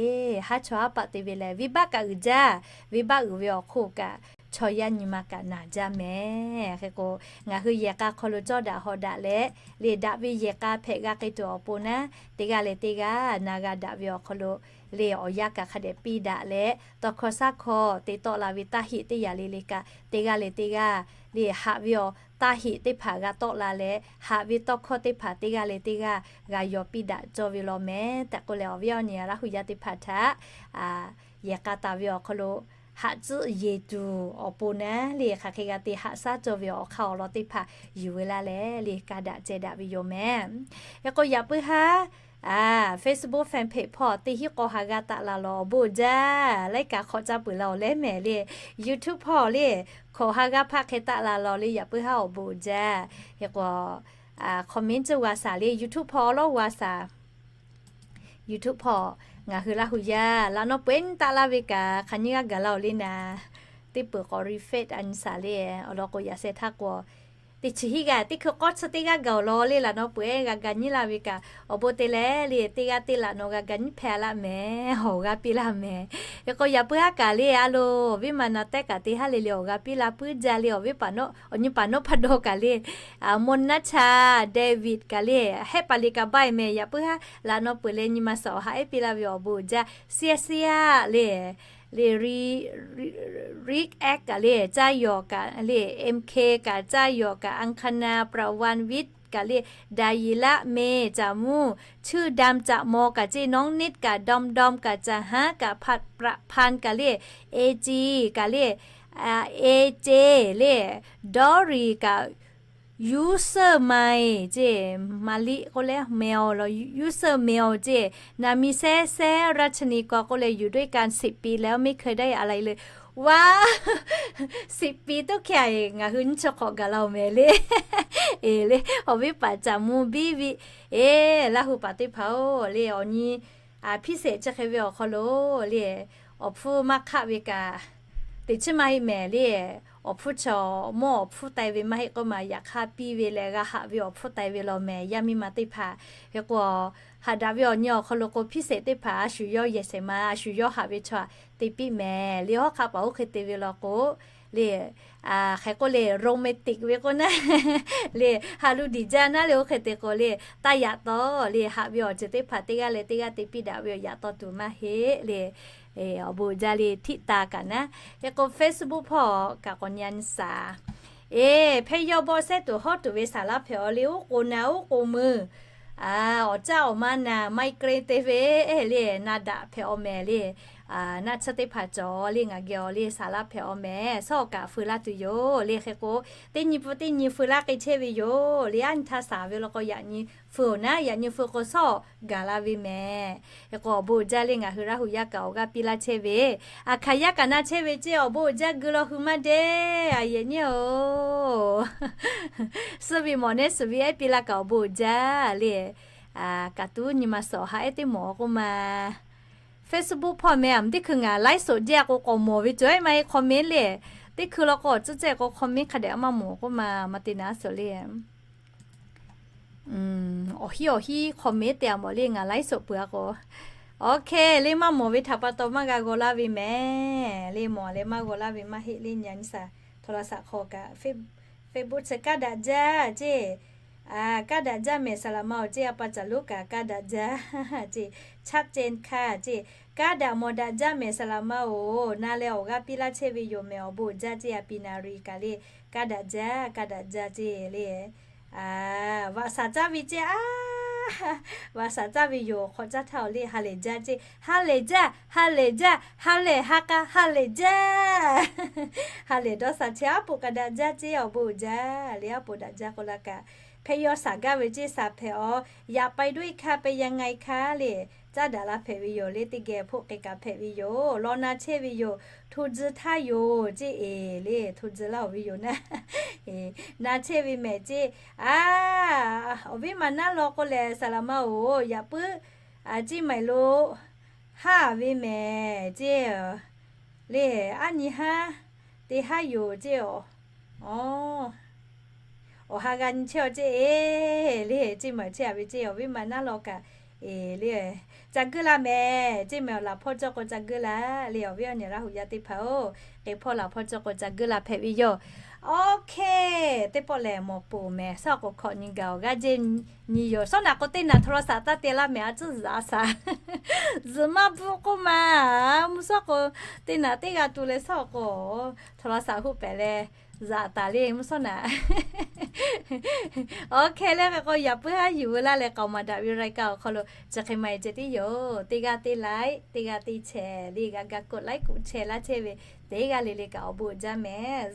Haˉ chawˇ haˉ paˆ te ve lehˬ venˇbaˆ kaꞈ uiˍ jaˇ. Venˇbaˆ uiˍ ve awˬ hk'oˆ kaꞈ chaw yaˇ nyi ma kaꞈ naˬ jaˇ mehˍ. Hk'e k'o, ngaˬ hui yehˬ k'a hk'aw lo cawˇ daꞈ haw daꞈ leh, le daꞈ ve yehˬ k'a hpehꞈ g'a k'ai tuˬ awˬ pon naˉ, teˇ g'aˇ leh teˇ g'aˇ na g'a daꞈ ve awˬ hk'aw lo, le awˬ yanˇ kaꞈ hk'a dehꞈ piˇ daꞈ leh, tawˇ hkawˇ shaˉ hkawˇ te tawˆ la ve taˇ heꞈ teˇ yanˇ le le kaꞈ, teˇ g'aˇ leh teˇ g'aˇ le haꞈ ve awˬ taˇ heꞈ teˇ hpaˍ g'a tawˆ la leh, haꞈ ve tawˇ hkawˇ teˇ hpaˍ teˇ g'aˇ leh teˇ g'aˇ g'a yaw piˇ daꞈ cawˇ ve law mehˍ tehꞈ k'oˆ leh, awˬ viˉ awˬ nyi Laˇ hu yaˇ teˇ hpaˍ htaꞈ yehˬ k'a taˍ ve awˬ hk'aw lo haꞈ tcuhˆ yeˬ tuˬ awˬ pon naˉ, le hk'aˬ hk'e g'a te haꞈ shaˉ cawˇ ve awˬ hk'aˇ awˬ lawn teˇ hpaˍ yuˬ ve laˇ leh, le ka daꞈ ceh daꞈ ve yoˬ mehˍ. Hk'e k'o, yaꞈ puiˉ haˉ Facebook fanpage hpawˇ teˇ hinˉ k'aw ha g'a taˆ la lawˬ awˬ bon jaˇ. Laiˉ kaꞈ hk'awꞈ caˇ peuˬ la awˬ lehˉ mehˍ le. YouTube hpawˇ le hkawꞈ ha g'aˇ hpaˆ hk'e taˆ la lawˬ le, yaꞈ puiˉ haˉ awˬ bon jaˇ. Hk'e k'o, comment cuˇ g'a shaˍ le, YouTube hpawˇ awˬ lawˉ g'a shaˍ. YouTube hpawˇ ngaˬ hui Laˇ hu yaˇ laꞈ naw peuˬ ehˉ nyiˇ taˆ laˇ ve kaꞈ, hk'aˬ nyiˇ g'aˇ gaˬ la awˬ le naˍ. Teˇ peuˬ k'awꞈ refresh a nyi shaˍ le, awˬ lawn k'o yaꞈ sheh htaˇ k'o, teˇ chi hiˆ g'aˇ teˇ hkui k'awˇ chi teˇ g'aˇ gaˬ awˬ lawn le, laꞈ naw peuˬ ehˉ g'a ga nyiˇ laˇ ve kaꞈ, awˬ bon te leh le teˇ g'aˇ teˇ laꞈ naw g'a ga nyiˇ hpehꞈ laˇ mehˍ, awˬ g'aˇ piˇ laˇ mehˍ. Hk'e k'o, yaꞈ puiˉ haˉ kaꞈ le, a lo, awˬ viˉ ma na tehˉ kaꞈ teˇ haˉ le le awˬ g'aˇ piˇ laˇ puiˉ jaˇ le, awˬ viˉ paˍ, awˬ nyi paˍ nawˉ hpaˇ dawˇ kaꞈ le, Mawˇ naˉ chaˇ David kaꞈ le, hehˆ paˍ liꞈ kaꞈ baiˇ mehˍ, yaꞈ puiˉ haˉ laꞈ naw peuˬ leh nyi ma suhˍ awˬ ha ehˉ piˇ laˇ ve awˬ bon uiˍ jaˇ. Siˇ a siˇ a le, le Rick X kaꞈ le, caˇ yawˬ kaꞈ le, M K kaꞈ caˇ yawˬ kaꞈ, Ankana Prawan Wit kaꞈ le, Daˍyiˍlaˆ Me, Caˍ Muˇ, Chuˇ Dam Caꞈ Maw kaꞈ ceˇ, Nawˉ Niˆ kaꞈ, Dawˇ Dawˇ kaꞈ, Caˍ Haˉ kaꞈ, Hpaꞈ Hpaˇ kaꞈ le, A Ci kaꞈ le, A Ci le, Dawˇ Riˍ kaꞈ, Yuˇ Suhˇ Mai ceˇ, Maˍliˆ k'oˆ leh Meo lo, Yuˇ Suhˇ Meo ceˇ, Naˍ miˍ Sehˉ Sehˉ, Raˇ Chi Ni Kaw k'oˆ leh, yuˬ ด้วยกัน สิบปีแล้ว ไม่เคยได้อะไรเลย Wa, สิบปี tuˇ hkeh a eˬ, ngaˬ hui nyiˇ chi hk'awꞈ gaˬ la oˬ mehˍ le. Eˬ le, awˬ viˉ paˍ Caˍ Muˇ biˇ viˆ, eˬ, Laˇ hu paˍ teˇ hpaˍ-oˬ le, awˬ nyi hpiˇ shehˍ chi hk'e ve awˬ hk'aw lo le, awˬ hpfuhˇ maˇ hk'aˆ ve kaꞈ, teꞈ chiˉ maˇ heˆ mehˍ le. Awˬ hpfuhˇ chaw mawˇ awˬ hpfuhˇ tai ve maˇ heˆ k'oˆ ma, yaꞈ hk'aˇ piˇ ve leh g'a haꞈ ve awˬ hpfuhˇ tai ve law mehˍ, yaˇ miˇ ma teˇ hpaˍ. Hk'e k'o, haꞈ daꞈ ve awˬ nyi awˬ hk'aw lo k'o, hpiˇ shehˍ teˇ hpaˍ a shu yawˇ yehˬ shehˍ ma a shu yawˇ haꞈ ve chaw a te piˇ mehˍ le. Hawˉ hk'aˆ paˍ oˇ hk'e te ve law k'o le, hk'e k'oˆ le, romantic ve k'o naˉ le, ha lu diˍ jaˇ naˉ le, oˇ hk'e te k'o le, taˇ yaꞈ taw le, haꞈ ve awˬ ceuˬ teˇ hpaˍ teˇ g'aˇ leh teˇ g'aˇ te piˇ daꞈ ve awˬ yaꞈ taw tuˬ maˇ heˆ le. Awˬ bon jaˇ le, htiˆ ta kaꞈ naˉ. Hk'e k'o, Facebook hpawˇ kaꞈ k'awꞈ nyi a nyi shaˍ. Eˬ, hpehˇ yawˇ bawˆ sehˉ tuˬ hawˉ tuˬ ve saˍ laˇ hpehꞈ awˬ le, oˉ k'oˍ naˍ oˉ k'oˍ meuˬ, awˬ caˇ awˬ ma naˍ, migraine te ve le, na daꞈ hpehꞈ awˬ mehˍ le. Naˆ tsuhˇ teˇ hpaˍ cawˬ le, ngaˬ geh awˬ le saˍ laˇ hpehꞈ awˬ mehˍ, shawˉ kaꞈ feu laˇ tuˬ yoˬ le. Hk'e k'o, teˇ nyi pun teˇ nyi feu laˇ k'ai chehˇ ve yoˬ le. Aˉ nyi htaˇ shaˍ ve law k'o, yaꞈ nyi feu awˬ naˉ, yaꞈ nyi feu k'o shawˉ gaˬ la ve mehˍ. Hk'e k'o, awˬ bon uiˍ jaˇ le, ngaˬ hui Laˇ hu yaˇ kaꞈ awˬ g'aˇ piˇ laˇ chehˇ ve, aˬ hkaˍ yaˇ kaꞈ na chehˇ ve ceˇ, awˬ bon uiˍ jaˇ geu law hui maˇ deˇ, a yehˬ nyi-oˬ. Suh ve mawˬ nehˉ suh ve ehˉ piˇ laˇ kaꞈ awˬ bon uiˍ jaˇ le. Kaꞈ tuˉ nyi ma suhˍ awˬ ha ehˉ teˇ mawˬ k'oˆ ma. Facebook hpawˇ meh a, teˇ hkui ngaˬ ไลฟ์สด jaˇ k'o k'awꞈ mawˬ ve cawˬ ehˉ maˇ heˆ, comment le. Teˇ hkui law k'o awˬ tcuhˉ cehˇ k'o comment hk'a dehꞈ maˇ mawˬ k'oˆ ma, maˇ te naˉ suhˍ le. Awˬ hiˉ awˬ hiˉ comment te a mawˬ le, ngaˬ ไลฟ์สด peuˬ a k'o. Awˬ hk'e le, maˇ mawˬ ve htaꞈ pa taw maˇ g'a g'aw laˇ ve mehˍ le. Mawˬ leh maˇ g'aw laˇ ve maˇ heˆ le, nyi a nyi shaˍ. โทรศัพท์ hk'aw kaꞈ, Facebook chi kaˇ daꞈ jaˇ ceˇ, kaˇ daꞈ jaˇ mehˍ saˍ laˍ ma-oˬ ceˇ, a pa caˬ lonˉ kaꞈ kaˇ daꞈ jaˇ ceˇ, ชัดเจนค่ะ ceˇ, kaˇ daꞈ mawˬ daꞈ jaˇ mehˍ saˍ laˍ ma-oˬ, na leh awˬ g'aˇ piˇ laˇ chehˇ ve yoˬ mehˍ, awˬ bon uiˍ jaˇ ceˇ, a pi na ri kaꞈ le, kaˇ daꞈ jaˇ, kaˇ daꞈ jaˇ ceˇ le. Vaꞈ shaˍ caˇ ve ceˇ a, vaꞈ shaˍ caˇ ve yoˬ, hk'awꞈ caˇ htaˇ awˬ le, ha lehˬ jaˇ ceˇ, ha lehˬ jaˇ, ha lehˬ jaˇ, ha lehˬ ha k'a ha lehˬ jaˇ. Ha lehˬ dawˇ sha chehˇ, aˉ poꞈ kaꞈ daꞈ jaˇ ceˇ, awˬ bon uiˍ jaˇ le, aˉ poꞈ daꞈ jaˇ k'oˆ laˇ kaꞈ, hpehˇ yawˇ shaˍ gaˇ ve ceˇ, shaˍ hpehꞈ awˬ, อยากไปด้วยค่ะ ไปยังไงคะ le, caˇ daꞈ la hpehꞈ ve yoˬ le, teˇ geh hpoˆ k'ai kaꞈ hpehꞈ ve yoˬ, law na chehˇ ve yoˬ, hto tcuh htaˇ yoˬ ceˇ, eˬ le, hto tcuh laˇ oˬ ve yoˬ naˉ, na chehˇ ve mehˍ ceˇ. A, awˬ viˉ ma naˉ law k'o lehˬ, saˍ laˍ ma-oˬ, yaꞈ puiˉ, a, ceˇ maiˍ lo haˉ ve mehˍ ceˇ le, aˉ nyi haˉ, teˇ haˉ yoˬ ceˇ. Awˬ, awˬ ha g'a nyi chehˇ awˬ ceˇ, eˬ le, ceˇ maiˍ chehˇ a ve ceˇ, awˬ viˉ ma naˉ law kaꞈ, eˬ le, ca geuˆ la mehˍ. Ceˇ mehˍ awˬ laˬ hpawˇ cawˇ k'o ca geuˆ la le. Awˬ viˉ awˬ nyi Laˇ huˍ yaˇ teˇ hpaˍ-oˬ, teˇ hpawˇ laˬ hpawˇ cawˇ k'o ca geuˆ la hpehꞈ ve yoˬ. Oˇ hk'e, teˇ pawˆ lehˬ mawˬ poˍ mehˍ. Suhˉ k'o hkawꞈ nyi gaˬ awˬ g'aˇ jeˇ nyi yoˬ. Suhˉ naꞈ k'o teˇ naˬ โทรศัพท์ taˇ te laˇ mehˍ, a cuˉ zaꞈ shaˍ. Zuhꞈ maˇ bvuhˆ k'oˆ ma. Mvuhˇ suhˉ k'o teˇ naˬ teˇ g'a tu leh suhˉ k'o โทรศัพท์ hoˆ pehˍ leh zaꞈ taˍ le mvuhˇ suhˉ naꞈ. Oˇ hk'e leh hk'e k'o yaꞈ puiˉ haˉ yuˬ veu laˇ leh k'aoˍ maˍ daꞈ ve รายการ awˬ hk'aw lo chi hk'e ma e ceh tiˉ yoˬ. Teˇ g'aˇ teˇ like, teˇ g'aˇ teˇ share le, g'a ga กด like กด share laˇ chehˇ ve teˇ g'aˇ le le kaꞈ awˬ bon uiˍ jaˇ mehˍ.